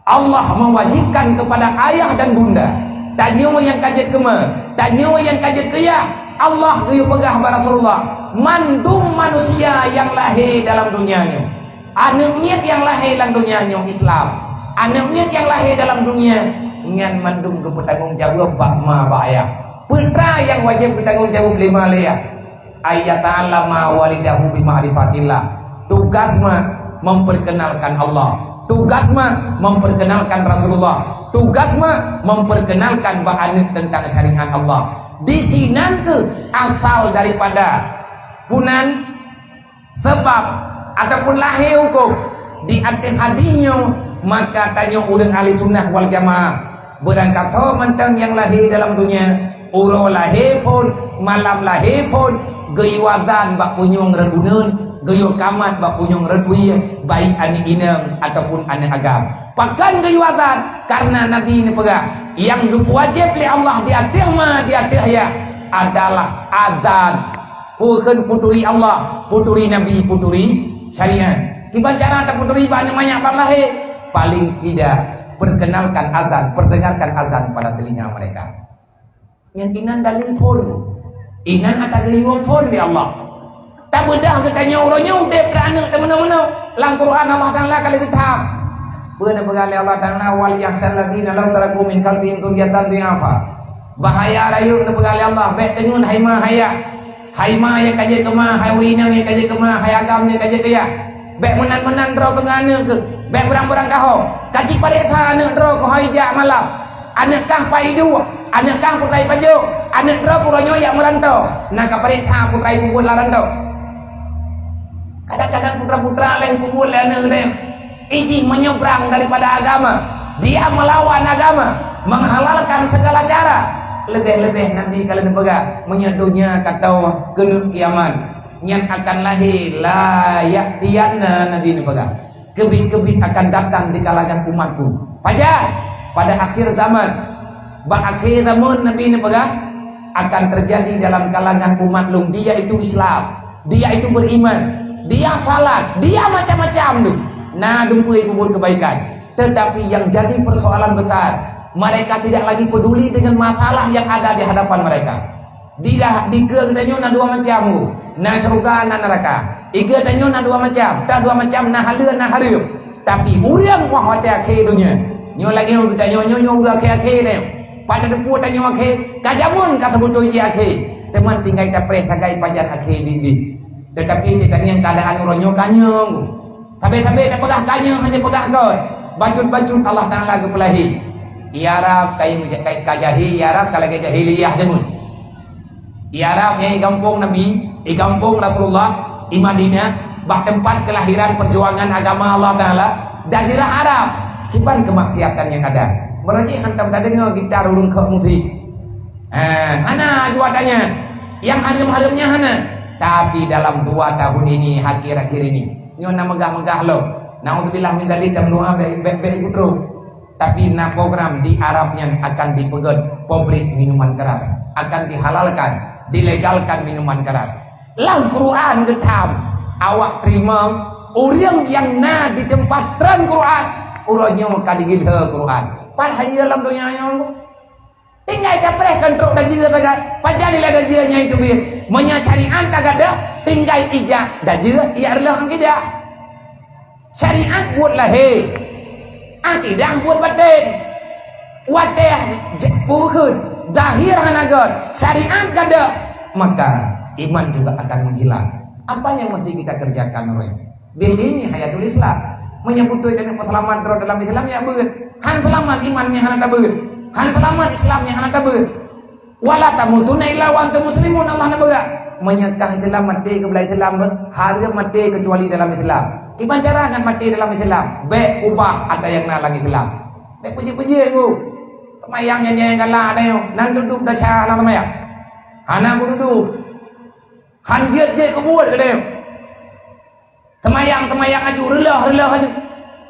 Allah mewajibkan kepada ayah dan bunda, tanyoe nyang ka jeuet keu ma, tanyoe nyang ka jeuet keu yah, Allah geuyue peugah bak Rasulullah, mandum manusia nyang lahé dalam donya nyoe, aneuëk miet nyang lahé lam donya nyoe Islam, aneuëk miet nyang lahé dalam donya nyan mandum geupeutanggong jaweueb bak ma bak ayah. Peue nyang wajéb geutanggong jaweueb lé ma lé yah? Ayyata'allama walidahu bi ma'rifatillah. Tugas ma memperkenalkan Allah. Tugas ma memperkenalkan Rasulullah. Tugas ma memperkenalkan bak aneuëk tentang syariat Allah. Disinan keuh asal daripada punan sebab ataupun lahé huköm. Di ateueh hadih nyoe Maka tanyoe ureuëng ahli sunnah wal jamaah, beurangkat ho mantong nyang lahé dalam dunia, uroe lahé phon, malam lahé phon, geuyue azan bak punyueng rot buneuen, geuyue kamat bak punyueng rot wie, baik aneuëk inong ataupun aneuëk agam. Pakon geuyue azan? Karena Nabi neupeugah, nyang geupeuwajéb lé Allah di ateueh ma, di ateueh yah adalah azan. Peue kheun peuturi Allah, peuturi Nabi, peuturi syariat. Kiban cara tapeuturi bak aneuëk manyak ban lahé? Paling tidak, perkenalkan azan, perdengarkan azan pada telinga mereka. Nyan inan dalil phon. Inan ata geuyue phon di Allah. Tabeudah geutanyoe uroe nyoe udeb keu aneuëk teumeunoe-meunoe. Lam Quran Allah Taala ka lheueh geutham. Peue neupeugah lé Allah Taala, "Wal yakhsyal ladzina law taraku min khalfihim dzurriyyatan dhi'afa." Bahaya rayeuk neupeugah lé Allah, bék teungeut hai ma hai yah. Hai ma nyang ka jeuet keu ma, hai ureuëng inong nyang ka jeuet keu ma, hai agam nyang ka jeuet keu yah. Bék meunan-meunan droe keu ngon aneuëk keuh, bék beurang-beurang kahom. Ka jipareksa aneuëk droe keuh ho ijak malam. Aneuëk kah pai iduek, aneuëk kah putra ipajok, aneuëk droe keuh uroe nyoe jak meuranto. Na ka pareksa putra ipeubuet lam ranto. Kadang-kadang putra-putra lheueh ipeubuet lé aneuëk geutanyoe. Ijih menyeberang daripada agama, dia melawan agama, menghalalkan segala cara. Leubeh-leubeh Nabi ka lheueh neupeugah, meunyoe donya ka toe keuneuk kiamat, nyan akan lahé la ya'tiyanna, Nabi neupeugah. Keubiet-keubiet akan datang di kalangan umatku. Pajan? Pada akhir zaman. Bak akhé zaman Nabi neupeugah, akan terjadi dalam kalangan umat lôn, dia itu Islam, dia itu beriman, dia salat, dia macam-macam tu. Na dumpeue peubuet kebaikan. Tetapi yang jadi persoalan besar, mereka tidak lagi peduli dengan masalah yang ada di hadapan mereka. Di dah, di keue geutanyoe na dua macam, na syeuruga, na neuraka. Di keue tanyoe na dua macam, ta dua macam, na haleue, na hareuem. Tapi ureuëng wah watée akhé donya. Nyoe lagée ureuëng tanyoe, nyoe, nyoe ureuëng akhé-akhé nyoe. Pada teupeu tanyoe akhé, ka jameun ka teubeutôi jih akhé. Teuma tinggai tapreh sagai pajan akhé biet-biet. Tetapi teutangieng keadaan uroe nyoe ka nyoe. Sabe-sabe tapeugah ka nyoe hana peugah göt. Bacut-bacut Allah Taala geupeulahé. Di Arab kai, kai ka jahé, di Arab ka lagée jahiliyah jameun. Di Arab nyang di gampông Nabi, di gampông Rasulullah, di Madinah, bak teumpat keulahiran peujuangan agama Allah Taala, dajeurah Arab, kiban keumaksiatan nyang ada. Meurajih hantom tadeungoe gitar ureuëng kheuk musik. Eh, hana juatannya. Nyang hareuem-hareuem nyan hana. Tapi dalam dua tahun ini, akhir-akhir ini, nyoe na meugah-meugah lom. Naudzubillah min dzalik, dan doa bék, bék, bék putôh. Tapi na program di Arab nyan akan dipeugét pabrik minuman keras, akan dihalalkan, dilegalkan minuman keras. Lam Quran geutham, awak teurimong ureuëng nyang na di teumpat treun Quran, uroe nyoe ka digilhé Quran. Padahai lam donya nyoe tinggai tapreh kon trok dajeue sagai, pajan nilai dajeue nyang teubiet. Meunyoe syariat ka gadôh, tinggai ijak dajeue, ijak reuloh akidah. Syariat buet lahé, akidah buet batén. Watée j-, bukon, zahir hana göt, syariat gadôh, maka iman juga akan menghilang. Apa yang mesti kita kerjakan, uroe nyoe? Bil ilmi hayatul Islam. Meunyoe beutôi tanyoe peuseulamat droe dalam Islam, ya beuet. Han seulamat iman nyang hana tabeuet. Han seulamat Islam nyang hana tabeuet. "Wala tamutunna illa wa antum muslimun," Allah neupeugah. Meunyoe kah Islam maté keu blah Islam, hareuem maté keucuali dalam Islam. Kiban cara ngon maté dalam Islam? Bék ubah ata nyang na lam Islam. Bék peujeuet-peujeuet ngon. Teumayang nyang galak ada nyoe, nan dudoe dasya hana teumayang. Hana beududoe. Han jeuet-jeuet keu buet geutanyoe. Teumayang-teumayang aju, reuloh-reuloh aju.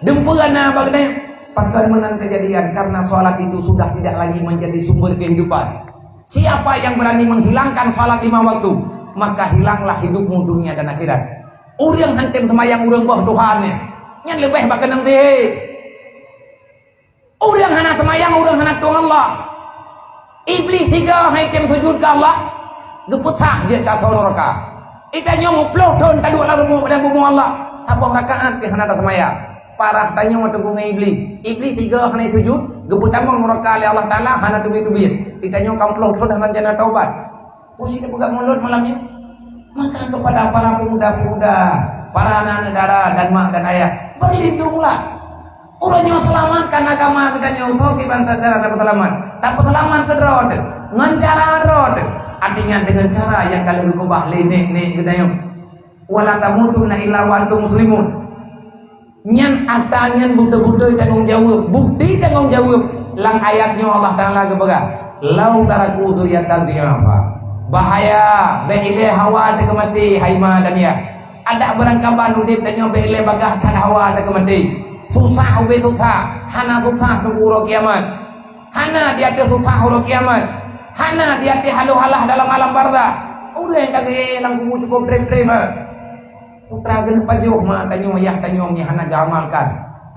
Dumpeue na bak geutanyoe. Pakon meunan keujadian? Karena salat itu sudah tidak lagi menjadi sumber kehidupan. Siapa yang berani menghilangkan salat lima waktu, maka hilanglah hidupmu dunia dan akhirat. Ureuëng han tem teumayang ureuëng boh Tuhan nyan, nyan leubeh bak keunong teuhé. Ureuëng hana teumayang, ureuëng hana tueng Allah. Iblih tiga hai tem sujud keu Allah, geupeusah jeuet keu asoe nuraka. Di tanyoe muploh thon taduek lam rumoh padang bumoe Allah, saboh rakaat pih hana tateumayang. Parah tanyoe teungku ngon Iblih. Iblih tiga hana sujud, geupeutamong nuraka lé Allah Taala hana teubiet-teubiet. Di tanyoe ka muploh thon hana jana taubat. Puji teupeugah mulod malam nyoe. Maka kepada para pemuda-pemuda, para anak-anak dara dan mak dan ayah, berlindunglah. Uroe nyoe seulamatkan agama geutanyoe, soe kiban teuka tapeuseulamat. Tapeuseulamat keu droe teuh, ngon cara droe teuh. Artinya dengan cara nyang ka lheueh geukeubah lé nek-nek geutanyoe. "Wala tamutunna illa wa antum muslimun." Nyan ata nyan beutôi-beutôi tanggong jaweueb. Bukti tanggong jaweueb, lam ayat nyoe Allah Taala geupeugah, "Lau taraku dzurriatan dhi'afa." Bahaya, bèk ilèe hawa teuka maté, hai ma dan yah. Adak beurangkaban udép tanyoe bèk ilèe bagaih that hawa teuka maté. Susah ubé susah, hana susah teungku uroe kiamat. Hana di ateueh susah uroe kiamat. Hana di ateueh haloh-halah dalam alam barzakh. Ureueng ka geuék lam kubu cukôp treb-treb, ha. Putra geuneuk pajoh ma tanyoe, yah tanyoe meunyo hana geuamalkan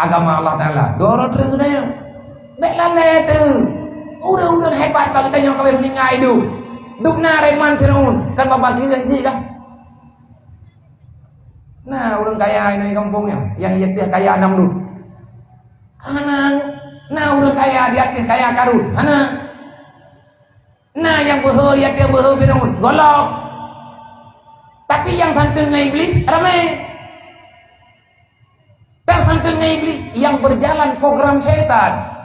agama Allah Taala. Dua uroe treuk geutanyoe. Bèk lalèe teuh. Ureueng-ureueng hebat bak geutanyoe ka meuninggai duek. Dubna reman Firaun, kan babah kiri sini kah? Na ureueng kaya inong gampông nyan, nyang di ateueh kaya Namrud. Hana, na ureueng kaya di ateueh kaya Karun. Hana. Na nyang beuhe di ateueh beuhe Firaun. Gohlom. Tapi nyang santeun ngon Iblih ramé. Tah santeun ngon Iblih nyang beujalan program syaitan.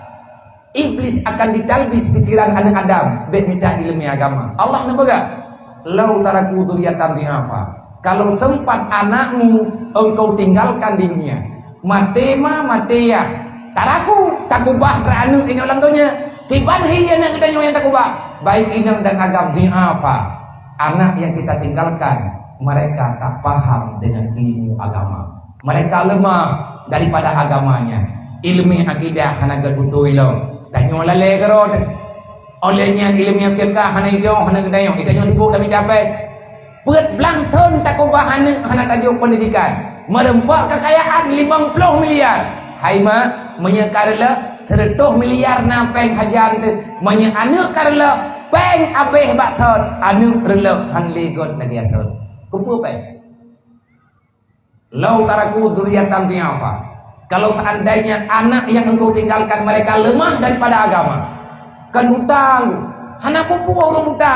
Iblis akan ditalbis pikiran aneuk Adam, bèk mita ileumèe agama. Allah neupeugah, "Lau taraku dzurriatan dhi'afa." Kalau sempat anakmu engkau tinggalkan di dunia, maté ma, maté yah, taraku, takubah teuk aneuk inong lam donya. Kiban hi aneuk geutanyoe nyang takubah, baik inong dan agam dhi'afa. Anak yang kita tinggalkan, mereka tak paham dengan ilmu agama. Mereka lemah daripada agamanya. Ileumèe akidah hana geubeutôi lom. Tanyoe lalèe keudroe. Óh lheueh nyan ileumèe fiqah hana idoe, hana geutanyoe. Geutanyoe sibuk lam ijab bèe. Peuet blang thon takubah aneuk hana tajok pendidikan. Meureumpok keukayaan limong ploh miliar. Hai mak, meunyoe ka reuloh, seureutôh miliar na péng hajan teuh. Meunyoe aneuk ka reuloh, péng abéh bak thon, aneuk reuloh han lé göt lagèe thon. Keupeue péng? "Lau taraku dzurriatan dhi'afa." Kalau seandainya anak yang engkau tinggalkan mereka lemah daripada agama, kan buta, hana peue-peue ureueng buta.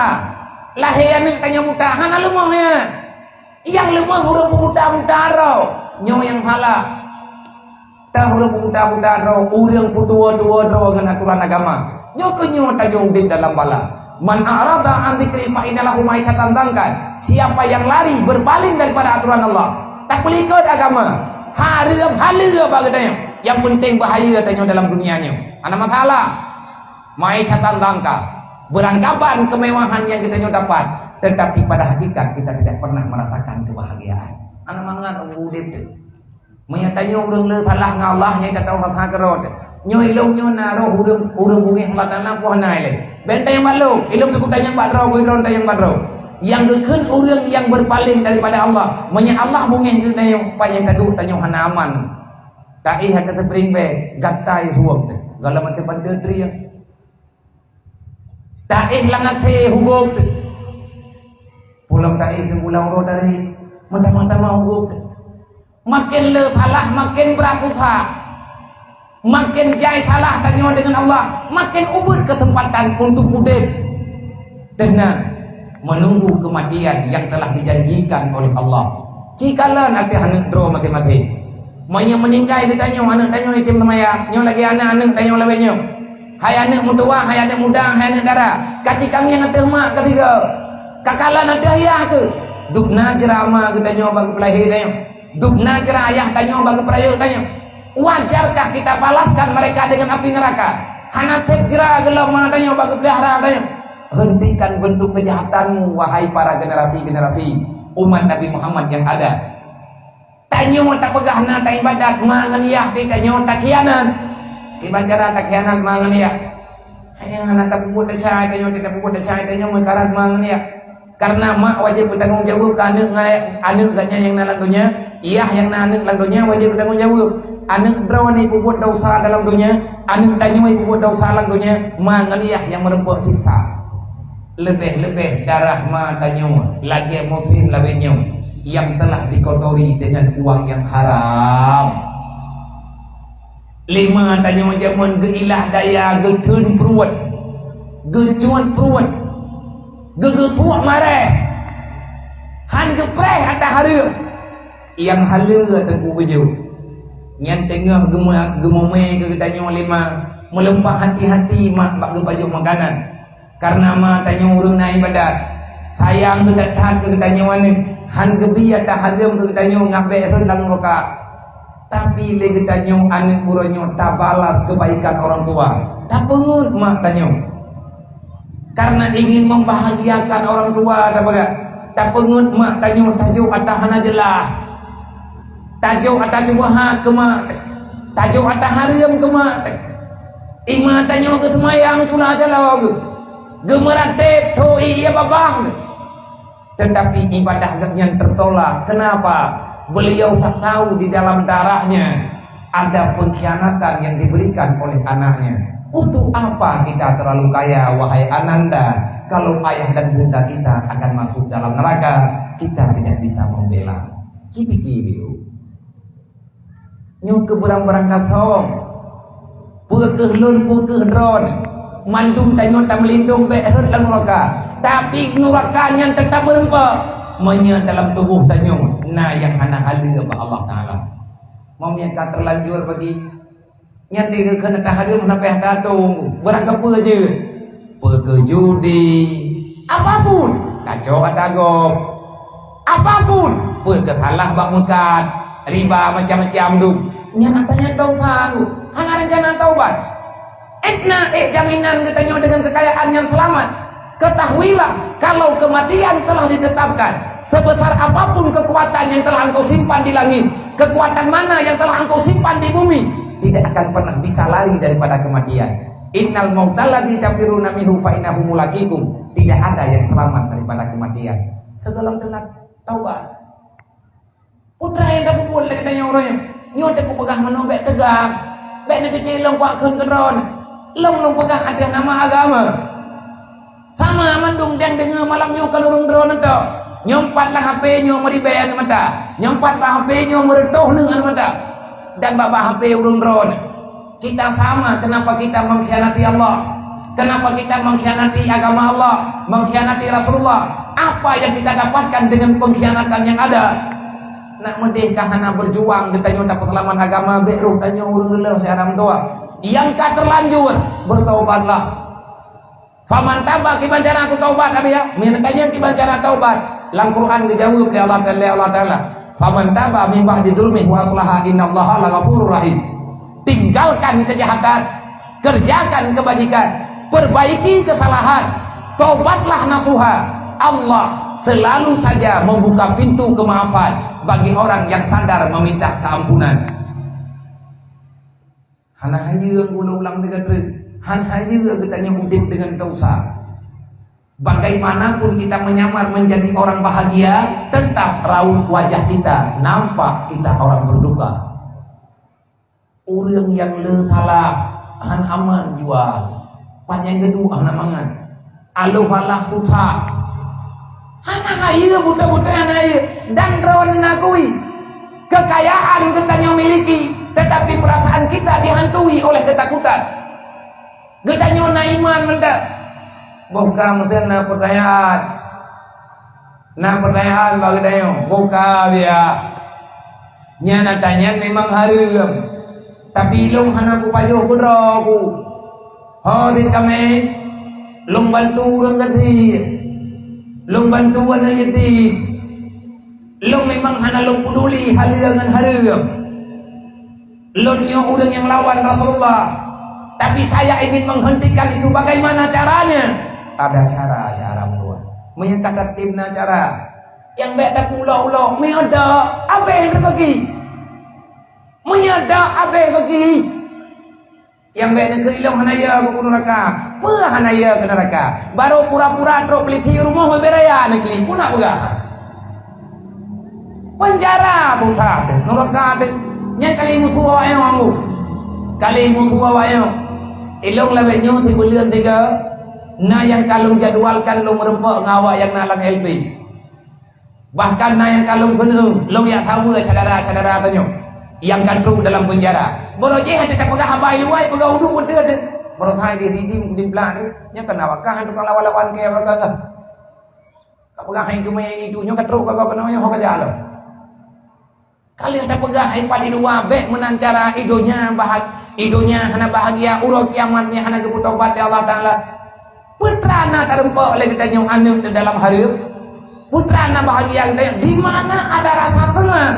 Lahé aneuk tanyoe buta, hana leumoh nyan. Nyang leumoh ureueng peubuta-buta droe, nyoe nyang salah. Teuh ureueng peubuta-buta droe, ureueng peutuwo-tuwo droe ngon aturan agama. Nyoe keuh nyoe tanyoe udép dalam bala. "Man a'rada an dzikri fa inna lahu ma'isyatan dhanka." Siapa yang lari, berpaling daripada aturan Allah, tapeulikot agama, hareuem haleue bak geutanyoe. Nyang penting bahagia tanyoe dalam dunia nyoe. Hana masalah. Ma'isyatan dhanka, beurangkaban keumewahan nyang geutanyoe dapat, tetapi pada hakikat kita tidak pernah merasakan kebahagiaan. Hana mangat ureueng udép teuh. Meunyo tanyoe ureueng le salah ngon Allah, nyan tatamong that keurot. Nyoe ilôn nyoe na roh ureueng, ureueng beungéh Allah Taala, peue hana ilée. Bèk tanyong bak lôn, ilôn pih kutanyong bak droe, kutanyong bak droe. Nyang geukheun ureueng nyang beurpaléng daripada Allah, meunyo Allah beungéh geutanyoe, pat nyang taduek tanyoe hana aman. Taéh ateueh teuprieng bèe, gatai huwöb teuh. Gohlom ateueh panteue trieng. Taéh lam até huwöb teuh. Pulang taéh teuh pulang uroe tarék. Meutamah-tamah huwöb teuh. Makin le salah, makin brat susah. Makin jai salah tanyoe deungon Allah, makin ubit keuseumpatan untuk udép. Teunang, menunggu kematian yang telah dijanjikan oleh Allah. Cikalon ateueh aneuk droe maté-maté. Meunyoe meuninggai geutanyoe, aneuk tanyoe item seumayang, nyoe lagèe aneuk-aneuk tanyoe lagèe nyoe. Hai aneuk meutuwah, hai aneuk muda, hai aneuk dara. Ka cikangieng ateueh mak keu sigoe. Ka kalon ateueh yah keuh. Dubna jra ma geutanyoe bak geupeulahé tanyoe. Dubna jra ayah tanyoe bak geupeurayeuk tanyoe. Wajarkah kita balaskan mereka dengan api neraka? Hana sép jra geulom ma tanyoe bak geupeulihara tanyoe. Hentikan bentuk kejahatanmu, wahai para generasi-generasi umat Nabi Muhammad yang ada. Tanyoe tapeugah na taibadat ma ngon yah, tapi tanyoe takhianat. Kiban cara takhianat ma ngon yah? Hanya hana tapeubuet desya tanyoe, tapeubuet desya tanyoe meukarat ma ngon yah. Karena mak wajéb beutanggong jaweueb keu aneuk ngon aneuk geuh nyan nyang na lam donya, yah nyang na aneuk lam donya wajéb beutanggong jaweueb. Aneuk droeneuh peubuet desya dalam donya, aneuk tanyoe peubuet desya lam donya, ma ngon yah nyang meureumpok siksa. Leubeh-leubeh darah ma tanyoe lagèe musém lawen nyoe nyang telah dikotori dengan uang yang haram. Lé ma tanyoe jameun geuilah daya, geutheun pruet, geucuet pruet, geugeusuek mareh, han geupreh ata hareuem. Nyang haleue teungku geujok. Nyan teungoh geumeu-, geumumé keu geutanyoe lé ma, meuleupah hati-hati mak bak geupajoh makanan. Karena ma tanyoe ureueng na ibadat, sayang geuh that-that keu geutanyoe aneuk, han geubi ata hareuem keu geutanyoe ngon bèk rhot lam nuraka. Tapi lé geutanyoe aneuk uroe nyoe tabalas kebaikan orang tua. Tapeungeut mak tanyoe. Karena ingin membahagiakan orang tua, tapeugah. Tapeungeut mak tanyoe tajok ata hana jeulaih. Tajok ata syubhat keu mak. Tajok ata hareuem keu mak. Ima tanyoe geuseumayang cula jaloe geuh. Geumeuratéb tho ié babah geuh. Tetapi ibadah gobnyan tertolak. Kenapa? Beliau tak tahu di dalam darahnya ada pengkhianatan yang diberikan oleh anaknya. Untuk apa kita terlalu kaya, wahai ananda, kalau ayah dan bunda kita akan masuk dalam neraka, kita tidak bisa membela? Ci pikir dulu. Nyoe keu beurang-beurang gasong. Peue keuh lôn, peue keuh droeneuh. Mandum tanyoe tameulindong bék rhot lam nuraka. Tapi nuraka nyan teutap meureumpok meunyoe dalam tuboh tanyoe na nyang hana haleue bak Allah Taala. Meunyoe ka teulanjur bagi, nyan dikheun ata hareuem hana payah tatong. Beurang keupeue jeuet? Peue keuh judi? Apapun, kacok ata gob. Apapun, peue keuh salah bak meukat, riba macam-macam tu. Nyan ata nyan dosa tu. Hana rencana taubat. Ék na ék jaminan geutanyoe dengan kekayaan nyang selamat. Ketahuilah, kalau kematian telah ditetapkan, sebesar apapun kekuatan yang telah engkau simpan di langit, kekuatan mana yang telah engkau simpan di bumi, tidak akan pernah bisa lari daripada kematian. Innal mautal ladzi tafirruna minhu fa innahu mulaqikum. Tidak ada yang selamat daripada kematian. Segala telat taubat. Peue nyang tapeubuet lé geutanyoe uroe nyoe? Nyoe teupeugah meunoe bék teuga, bék neupike lôn kuak kheun keudroe. Lôn, lôn peugah ateueh nama agama. Sama mandum nyang deungoe malam nyoe keu ureuëng droeneuh tho. Nyoe pat lam H P nyoe meuribée aneuk mata. Nyoe pat bak H P nyoe meureutoh neueng aneuk mata. Dan bak, bak H P ureuëng droeneuh. Kita sama, kenapa kita mengkhianati Allah? Kenapa kita mengkhianati agama Allah, mengkhianati Rasulullah? Apa yang kita dapatkan dengan pengkhianatan yang ada? Nak meudeh ka hana berjuang geutanyoe dapat selamat agama, bék roh tanyoe ureuëng reuloh siaram doa. Yang ka terlanjur, bertaubatlah. Faman taba, kiban cara aku taubat, Abi, ya? Meunyoe tanyong kiban cara taubat, lam Quran geujaweueb lé Allah, lé Allah Taala. Faman taba min ba'di zulmihi wa aslaha innallaha laghafurur rahim. Tinggalkan kejahatan, kerjakan kebajikan, perbaiki kesalahan, taubatlah nasuha. Allah selalu saja membuka pintu kemaafan bagi orang yang sadar meminta keampunan. Hana hayeue geuulang-ulang teuka treuk. Hana hayeue geutanyoe udeb deungon desya. Bagaimanapun kita menyamar menjadi orang bahagia, tetap raut wajah kita nampak kita orang berduka. Ureuëng nyang le salah hana aman jiwa, pat nyang geuduek hana mangat. Aloh alah susah. Hana hayeue, beutôi-beutôi hana hayeue. Dan droeneuh akui, kekayaan geutanyoe miliki, tetapi perasaan kita dihantui oleh ketakutan. Geutanyoe na iman mantong. Boh ka meuteun na peutanyaan. Na peutanyaan bak geutanyoe, boh ka biya. Nyan ata nyan memang hareuem. Tapi lôn hana kupajoh keudroe ku. Ho sit kamé, lôn bantu ureuëng gasien, lôn bantu aneuk yatim. Lôn memang hana lôn peuduli haleue ngon hareuem. Lôn nyoe ureuëng nyang lawan Rasulullah, tapi saya ingin menghentikan itu. Bagaimana caranya? Ada cara, cara meuluwa. Meunyoe ka tatem na cara. Nyang bék tapeuulok-ulok, meunyoe ada, abéh teubagi. Meunyoe ada, abéh bagi. Nyang bék neukheun ilong hana yö keu neuraka. Peue hana yö keu neuraka? Barô pura-pura trok peulisi rumoh bubé raya neukheun, peue na peugah? Peunjara susah teuh, neuraka teuh. Nyan kali musoh awak nyoe. Kali musoh awak nyoe. Ilong lagée nyoe sibuleuen tiga, na nyang ka lôn jadwalkan lôn meureumpok ngon awak nyang na lam L P. Bahkan na nyang ka lôn keuneuk, lôn jak saweue syedara-syedara tanyoe nyang ka trok dalam peunjara. Barô jih hana tapeugah haba luwai, peugah udeb beutôi teuh. Barô hai di ridim di blah teuh, nyan keunan wakah tukang lawan-lawan keu awak gagah. Ka peugah hai cuma nyang itu, nyoe ka trok ka gob keunoe nyoe ho ka jalan. Ka lheueh tapeugah hai pat di luwa, bék meunan cara, i donya bahag-, i donya hana bahagia, uroe kiamat nyan hana geupeu tobat lé Allah Taala. Peue teuma na tareumpok lé geutanyoe aneuk di dalam hareuem? Peue teuma na bahagia geutanyoe? Di mana ada rasa senang,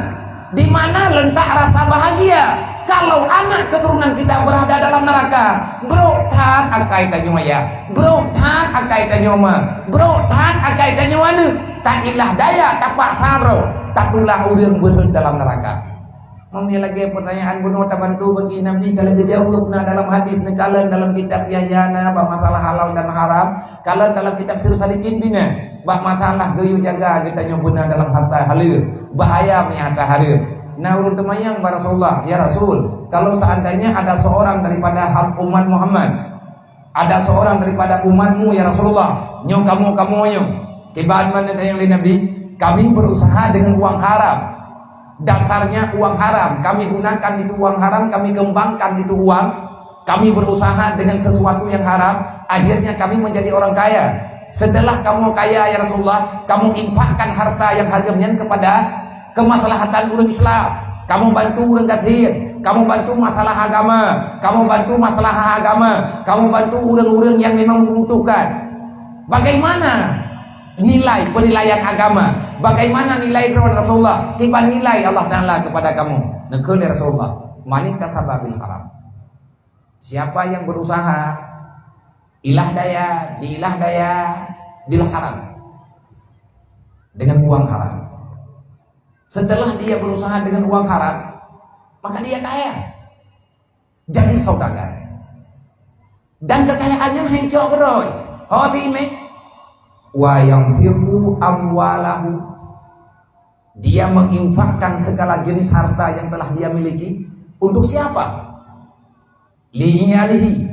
Di mana letak rasa bahagia kalau anak keturunan kita berada dalam neraka? Brok that akai tanyoe ayah, brok that akai tanyoe ma, brok that akai tanyoe aneuk. Tailah daya, tapaksa droe, tatulah ureuëng beureuet dalam neraka. Meunyoe lagée peutanyaan bunoe tabantu bagi Nabi, ka lheueh geujaweueb na dalam hadis, neukalon dalam kitab Yahya na bak masalah halal dan haram, kalon dalam kitab Sirus Salikin bina bak masalah geuyue jaga geutanyoe beuna dalam harta hareuem. Bahaya meunyoe harta hareuem. Na ureuëng teumayang bak Rasulullah, "Ya Rasul, kalau seandainya ada seorang daripada ham-, umat Muhammad, ada seorang daripada umatmu, ya Rasulullah, nyoe kamoe-kamoe nyoe." Kiban meunan tanyong lé Nabi, "Kami berusaha dengan uang haram. Dasarnya uang haram. Kami gunakan itu uang haram, kami kembangkan itu uang. Kami berusaha dengan sesuatu yang haram, akhirnya kami menjadi orang kaya. Setelah kamoe kaya, ya Rasulullah, kamoe infakkan harta nyang hareuem nyan kepada kemaslahatan ureuëng Islam. Kamoe bantu ureuëng gasien, kamoe bantu masalah agama, kamoe bantu masalah agama, kamoe bantu ureuëng-ureuëng nyang memang membutuhkan." Bagaimana nilai penilaian agama? Bagaimana nilai droe Rasulullah? Kiban nilai Allah Taala kepada kamoe? Neukheun lé Rasulullah, "Man iktasaba bil haram." Siapa yang berusaha ilah daya, diilah daya bil haram, dengan uang haram. Setelah dia berusaha dengan uang haram, maka dia kaya. Jadi saudagar. Dan kekayaannya hanya cok keudroe. Ho ti meh. "Wa yanfiqu amwalahu." Dia menginfakkan segala jenis harta yang telah dia miliki. Untuk siapa? "Li iyalihi."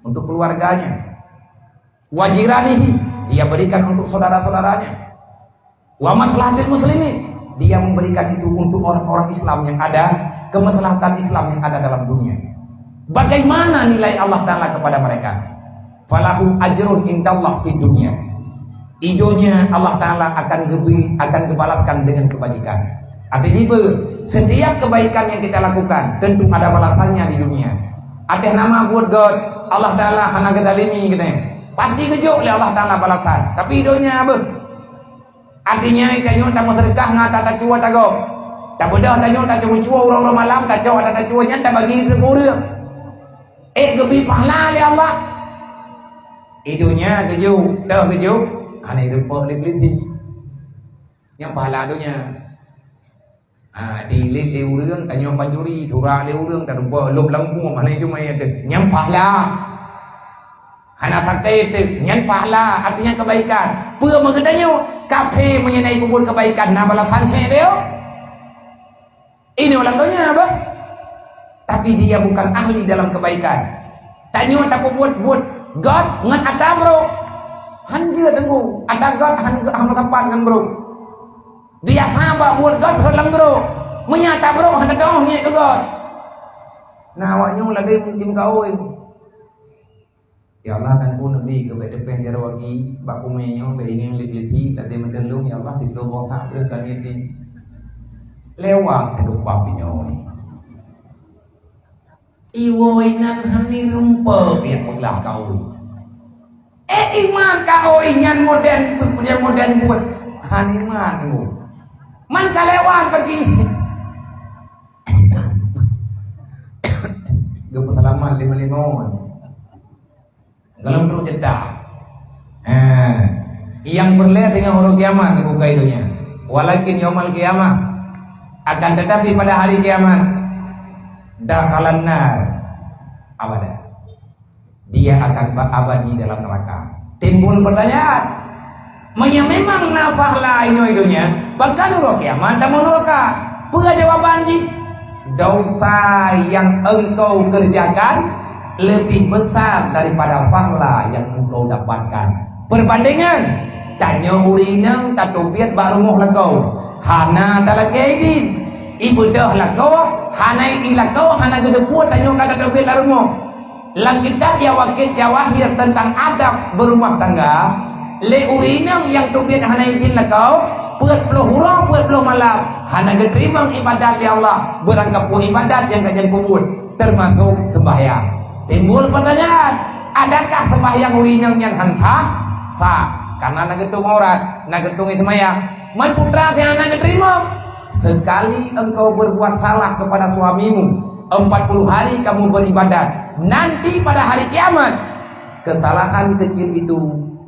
Untuk keluarganya. "Wa jiranihi." Dia berikan untuk saudara-saudaranya. "Wa maslahatil muslimin." Dia memberikan itu untuk orang-orang Islam yang ada, kemaslahatan Islam yang ada dalam dunia. Bagaimana nilai Allah Taala kepada mereka? "Falahu ajrun indallah fid dunya." Di dunia Allah Taala akan geubri, akan geubalaskan dengan kebajikan. Artinya apa? Setiap kebaikan yang kita lakukan tentu ada balasannya di dunia. Até nama buet gét, Allah Taala hana geuzalimi geutanyoe. Pasti geujok lé Allah Taala balasan. Tapi di dunia apa? Artinya, tanyoe tameuseudeukah ngon ata tacue ata gob. Tabeudôh tanyoe tacue-cue uroe-uroe malam, tacok ata tacue nyan tabagi keu ureuëng. Eh, geubri pahala lé Allah. Di dunia geujok, toh geujok, hana irumpok lé Iblih. Nyang pahala dunia. Ha, dilét lé ureuëng, tanyoe pancuri, surak lé ureuëng, tarumpok lom lam bumoe, hana jumai teuh. Nyang pahala. Hana sakai teuh, nyan pahala, artinya kebaikan. Peue meugeutanyoe? Kafé meunyoe na peubuet kebaikan, na balasan cék lé. Ini orang donya bah. Tapi dia bukan ahli dalam kebaikan. Tanyoe tapeubuet buet gét ngon ata brok. Han jeuet teunggu, ata gét han gét han meusapat ngon brok. Biasa bak buet gét hot lam brok. Meunyoe ata brok han teudoh ngiek keu gét. Nah, awak nyoe ladé mungkin kaôi. Ya Allah, Teungku Nabi keu bék teupéh jaroe gaki bak kumé nyoe, bék inong lét-lét hi, ladé meuteulông, ya Allah, tieb boh hak breueh kami di. Lewat teugeupah nyoe. Iwoe nan hani rumpok biak peuglah kaôi. Eh, iman kaôi nyan modern, nyan modern buet. Han iman nyoe. Man ka lewat pagi. Geupeusalamat lima-lima. Dalam trok jeda. Eh, nyang peureulée teungoh uroe kiamat bukai donya. Walakin yaumal qiyamah akan tetapi pada hari kiamat dakhalan nar abada. Dia akan ba-, abadi dalam neraka. Timbul pertanyaan, meunyoe memang na pahala inoe donya, pakon uroe kiamat tamong neraka? Peue jawaban jih? Dosa yang engkau kerjakan lebih besar daripada pahala yang engkau dapatkan. Perbandingan, tanyoe ureuëng inong tateubiet bak rumoh lakoe, hana talakée idin. Ibeudôh lakoe, hana i lakoe, hana geuteupeue tanyoe ka tateubiet lam rumoh. Lam kitab Jawakit Jawahir tentang adab berumah tangga, lé ureuëng inong nyang teubiet hana idin lakoe, peuet ploh uroe, peuet ploh malam, hana geuteurimong ibadat lé Allah, beurangkapeue ibadat nyang ka jeuet peubuet, teumasok sembahyang. Timbul pertanyaan, adakah sembahyang ureuëng inong nyan han sah? Sah, karena na geutueng aurat, na geutueng seumayang. Man putra si hana geuteurimong, Sekali engkau berbuat salah kepada suamimu, empat puluh hari kamu beribadat, nanti pada hari kiamat, kesalahan kecil itu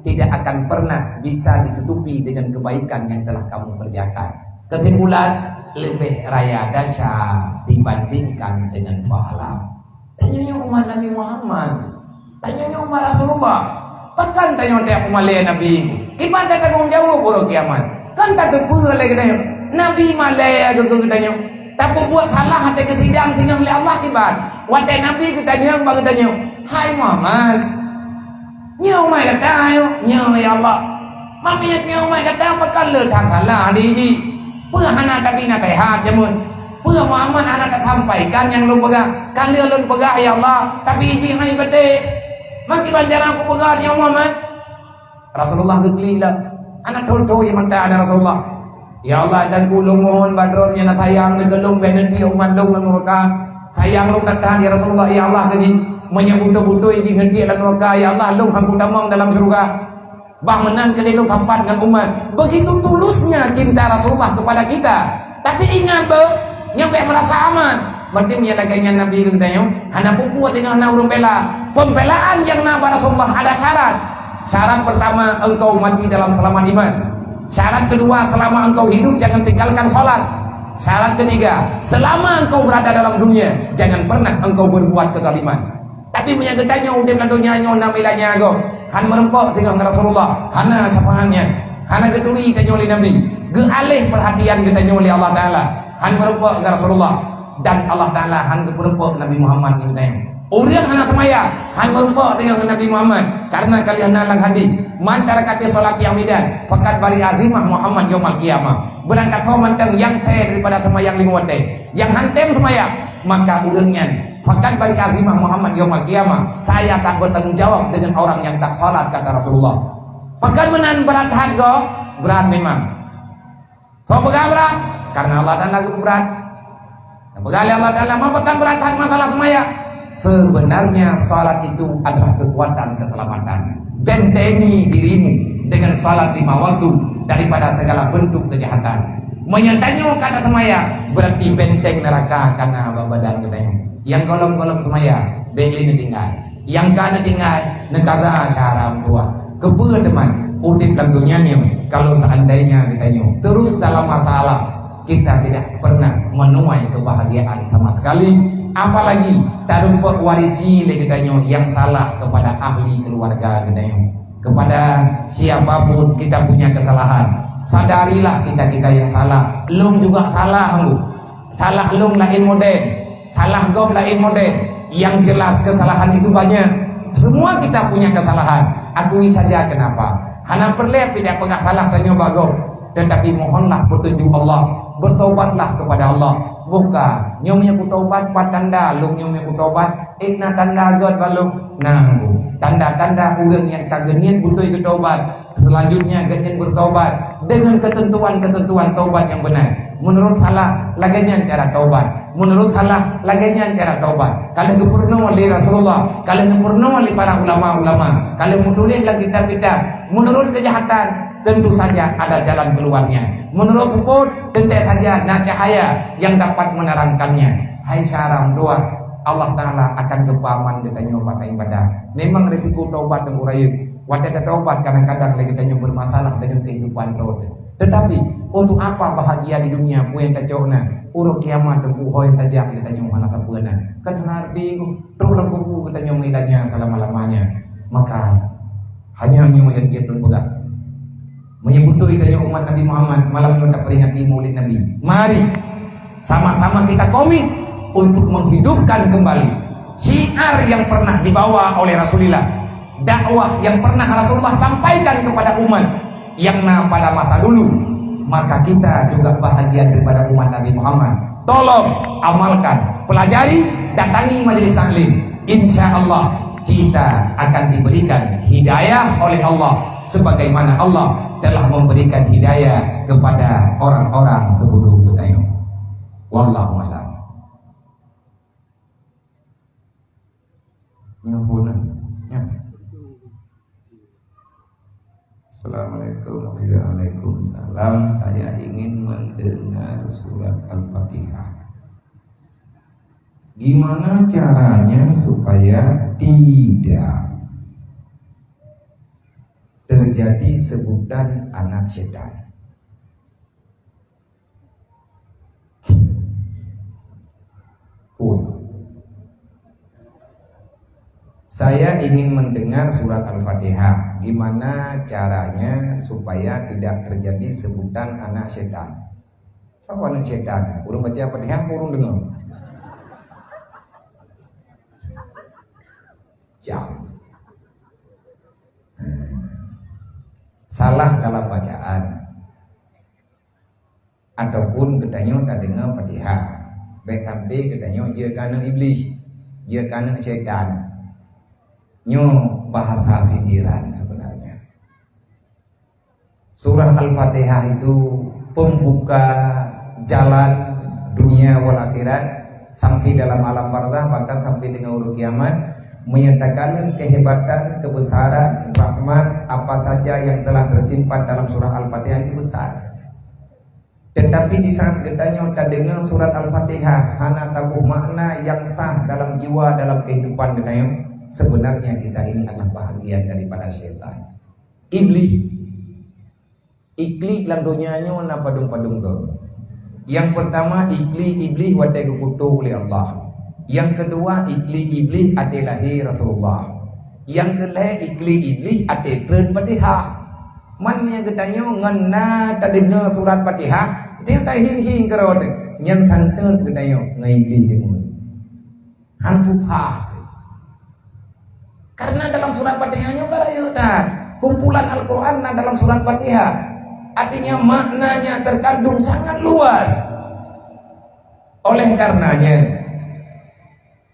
tidak akan pernah bisa ditutupi dengan kebaikan yang telah kamu kerjakan. Kesimpulan, lebih raya dasa dibandingkan dengan pahala. Tanyoe nyoe umat Nabi Muhammad. Tanyoe nyoe umat Rasulullah. Pakon tanyoe tajak peumalée Nabi? Kiban tatanggong jaweueb uroe kiamat? Kan tateupeue lé geutanyoe, Nabi malée geutanyoe. Tapeubuet salah watée geusidang singoh lé Allah kiban. Watée Nabi geutanyong bak geutanyoe, "Hai Muhammad, nyoe umat gata nyoe, nyoe ya Allah. Mamiet nyoe umat gata pakon le that salah di jih? Peue hana tabi naseuhat jameun? Peue Muhammad hana tasampaikan nyang lôn peugah? Ka lheueh lôn peugah ya Allah, tapi jih hai beutôi. Meukiban cara kupeugah nyoe Muhammad?" Rasulullah geuklik lom. Hana thon-thon ie mata aneuk Rasulullah. "Ya Allah, dan ulôn mohon bak Droe nyang na sayang neukeulong bèk neutiek umat lôn lam nuraka. Sayang lôn that-that ya Rasulullah, ya Allah, keu jih. Meunyoe beutôi-beutôi jih neutiek lam nuraka, ya Allah, lôn han kutamong dalam syeuruga. Bah meunan keudeh lôn sapat ngon umat." Begitu tulusnya cinta Rasulullah kepada kita. Tapi ingat beuh, nyoe bèk meurasa aman. Berarti meunyoe lagèe nyan Nabi geutanyoe, hana peue-peue teungoh na ureueng bela. Pembelaan nyang na bak Rasulullah ada syarat. Syarat pertama, engkau mati dalam selamat iman. Syarat kedua, selama engkau hidup, jangan tinggalkan salat. Syarat ketiga, selama engkau berada dalam dunia, jangan pernah engkau berbuat kezaliman. Tapi meunyoe geutanyoe udép lam donya nyoe na meuilanya gob, han meureumpok teungoh ngon Rasulullah, hana syafaat nyan, hana geuturi tanyoe lé Nabi, geualéh peurhatian geutanyoe lé Allah Taala, han meureumpok ngon Rasulullah, dan Allah Taala han geupeureumpok Nabi Muhammad ngon geutanyoe. Ureueng hana seumayang, han meureumpok teungoh ngon Nabi Muhammad, karena ka lheueh na lam hadis, "Man taraka sholata 'amidan, faqad bari'a zimmahu Muhammad yaumal qiyamah." Beurangkat ho mantong nyang sè daripada seumayang limong watèe, nyang han tem seumayang, maka ureueng nyan, "Faqad bari'a zimmahu Muhammad yaumal qiyamah." Saya tak bertanggung jawab dengan orang yang tak salat, kata Rasulullah. Pakon meunan brat that gob? Brat memang. Soe peugah brat? Karena Allah Taala geupeubrat. Geupeugah lé Allah Taala, "Meupeugah brat that masalah seumayang." Sebenarnya salat itu adalah kekuatan keselamatan. Bentengi dirimu dengan salat lima waktu daripada segala bentuk kejahatan. Meunyoe tanyoe ka taseumayang, berarti benteng neraka ka na bak badan geutanyoe. Nyang gohlom-gohlom seumayang, bèk lé neutinggai. Nyang ka neutinggai, neukaza syedara meutuah. Keupeue teuma udép lam donya nyoe, kalau seandainya geutanyoe terus dalam masalah, kita tidak pernah menuai kebahagiaan sama sekali, apalagi tareumpok warisi lé geutanyoe nyang salah kepada ahli keluarga geutanyoe. Kepada siapapun kita punya kesalahan, sadarilah kita-kita yang salah. Lôn juga salah, Teungku. Salah lôn laén model, salah gob laén model. Yang jelas kesalahan itu banyak. Semua kita punya kesalahan. Akui saja kenapa. Hana peureulèe pih tapeugah salah tanyoe bak gob. Tetapi mohonlah petunjuk Allah. Bertobatlah kepada Allah. Bukan, nyoe meunyoe kutobat, pat tanda lôn nyoe meunyoe kutobat. Eh, na tanda göt bak lôn? Na, Bu. Tanda-tanda ureueng nyang ka geuniet beutôi geutobat, selanjutnya geuneuk bertobat dengan ketentuan-ketentuan tobat yang benar. Menurut salah, lagèe nyan cara tobat. Menurut salah, lagèe nyan cara tobat. Ka lheueh geupeurunoe lé Rasulullah, ka lheueh geupeurunoe lé para ulama-ulama, ka lheueh meutuléh lam kitab-kitab. Menurut kejahatan, tentu saja ada jalan keluarnya. Menurut seupôt, teuntèe saja na cahaya yang dapat menerangkannya. Hai syedara meutuah, Allah Taala akan geupeuaman geutanyoe bak ibadah. Memang risiko tobat dan urayeueng. Watèe tatobat kadang-kadang lé geutanyoe bermasalah dengan kehidupan droe teuh. Tetapi, untuk apa bahagia di dunia peue nyang tacok na? Uroe kiamat teungku ho nyang tajak geutanyoe hana sapeue na. Kan hana arti, trok lam kubu geutanyoe meuilanya selama-lamanya. Maka, hanya nyoe nyang jeuet lôn peugah. Meunyoe beutôi tanyoe umat Nabi Muhammad, malam nyoe taperingati Maulid Nabi. Mari sama-sama kita komit untuk menghidupkan kembali syiar yang pernah dibawa oleh Rasulullah, dakwah yang pernah Rasulullah sampaikan kepada umat yang na pada masa dulu. Maka kita juga bahagian daripada umat Nabi Muhammad. Tolong amalkan, pelajari, datangi majelis taklim. Insya Allah kita akan diberikan hidayah oleh Allah sebagaimana Allah telah memberikan hidayah kepada orang-orang sebelum geutanyoe. Wallahu a'lam. Nyoe phôn na. Nyoe. Assalamualaikum warahmatullahi wabarakatuh. Salam, saya ingin mendengar surat Al-Fatihah. Gimana caranya supaya tidak terjadi sebutan anak setan? Pun. Saya ingin mendengar surat Al-Fatihah. Gimana caranya supaya tidak terjadi sebutan anak setan? Siapa anak setan? Ureueng baca Al-Fatihah, ureueng dengar. Jam. Salah dalam bacaan. Ataupun geutanyoe tadeungoe Fatihah, bèk sampai geutanyoe jeuet keu aneuk Iblih, jeuet keu aneuk syaitan. Nyoe bahasa sindiran sebenarnya. Surah Al-Fatihah itu pembuka jalan dunia wal akhirat, sampai dalam alam barzah, bahkan sampai dengan uroe kiamat, menyatakan kehebatan, kebesaran, rahmat, apa saja yang telah tersimpan dalam surah Al-Fatihah itu besar. Tetapi di saat geutanyoe tadeungoe surat Al-Fatihah hana taboh makna nyang sah dalam jiwa, dalam kehidupan geutanyoe, sebenarnya kita ini adalah bahagian daripada syaitan. Iblih. Iblih lam donya nyoe na padum-padum goe. Nyang pertama, iblih-iblih watèe geukutok lé Allah. Nyang keudua, iblih-iblih até lahé Rasulullah. Nyang keulhèe, iblih-iblih até treun Fatihah. Man meunyo geutanyoe ngon na tadeungoe surat Fatihah, geutanyoe tahieng-hieng keurot, nyan santeut geutanyoe ngon iblih deungon. Hantu that. Karena dalam surat Fatihah nyoe ka rayeuk that. Kumpulan Al-Quran na dalam surat Fatihah. Artinya maknanya terkandung sangat luas. Oleh karenanya,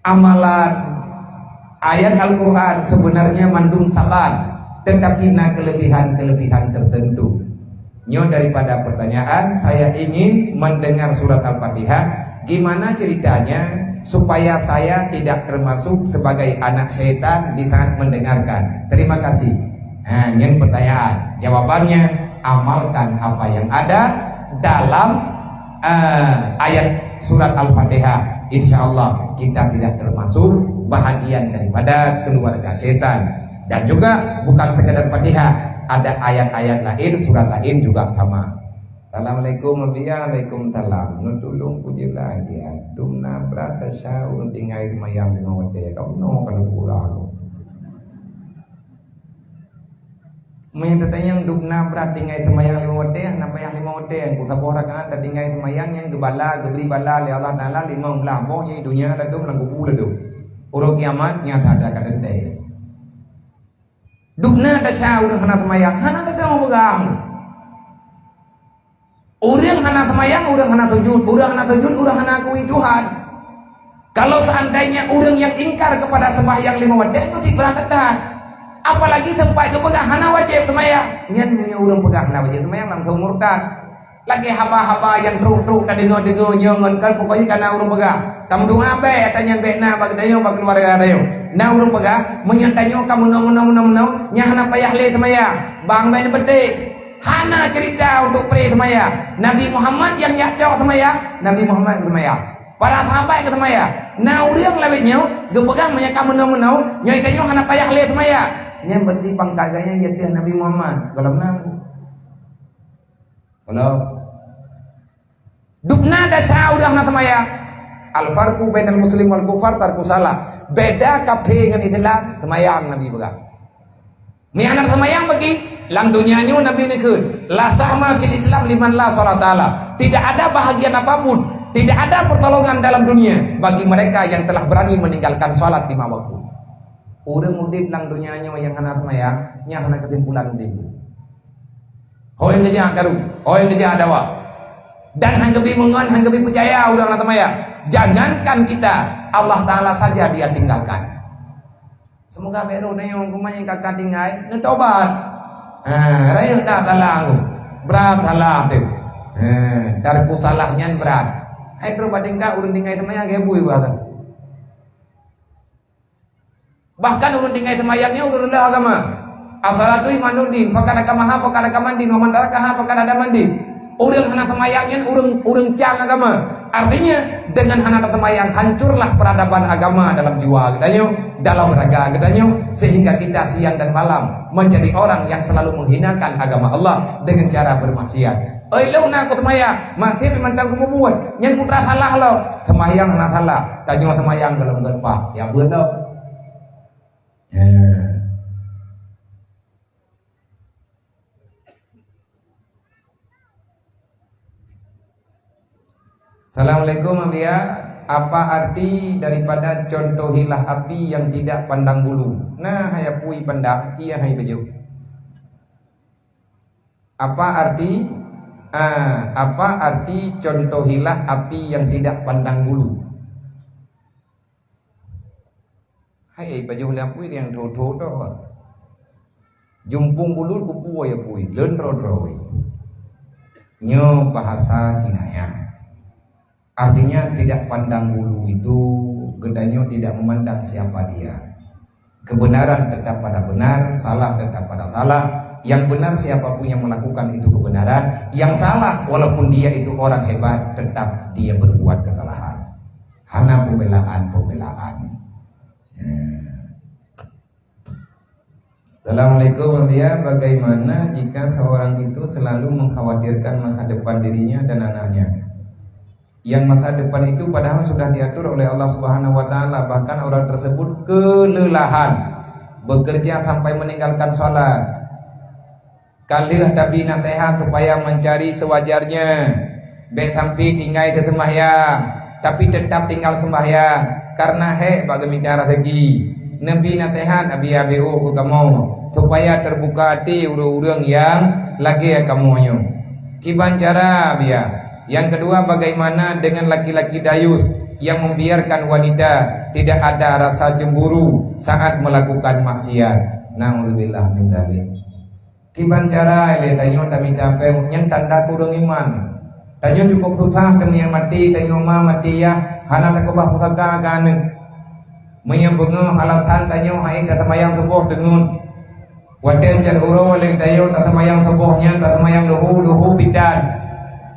amalan ayat Al-Quran sebenarnya mandum saban, tetapi na kelebihan-kelebihan tertentu. Nyoe daripada pertanyaan, saya ingin mendengar surat Al-Fatihah. Gimana ceritanya supaya saya tidak termasuk sebagai anak syaitan di saat mendengarkan? Terima kasih. Ha, nyan pertanyaan. Jawabannya, amalkan apa yang ada dalam, eh, ayat surat Al-Fatihah. Insya Allah kita tidak termasuk bahagian daripada keluarga syaitan. Dan juga bukan sekadar Fatihah, ada ayat-ayat lain, surat lain juga sama. Assalamualaikum, Abi. Waalaikumsalam. Neutulông peujeulah dia. Dum na brat desya ureueng tinggai seumayang lima watèe. Kamoe nyoe ka lheueh peugah lom. Meunyo tatanyong dum na brat tinggai seumayang lima watèe, hana payah lima watèe. Saboh rakaat tatinggai seumayang nyang geubala, geubri bala lé Allah Taala limong blah boh, nyan donya ladôm, lam kubu ladôm. Uroe kiamat nyata that ka teuntèe. Dum na desya ureueng hana seumayang, hana teudeungoe peugah. Ureueng hana seumayang, ureueng hana sujud, ureueng hana sujud, ureueng hana akui Tuhan. Kalau seandainya ureueng nyang ingkar kepada sembahyang lima watèe, nyoe cit brat that. Apalagi sempat geupeugah hana wajéb seumayang. Nyan meunyo ureueng peugah hana wajéb seumayang, langsung murtad. Lagèe haba-haba nyang trok-trok tadeungoe-deungoe nyoe ngon kan, pokoknya ka na ureueng peugah. Tameudoa bèk, ata nyan bèk na bak geutanyoe, bak keuluwarga geutanyoe. Na ureueng peugah, meunyo tanyoe ka meunoe, meunoe, meunoe, meunoe, nyan hana payah lé seumayang. Bang bèk neupeudeh. Hana cerita untuk pré seumayang. Nabi Muhammad nyang jak cok seumayang, Nabi Muhammad seumayang. Para sahabat ka seumayang. Na ureueng lawét nyoe geupeugah meunyo ka meunoe-meunoe, nyoe tanyoe hana payah lé seumayang. Nyan berarti pangkat geuh nyan di ateueh Nabi Muhammad. Gohlom na. Gohlom. Dum na desya ureueng hana seumayang. Al-farqu bainal muslim wal kufar tarkus shalah. Beda kafé ngon Islam, seumayang Nabi peugah. Meunyo hana seumayang bagi, lam donya nyoe Nabi neukheun, "La sahma fil Islam liman la shalata lah." Tidak ada bahagian apapun, tidak ada pertolongan dalam dunia bagi mereka yang telah berani meninggalkan salat lima waktu. Ureueng udép lam donya nyoe nyang hana seumayang, nyan hana keusimpulan udép. Ho nyang geujak karu, ho nyang geujak dawa. Dan han geubi meungon, han geubi peucaya ureueng hana seumayang. Jangankan kita, Allah Taala saja Dia tinggalkan. Semoga bèk roh tanyoe keumae nyang ka-ka tinggai neutobat. Ha, rayeuk that salah tu. Brat salah tu. Ha, tarkus shalah nyan brat. Hai trok bak tingkat ureueng tinggai seumayang lagèe bui bak agam. Bahkan ureueng tinggai seumayang nyan ureueng reuloh agama. As-salatu imaduddin, faman tarakaha faman adamad din, wa man tarakaha faman adamad din. Ureuëng hana seumayang nyan ureuëng, ureuëng cang agama. Artinya, dengan hana seumayang hancurlah peradaban agama dalam jiwa geutanyoe, dalam raga geutanyoe, sehingga kita siang dan malam menjadi orang yang selalu menghinakan agama Allah dengan cara bermaksiat. "Oi, lôn na ku seumayang, maksiat mantong ku peubuet, nyan putra salah lom." Seumayang hana salah, tanyoe seumayang golom-golom pah. Ya beutôi. Ya. Assalamualaikum, Abiya. Apa arti daripada contohilah api yang tidak pandang bulu? Nah, hai apui pandang, iya hai bajôh. Apa arti, ah, apa arti contohilah api yang tidak pandang bulu? Hai, bajôh lé apui nyang tho-tho tho. Jumpung bulut kupuwoe apui, lôn droe-droe. Nyoe bahasa kinayah. Artinya, tidak pandang bulu itu, geutanyoe tidak memandang siapa dia. Kebenaran tetap pada benar, salah tetap pada salah. Yang benar, siapapun yang melakukan itu kebenaran. Yang salah, walaupun dia itu orang hebat, tetap dia berbuat kesalahan. Hana pembelaan-pembelaan. Ya. Assalamualaikum, Abiya. Bagaimana jika seorang itu selalu mengkhawatirkan masa depan dirinya dan anaknya? Yang masa depan itu padahal sudah diatur oleh Allah Subhanahu wa Ta'ala, bahkan orang tersebut kelelahan bekerja sampai meninggalkan sholat. Ka lheueh tabi naseuhat supaya mencari sewajarnya. Bék sampai tinggai teuseumbahyang, tapi teutap tinggal seumbahyang, karena hék bak geumita raseuki. Neubi naseuhat Abiya B O keu kamoe, supaya teubuka até ureuëng-ureuëng nyang lagée kamoe nyoe. Kiban cara, Abiya? Yang kedua, bagaimana dengan laki-laki dayus yang membiarkan wanita tidak ada rasa cemburu saat melakukan maksiat? Naudzubillah min dzalik. Kiban cara lé tanyoe tamita péng, nyan tanda kureueng iman. Tanyoe cukup susah teuma nyang maté, tanyoe ma maté yah, hana takeubah pusaka keu aneuk. Meunyoe beungoh alasan tanyoe hana taseumayang suboh teungeut. Watée jan uroe lé tanyoe taseumayang suboh nyan taseumayang luhu, luhu bidan.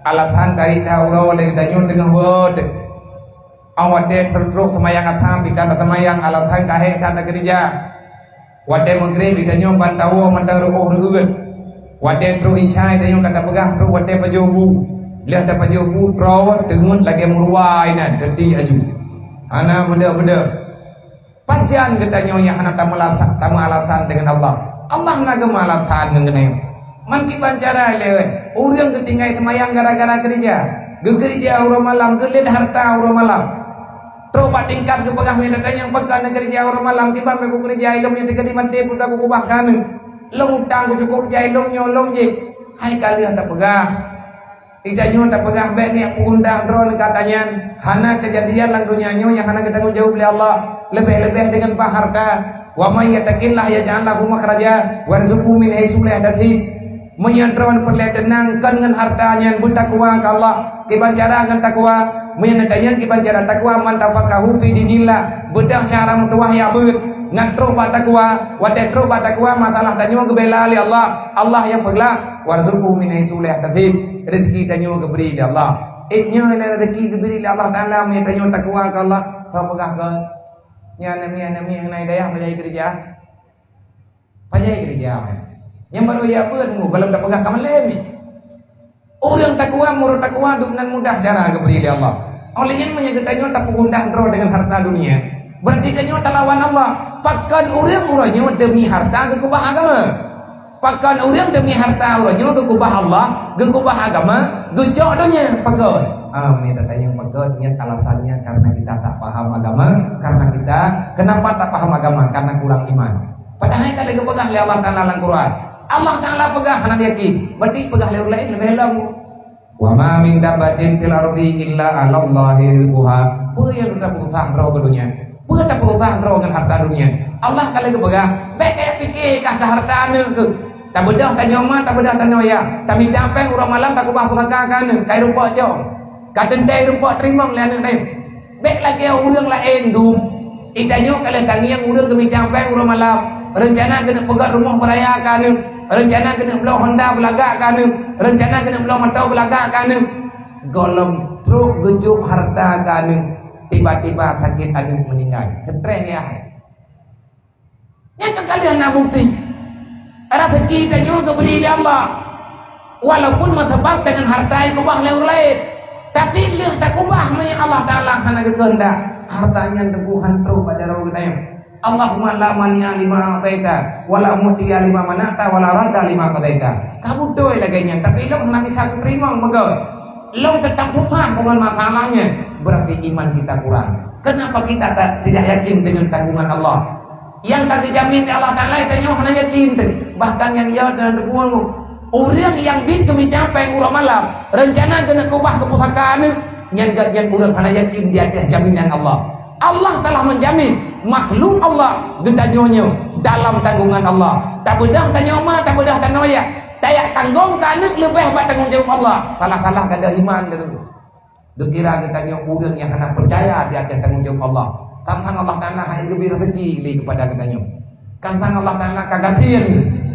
Alasan taita uroe lé tanyoe teungoh beuet. Óh watée trok seumayang asam, bidan taseumayang alasan ka hék that takeurija. Watée meugreb, geutanyoe ban tawoe mantong reuôh reuôt. Watée trok isya, geutanyoe ka tapeugah trok watée pajoh bu. Lheueh tapajoh bu, troe teungeut lagée meuruwa inan, teuti aju. Hana beudôh-beudôh. Pajan geutanyoe nyang hana tameulasa-, tameulasan deungon Allah? Allah na geumeulasan ngon geutanyoe. Man kiban cara lé, ureuëng geutinggai seumayang gara-gara keureuja. Geukeureuja uroe malam, geulét hareuta uroe malam. Trok bak tingkat geupeugah meunan, "Tanyoe pakon neukeureuja uroe malam, kiban meukeureuja ilong nyang teukeudi maté pun taku kubah keu aneuk. Lôn utang kucukôp jai lôn nyoe lôn jih." Hai ka lheueh tapeugah. Geutanyoe tapeugah bék niyak peugundah droe ngon gata nyan. Hana keujadian lam donya nyoe nyang hana geutanggong jaweueb lé Allah, leubeh-leubeh deungon bak hareuta. "Wa may yattaqillaha yaj'al lahu makhraja wa yarzuqhu min haitsu la yahtasib." Meunyoe droe peureulée teunang kon ngon hareuta nyan, beutakwa keu Allah. Kiban cara ngon takwa? Meunyoe na tanyan kiban cara takwa, "Man tafaqaha fi dinillah," beudôh cara meutuwah ya beuet. Ngat trok bak takwa, watée trok bak takwa, masalah tanyoe geubela lé Allah. Allah nyang peuglah, "Warzuqhu min haitsu la yahtasib." Rezeki tanyoe geubri lé Allah. Eh, nyoe lé rezeki geubri lé Allah Taala, meunyoe tanyoe takwa keu Allah. Soe peugah kon? Nyan, nyan, nyan, nyan, na hidayah meunyoe keureuja. Pajan keureuja, eh. Nyang barô ya beuet mu, golom tapeugah ka malém ni. Ureuëng takwa, meurot takwa, dum nan mudah cara geubri lé Allah. Oleh nyan, meunyoe geutanyoe tapeugundah droe deungon hareuta dunia, berarti tanyoe talawan Allah. Pakon ureuëng uroe nyoe demi hareuta geukeubah agama? Pakon ureuëng demi hareuta uroe nyoe geukeubah Allah, geukeubah agama, geucok donya? Pakon? Ah, meunyoe tatanyong pakon, nyan alasannya karena kita tak paham agama. Karena kita, kenapa tak paham agama? Karena kurang iman. Padahai ka lheueh geupeugah lé Allah Taala lam Quran. Allah Taala peugah hana yakin, berarti peugah lé ureuëng laén leubeh lom. "Wa ma min dabbatin fil ardi illa 'alallahi rizquha." Peue nyang tapeusah droe keu donya? Peue tapeusah droe ngon hareuta donya? Allah ka lheueh geupeugah, bék kayée pike kah keu hareuta aneuk keuh. Tabeudôh tanyoe ma, tabeudôh tanyoe ya. Tamita péng uroe malam takeubah pusaka keu aneuk, kai rumpok cok. Ka teuntée rumpok teurimong lé aneuk nyan. Bék lagée ureuëng laén dum. Geutanyoe ka lheueh tangieng ureuëng geumita péng uroe malam. Reuncana keuneuk peugöt rumoh beuraya keu aneuk, reuncana keuneuk bloe honda beulagak keu aneuk, reuncana keuneuk bloe moto beulagak keu aneuk. Gohlom trok geujok hareuta keu aneuk, tiba-tiba sakét aneuk meuninggai. Seutrés ya hai. Nyan ka kalian na bukti. Raseuki tanyoe geubri lé Allah. Walaupun meuseubab deungon hareuta nyang keubah lé ureueng laén, tapi lheueh takubah meunyoe Allah Taala hana geukeuheundak, hareuta nyan teupeu han trok bak jaroe geutanyoe. Allahumma la mani'a lima a'taita, wa la mu'tiya lima mana'ta, wa la radda lima qadaita. Ka beutôi lagèe nyan, tapi lôn hana bisa geuteurimong, beugöt. Lôn teutap susah deungon masalah nyan, berarti iman kita kurang. Kenapa kita tak, tidak yakin dengan tanggungan Allah? Nyang ka geujamin lé Allah Taala, tanyoe hana yakin teuh. Bahkan nyang ya dan teupeue, ureueng nyang bit keumita péng uroe malam, reuncana keuneuk keubah keu pusaka aneuk, nyan gobnyan ureueng hana yakin di ateueh jaminan Allah. Allah telah menjamin makhluk Allah geutanyoe nyoe dalam tanggungan Allah. Tabeudôh tanyoe ma, tabeudôh tanoh yah, tayak tanggong keu aneuk leubeh bak tanggong jaweueb Allah. Salah-salah gada iman teuh. Geukira geutanyoe ureueng nyang hana peucaya di ateueh tanggong jaweueb Allah. Tantang Allah Taala hai geubri raseuki lé keupada geutanyoe. Tantang Allah Taala ka gasien,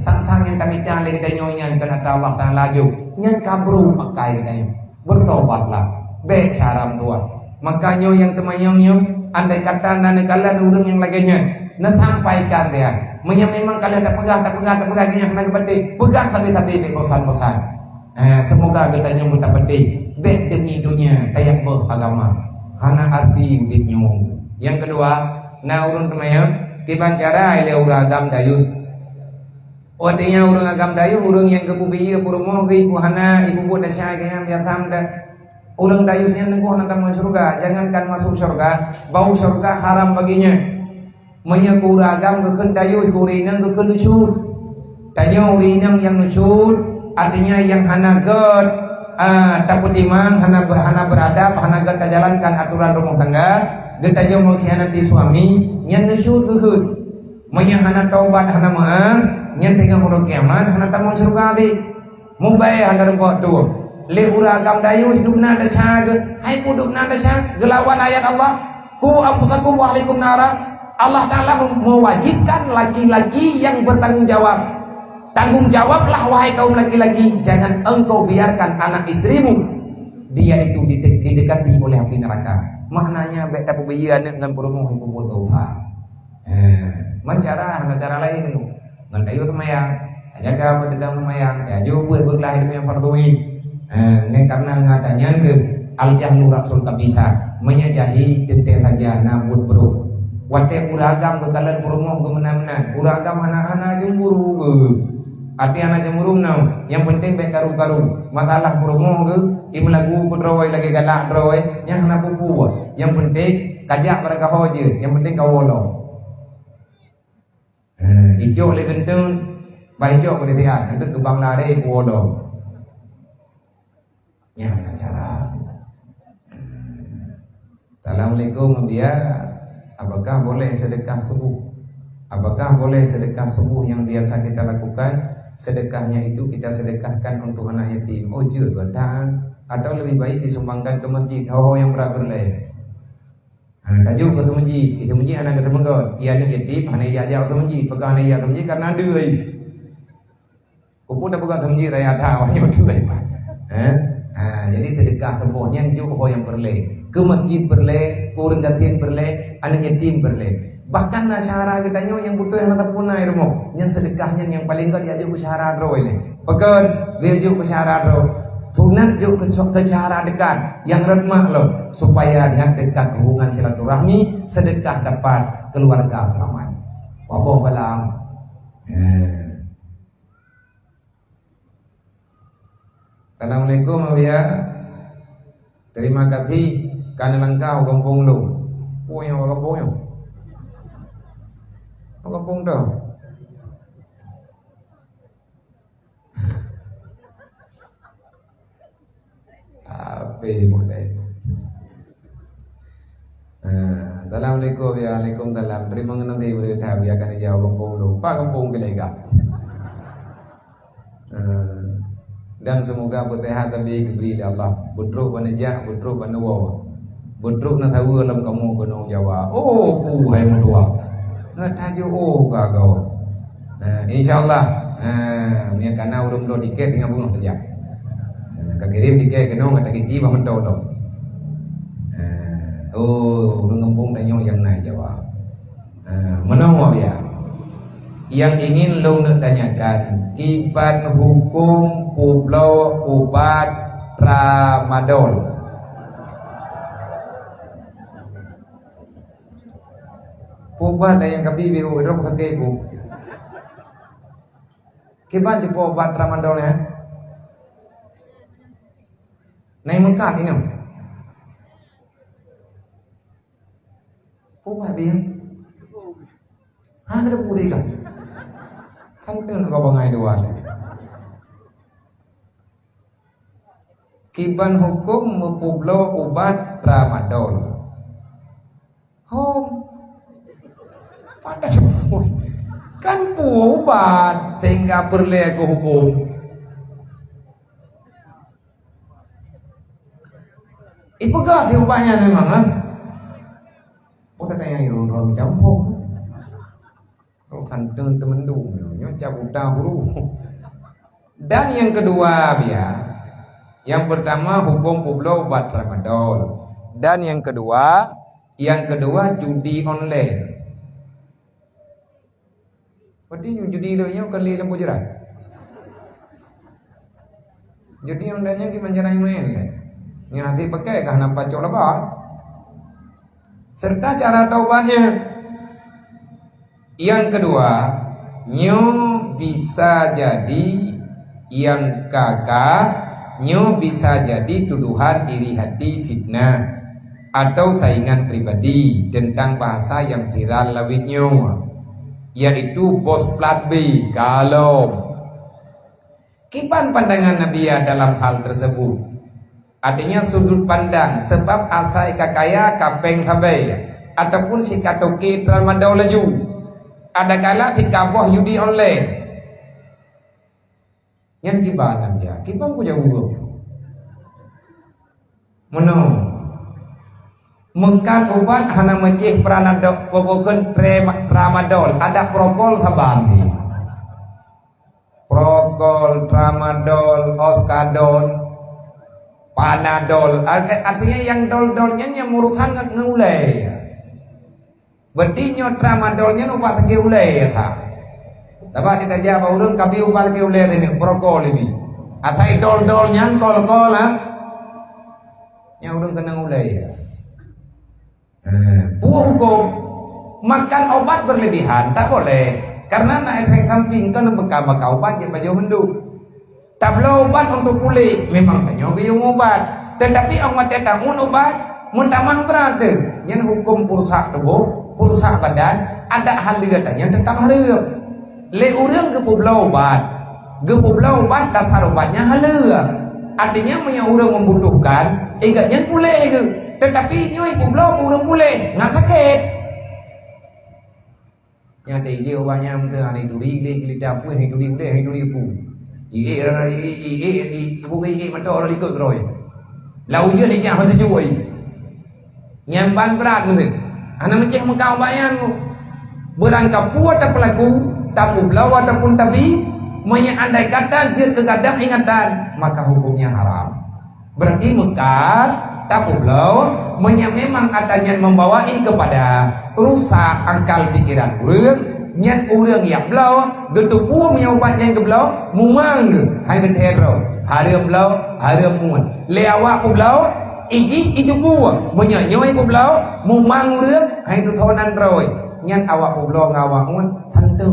tantang nyang tamita lé geutanyoe nyan keu ata Allah Taala jok. Nyan ka brôk akai geutanyoe. Beutobatlah, bèk cara meutuah. Maka nyoe nyang teumanyong nyoe, andai kata na neukalon ureueng nyang lagèe nyan, neusampaikan dia. Meunyoe memang ka lheueh tapeugah, tapeugah, tapeugah, geuhnyan hana geupatéh, peugah sabe-sabe, bèk bosan-bosan. Eh, seumoga geutanyoe beutapeuteh, bèk demi donya tayak boh agama. Hana arti udép nyoe. Nyang keudua, na ureueng teumanyong, kiban cara ilèe ureueng agam dayus. Watèe nyan ureueng agam dayus, ureueng nyang geupeubiyeue peurumoh geuh, ibu hana, ibu buet desya geuh nyan biasa meudan. Ureueng dayus nyan teungku hana tamong syeuruga, jangankan masuk syeuruga, bau syeuruga haram baginya. Meunyoe keu ureueng agam geukheun dayus, keu ureueng inong geukheun nusyus. Tanyoe ureueng inong nyang nusyus, artinya nyang hana gèt, ah, tapeutimang, hana ber-, hana beuradab, hana gèt tajalankan aturan rumoh tangga, geutanyoe meukhianati suami, nyan nusyus geukheun. Meunyoe hana tobat, hana meu'ah, nyan teungoh uroe kiamat, hana tamong syeuruga lé. Mubèe hana rumpok tueng. Lé ureueng agam dayus dum na desya geuh. Hai peue dum na desya? Geulawan ayat Allah. "Qu anfusakum wa ahlikum nara." Allah Taala mewajibkan laki-laki yang bertanggung jawab. Tanggung jawablah, wahai kaum laki-laki, jangan engkau biarkan anak istrimu, dia itu dide-, didekati oleh api neraka. Maknanya, bèk tapeubiyeu aneuk ngon peurumoh nyang peubuet dosa. Eh, man cara, man cara laén tu. Ngon tayue seumayang, tajaga beuteudong seumayang, taaju buet beugeulahi teuma nyang fardhu ain. Eh, nyan karena ngon ata nyan keuh al-jahlu ra'sul khabithah. Meunyoe jahi teuntèe saja na buet brôk. Watèe ureueng agam geukalon peurumoh geumeunan-meunan, ureueng agam hana-hana cemburu keuh. Até hana cemburu meunan, nyang penting bèk karu-karu. Masalah peurumoh keuh, imeulagu keudroe lagèe galak droe, nyan hana peue-peue. Nyang penting kajak barangkaho jeuet, nyang penting kawoe lom. Eh, ijok lé geunteng, bah ijok keu D T A, geunteng geubang lari kuwoe lom. Nyan cara. Assalamualaikum, Buya. Apakah boleh sedekah subuh? Apakah boleh sedekah subuh yang biasa kita lakukan, sedekahnya itu kita sedekahkan untuk anak yatim? Oh, jeuet, beutôi. Atau lebih baik disumbangkan ke masjid, ho-ho nyang brat peureulèe. Ha, tajok keu seumeujid, di seumeujid hana geuteumeugöt. Iya aneuk yatim, hana ijak-jak u seumeujid. Peugah hana ijak u seumeujid, karena dui. Keupeue tapeugah seumeujid raya that, awak nyoe dui, Pak. Ha? Ha, jadi sedekah saboh nyan jok ho nyang peureulèe. Keu masjid peureulèe, keu ureueng gasien peureulèe, aneuk yatim peureulèe. Bahkan na syedara geutanyoe nyang beutôi hana sapeue na i rumoh. Nyan sedekah nyan nyang paleng göt ijak jok keu syedara droe lé. Pakon, bèk jok keu syedara droe. Sunat jok keu, keu syedara dekat, nyang rot mak lom, supaya nyan dekat hubungan silaturahmi, sedekah dapat keluarga selamat. Waboh balam. Eh. Assalamualaikum, Abuya. Terima kasih, ka neulangkah u gampông lôn. Peue nyang u gampông nyoe? U gampông droe. Ape model? Ah, assalamualaikum, ya, waalaikumsalam. Terima kasih, beri tahu, ya, kan, ya, gampông lôn. Pak gampông Kelega. Ah, dan semoga beuteuhat tabi geubri lé Allah. Beutrok bak neujak, beutrok bak neuwoe. Beutrok na saweue lam kamoe gunong Jawa. Oh, ku hai meutuah. Ngat haju oh ka goe. Eh, insya Allah, eh, meunyo kana ureuëng bloe tiket tinggai beungoh tajak. Eh, ka kirém tiket keunoe, ka takiti bah meuto-to. Eh, oh, ureuëng gampông tanyoe nyang na Jawa. Eh, meunoe, Buya. Nyang ingin lôn neutanyakan, kiban huköm peubloe ubat tramadol? Peue ubat nyang ka bi, bi rhok sakét ku. Kiban jipo ubat tramadol nyan? Nai meukat inoe. Peue ubat bi? Hana ada puri kan? Kan tu nak kau bangai dua. Kiban huköm meupubloe ubat tramadol? Hom. Pada sepuluh. Kan peue ubat sehingga peureulée keu huköm? Ipeugah di ubat nyan memang, kan? Oh, tanya yang ron-ron campur. Kalau santeun teumendung, nyoe cap uta huru. Dan yang kedua, Buya, yang pertama huköm peubloe ubat tramadol. Dan yang kedua, yang kedua judi online. Berarti judi lôn nyoe kali lam bujerat. Judi online nyan gimana cara main lé? Nyang hase pakai kah na pacok laba? Serta cara taubatnya. Yang kedua, nyoe bisa jadi nyang ka-ka, nyoe bisa jadi tuduhan iri hati, fitnah, atau saingan pribadi tentang bahasa yang viral lawét nyoe, yaitu bos plat B, kalom. Kiban pandangan Nabi dalam hal tersebut? Artinya sudut pandang, sebab asai ka kaya ka péng sabe, ataupun si ka toke tramadol laju, adakala si ka boh judi online. Nyan kiban Nabi, kiban ku jaweueb. Meunoe, meukat ubat hana meucéh pranado-, peue bukon tre-, tramadol, ada prokol saban jih. Prokol, tramadol, oskadon, panadol. Ar-, artinya yang dol-dol nyan nyang urusan ngon, ngon ulée. Berarti nyoe tramadol nyan ubat sakét ulée, ya tak? Sabab di tajak bak ureuëng ka bi ubat sakét ulée tadi, prokol ibi. Asai dol-dol nyan kol-kol, ha? Nyang ureuëng keunong ulée, ya. Eh, peue huköm? Makan obat berlebihan tak boleh, karena na efek samping, kon beukam-beukam obat nyang pajoh mandum. Tabloe ubat untuk puléh, memang tanyoe geuyue ubat. Tetapi 'oh watée taun ubat, meutamah brat teuh, nyan huköm peurusak tuboh, peurusak badan, adak haleue tanyoe teutap hareuem. Lé ureuëng geupeubloe ubat, geupeubloe ubat dasar ubat nyan haleue. Artinya, meunyoe ureuëng membutuhkan, igat nyan puléh geuh. Tetapi nyoe ipeubloe keu ureuëng puléh, ngat sakét. Nyan teuh ije ubat nyan teuh, hana ituri lé, geulidah puih, hana ituri ulée, hana ituri ipu. Ié, ié, ié, ié, ié, ié, ié, mantong orang ikot keudroe. Lam ujeuen ijak hana teujok ai. Nyan ban brat meunan. Hana meucéh meukat ubat nyan. Beurangkapeue tapeulaku, tapeubloe ataupun tabi, meunyoe andai kata jeuet keu gadang ingatan, maka hukömnya haram. Berarti meukat tapeubloe, meunyoe memang atra nyan membawai kepada rusak akal pikiran ureuëng, nyan ureuëng nyang bloe, geuteupeue meunyoe ubat nyang geubloe, mumang geuh, hai geuthèe droe, hareuem bloe, hareuem muet. Lé awak peubloe, ijih itupeue, meunyoe nyoe peubloe, mumang ureuëng, hai tutonan droe. Nyan awak peubloe ngon awak muet, tantu.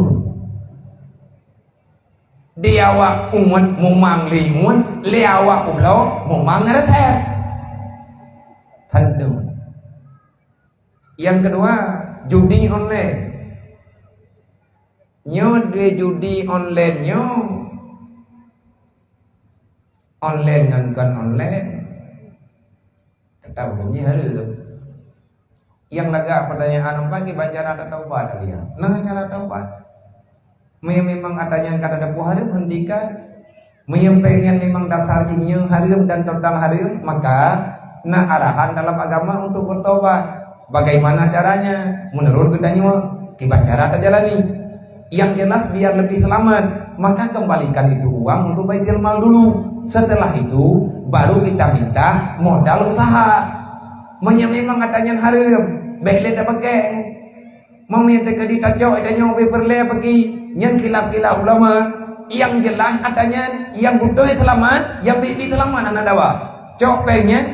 Di awak umat mumang lé umat, lé awak ubloe mumang reuteh. Tentu. Yang kedua, judi online. Nyoe di judi online nyoe, online ngon kon online. Tetap huköm jih hareuem. Nyang lagak pertanyaan, "Apa kiban cara tataubat, Abiya?" Nah, cara taubat. Meunyoe memang atra nyan ka tateupeue hareuem, hentikan. Meunyoe péng nyan memang dasar jih nyoe hareuem dan total hareuem, maka na arahan dalam agama untuk bertobat. Bagaimana caranya? Menurut geutanyoe, kiban cara tajalani. Yang jelas biar lebih selamat, maka kembalikan itu uang untuk Baitul Mal dulu. Setelah itu baru kita minta modal usaha. Meunyoe memang ata nyan hareuem, bék lé tabageng. Meunyoe teukeudi tacok ata nyoe ubé peureulée bagi, nyan khilaf-khilaf ulama. Yang jelas ata nyan nyang beutôi seulamat, nyang biet-biet seulamat hana daba. Cok péng nyan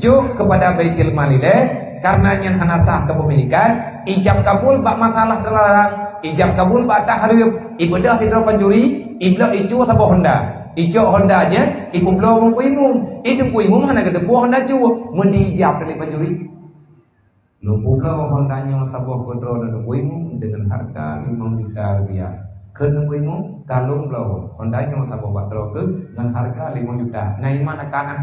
jok keupada Baitul Mal ilée, kareuna nyan hana sah keupemilikan, ijab kabul bak masalah teularang, ijab kabul bak ata hareuem, ibeudôh sidroe pancuri, iblok icue saboh honda. Icok honda nyan, ipeubloe ngon Teungku Imum. Eh, Teungku Imum hana geuteupeue honda cue, meudi ijab lé pancuri. Lôn peubloe honda nyoe saboh keu droeneuh Teungku Imum deungon hareuga limong juta rupiah. Kheun Teungku Imum, ka lôn bloe honda nyoe saboh bak droe keuh ngon hareuga limong juta. Na iman akan ah.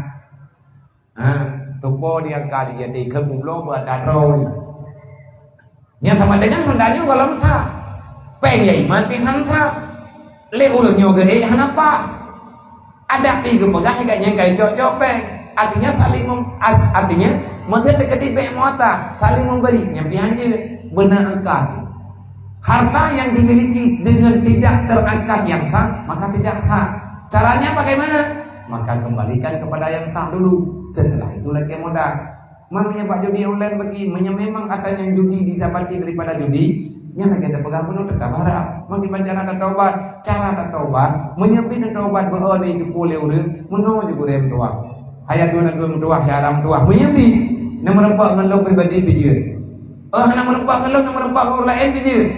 Ha, tupo di angka di jadi kheun peubloe bak ata droe. Nyang sama dengan honda nyoe gohlom sah. Péng ya iman pih han sah. Lé ureueng nyoe geuék hana paih. Adak pih geupeugah gobnyan ka icok-cok péng. Artinya saling mem-, as-, artinya meuseuti keudeh bék meuata, saling memberi, nyan pih hanjeuet. Beuna angkat. Harta yang dimiliki dengan tidak terakad yang sah, maka tidak sah. Caranya bagaimana? Maka kembalikan kepada yang sah dulu. Setelah itu lagi modal. Man meunyoe bak judi online bagi, meunyoe memang ata nyang judi disabati daripada judi, nyan lagée tapeugah bunoe teutap haram. Man kiban cara tataubat, cara tataubat, meunyoe pih tataubat beu-o lé jipeu lé ureueng, meunoe jigurée meutuwah. Hai dua na dua meutuwah, syara meutuwah, meunyoe pih na meureumpok ngon lôn pribadi pih jeuet. Oh, hana meureumpok ngon lôn, na meureumpok ngon ureueng laén pih jeuet.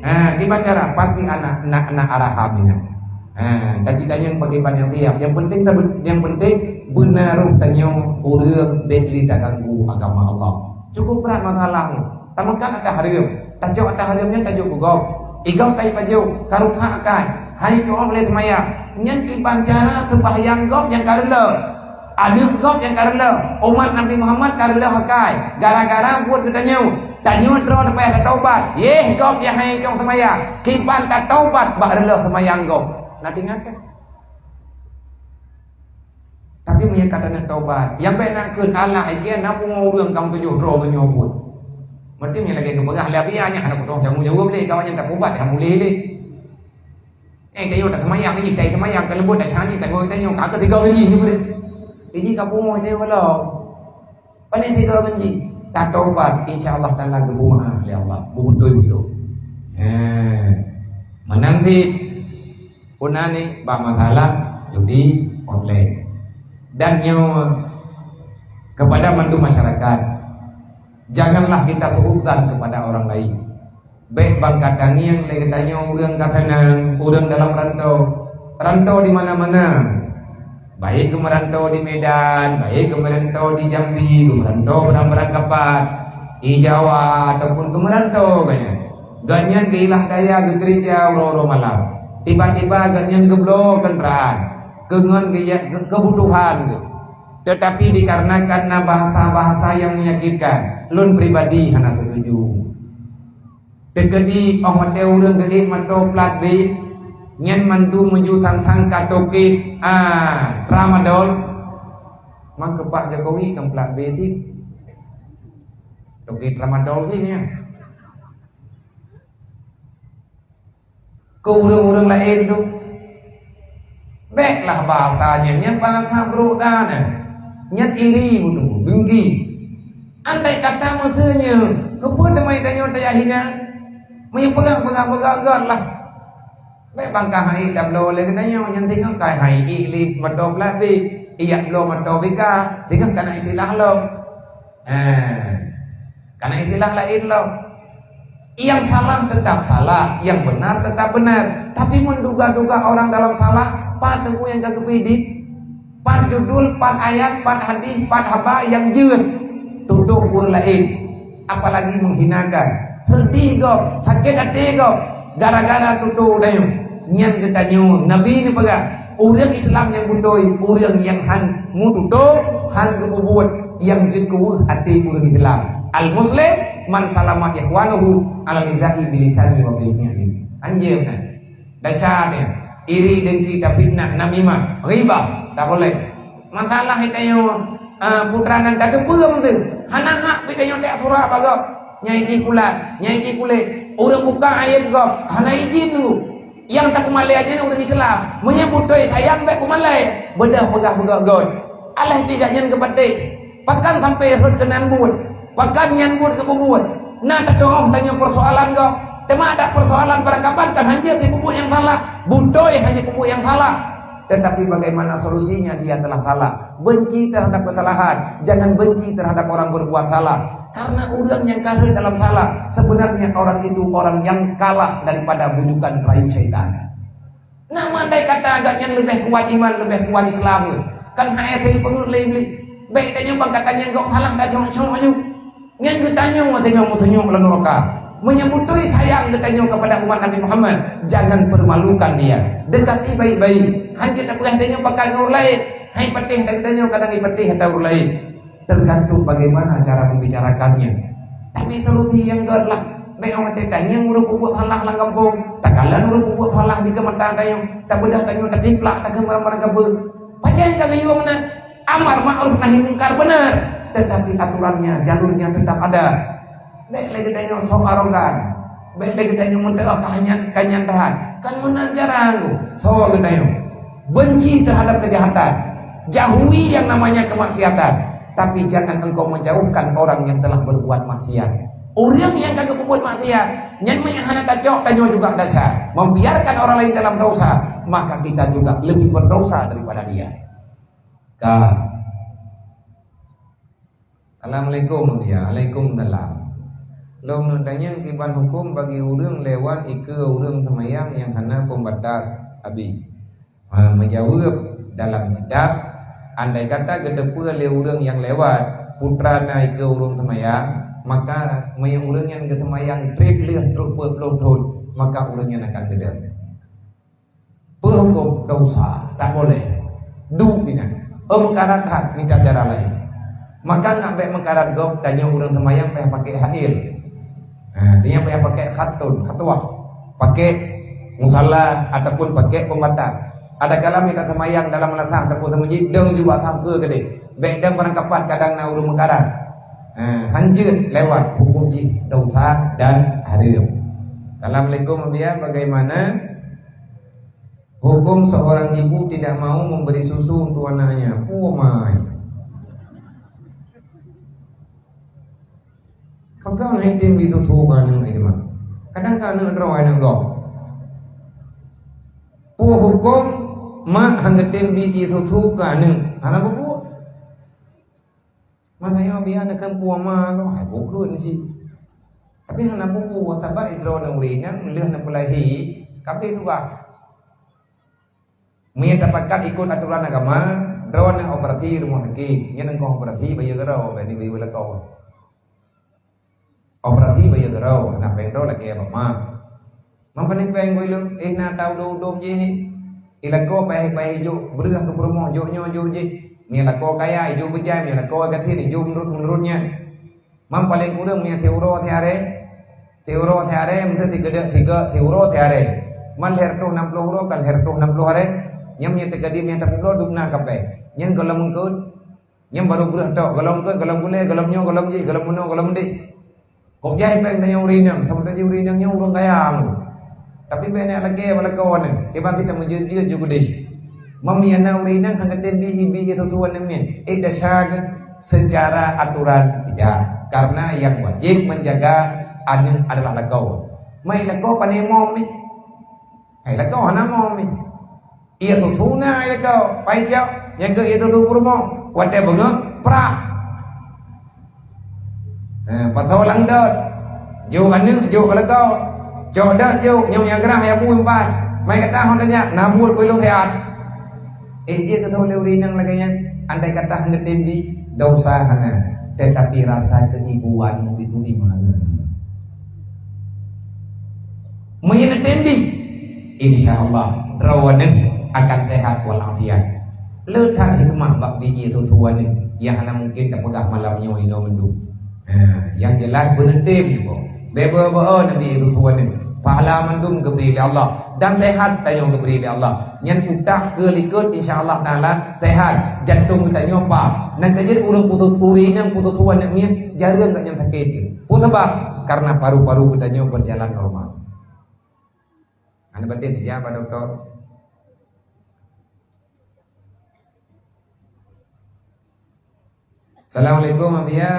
Ha, kiban cara, pasti na, na, na arahan nyan. Ha, tapi tanyong pakriban nyang tiep. Yang penting tabe-, yang penting beuna roh tanyoe ureueng bék lé taganggu agama Allah. Cukup brat masalah nyoe. Tameukat ata hareuem, tacok ata hareuem nyan tajok keu gob. I gob ka ipajok, ka rusak akai, han itu'oh lé seumayang. Nyan kiban cara seumayang gob nyang ka reuloh. Aneuk gob nyang ka reuloh, umat Nabi Muhammad ka reuloh akai, gara-gara buet geutanyoe. Tanyoe droe leupah tataubat, yeh gob nyang han itu'oh seumayang, kiban tataubat bak reuloh seumayang gob. Na teuingat kah? Tapi meunyoe ka taneuk taubat, nyang bék na kheun, alah, ikia na pungo ureueng ka meutujoh droe meunyoe buet. Meuti meunyoe lagée geupeugah lé Abi, nyan hana kutong canggu jaweueb lé, kawan nyang taubat han muléh lé. Eh, tanyoe taseumayang jih, tai seumayang, ka leumbot taseumayang, tanyoe, tanyoe, ka keu tiga jih, jih. Jih ka pungo, tanyoe, kalau. Paléng tiga jih, tataubat, insya Allah Taala geupeumaáf lé Allah, beutôi-beutôi. He. Meunan cit, peue nan nyoe, bak masalah judi online. Dan nyoe, kepada mandum masyarakat, janganlah kita suudzan kepada orang lain. Bék bangka tangieng lé geutanyoe ureueng ka seunang, ureueng dalam rantau. Rantau di mana-mana. Baik geumeurantau di Medan, baik geumeurantau di Jambi, geumeurantau barang-barang kapat, di Jawa ataupun geumeurantau gobnyan. Gobnyan geuilah daya geukeureuja uroe-uroe malam. Tiba-tiba gobnyan geubloe keundaraan, keu ngon geuya-, geu-, keubutuhan geuh. Tetapi dikarenakan na bahasa-bahasa nyang menyakitkan, lôn pribadi hana setuju. Teukeudi óh watée ureueng geuék mantong plat B, nyan mandum meujue sang-sang ka toke, a, tramadol. Man keu Pak Jokowi kan plat B cit. Toke tramadol cit nyan. Keu ureueng-ureueng laén tu. Béklah bahasa nyan, nyan bahasa brok dan nyan. Nyan iri beutôi, dengki. Andai kata meuteunyoe, keupeue teuma tanyoe tajak hina? Meunyoe peugah-peugah-peugah göt lah. Bék bangka hai tabloe lé geutanyoe, nyan singoh kai hai i li moto plat B, ijak bloe moto B K, singoh kana istilah lom. Eh, kana istilah laén lom. Yang salah tetap salah, yang benar tetap benar. Tapi menduga-duga orang dalam salah, pat teungku nyang ka geupeuidit? Pat judul, pat ayat, pat hadis, pat haba nyang jeuet tutoh ureueng laén, apalagi menghinakan. Seudeh gob, sakét até gob, gara-gara tutoh tanyoe. Nyan geutanyoe, Nabi neupeugah, ureueng Islam nyang beutôi, ureueng nyang han meututoh, han geupeubuet nyang jeuet keu weueh até ureueng Islam. Al-muslim man salama ikhwanuhu ala liza'i bilisani wa bil fi'li. Anjeue kan? Dasar nyan, iri, dengki, tafitnah, namimah, ghibah, tak boleh. Masalah tanyoe, ah, putra nan ka teupeu meuteun, hana hak pih tanyoe tak surat bak gob. Nyai jih pulat, nyai jih puléh. Ureuëng buka aib gob, hana izin dulu. Nyang tapeumalée nyan ureuëng Islam. Meunyoe beutôi sayang bék peumalée, beudôh peugah beugöt-göt. Alah pih gobnyan geupatéh. Pakon sampoe rhot keunan buet? Pakon nyan buet geupeubuet? Na tatuoh tanyoe peusoalan gob. Teuma ada peusoalan barangkapan kan hanjeuet si peubuet nyang salah. Beutôi hanjeuet peubuet nyang salah. Tetapi bagaimana solusinya? Dia telah salah. Benci terhadap kesalahan. Jangan benci terhadap orang berbuat salah. Karena ureuëng nyang ka rhot dalam salah, sebenarnya orang itu orang yang kalah daripada bujukan rayu syaitan. Nah, andai kata agaknya lebih kuat iman, lebih kuat Islam, kan hai saya pengut lagi beli. Baik tanya bang katanya kau salah dah cuma-cuma aja. Nyan geutanyoe watée nyoe meusunyok lam nuraka. Meunyoe beutôi sayang geutanyoe kepada umat Nabi Muhammad, jangan permalukan dia. Dekati baik-baik. Hanjeuet tapeugah tanyoe pakat ngon ureuëng laén. Hai patéh geutanyoe kadang ipatéh ata ureuëng laén. Tergantung bagaimana cara membicarakannya. Tapi solusi nyang göt lah, bék watée tanyong ureuëng peubuet salah lam gampông, takalon ureuëng peubuet salah di keumata tanyoe, tabeudôh tanyoe tatiplak takheun barang-barang gabe. Pajan ka geuyue meunan? Amar ma'ruf nahi mungkar benar, tetapi aturannya, jalurnya tetap ada. Bék lé geutanyoe sok arogan, bék lé geutanyoe meuteuk ka nyan, ka nyan tahan. Kan meunan cara soe geutanyoe. Benci terhadap kejahatan, jauhi yang namanya kemaksiatan, tapi jangan engkau menjauhkan orang yang telah berbuat maksiat. Ureuëng nyang ka geupeubuet maksiat, nyan meunyo hana tacok tanyoe juga desya, membiarkan orang lain dalam dosa, maka kita juga lebih berdosa daripada dia. Ka. Assalamualaikum, ya. Waalaikumsalam. Lôn neutanyong kiban huköm bagi ureuëng lewat ikeue ureuëng seumayang nyang hana pembatas, Abi. Ha, meujaweueb dalam kitab, andai kata geuteupeue lé ureuëng nyang lewat, putra na ikeue ureuëng seumayang, maka meunyoe ureuëng nyan geuseumayang treb lheueh trok peuet ploh thon, maka ureuëng nyan akan geudong. Peuhuköm dosa, tak boleh. Duek inan. Oh, meukarat that, mita cara laén. Maka ngat bék meukarat gob, tanyoe ureuëng seumayang payah pakai hail. Ha, dia payah pakai khatun, khatuah. Pakai musala ataupun pakai pembatas. Ada kala mita seumayang dalam meunasah ataupun seumeujid, dong juga sampeue keudeh. Bék dong barangkapat kadang na ureuëng meukarat. Ha, hanjeuet lewat hukum jih dosa dan hareuem. Assalamualaikum, Abiya. Bagaimana hukum seorang ibu tidak mau memberi susu untuk anaknya? Puh mai. Peugah hai tem bi susu keu aneuk, hai teuma. Kadang ka aneuk droe aneuk gob. Puh hukum mak han geutem bi susu keu aneuk? Hana peubuet. Masa nyoe biya neukheun puh ma keuh, hai bukon cit. Tapi hana bubu, sabab droeneuh ureueng inong lheueh neupeulahé, ka abéh tugaih. Meunyoe tapakat ikot atoran agama, droeneuh operasi rumoh sakét, nyan engkoh operasi bayeue keudroe, bak nibak lakoe. Operasi bayeue keudroe, hana péng droe lakée bak ma. Meupaléng péng geuh ilong, eh, na tau dum-dum jih. Ilakoe paih-paih jok breueh keu peurumoh, jok nyoe, jok jih. Meulakoe kaya, ijok beujai, meulakoe gasien, ijok meunurot-meunurot nyan. Meupaléng ureueng meunyoe siuroe siaré, siuroe siaré, meuseuti geudeuk sigoe siuroe siaré. Man lhèe reutôh nam ploh uroe, kan lhèe reutôh nam ploh aré. Nyan meunyoe teukeudi meunyoe tapubloe dum na kapai. Nyan gohlom eungkôt. Nyan barô breueh tok, gohlom eungkôt, gohlom gulée, gohlom nyoe, gohlom jih, gohlom meunoe, gohlom deh. Kok jai péng tanyoe ureueng inong, saboh jih ureueng inong nyoe ureueng kaya. Tapi bék neuk lakée bak lakoe nyan, kiban sit tameujeuet-jeuet ju keudeh. Meunyoe na ureueng inong han geutem bi, ibi, ié, tuwan nyan, eh, desya geuh secara aturan tidak. Karena yang wajib menjaga aneuk adalah lakoe. Mai lakoe pane mom nyan. Hai lakoe hana mom nyan. Ié tutu na ié lakoe, pai cok, nyang keu ié tutu peurumoh, watée beungoh, prah. Eh, pasoe lam dot. Jok aneuk, jok lakoe. Cok dot jok, nyoe nyang grah ya bui empat. Mai kata hon tanya, na buet keu ilong siat. Eh, jeuet keu lé ureueng inong lagée nyan, andai kata han geutem bi, dosa hana, tetapi rasa keibuan itu di mana? Meunyoe neutem bi, insya Allah droeneuh akan sehat walafiat. Le that hikmah bak bijéh tutu aneuk nyang hana mungken tapeugah malam nyoe inoe mandum. Ha, nyang jeulaih beuneutem nyoe. Beubagoe nabi tutu aneuk. Pahala mandum geubri lé Allah dan sehat tanyoe geubri lé Allah. Nyan utak keu likot insya Allah taala sehat. Jantong geutanyoe pa. Nan ka jeuet ureueng putus uri nyang putus tuan nyang ngiet jareueng gak nyang sakét. Peue sabab? Karena paru-paru geutanyoe berjalan normal. Hana batin ija, Pak Doktor. Assalamualaikum, Abia.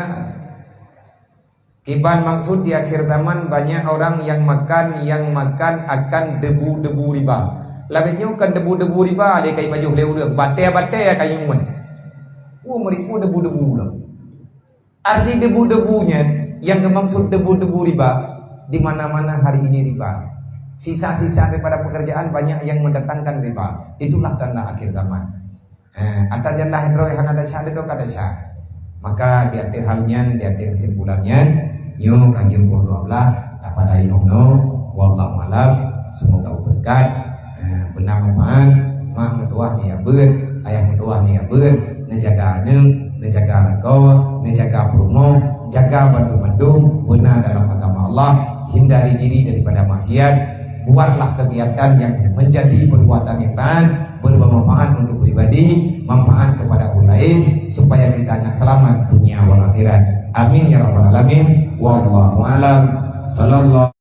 Kiban maksud di akhir zaman banyak orang yang makan, yang makan akan debu-debu riba. Labeh nyoe kan debu-debu riba, lé kai pajoh lé ureueng, batée-batée ka nyuwen. Oh, meuripu debu-debu lah. Arti debu-debu nyan yang dimaksud debu-debu riba, di mana-mana hari ini riba. Sisa-sisa daripada pekerjaan banyak yang mendatangkan riba. Itulah tanda akhir zaman. Eh, ata jalah droe hana desya, ata droe ka desya. Maka di akhir hal nyan, di akhir kesimpulan nyan, nyoe ka jeuem poh dua belas, tapadai nyoe, wallahu alam, semoga berkat. Eh, beuna manfaat, mak meutuwah ni ya beuet, ayah meutuwah ni ya beuet, neujaga aneuk, neujaga lakoe, neujaga peurumoh, jaga bandum-bandum beuna dalam agama Allah, hindari diri daripada maksiat, buatlah kegiatan yang menjadi perbuatan yang taat, bermanfaat untuk pribadi, manfaat kepada orang lain, supaya kita akan selamat dunia wal akhirat. Amin ya rabbal alamin. Wallahu alam. Sallallahu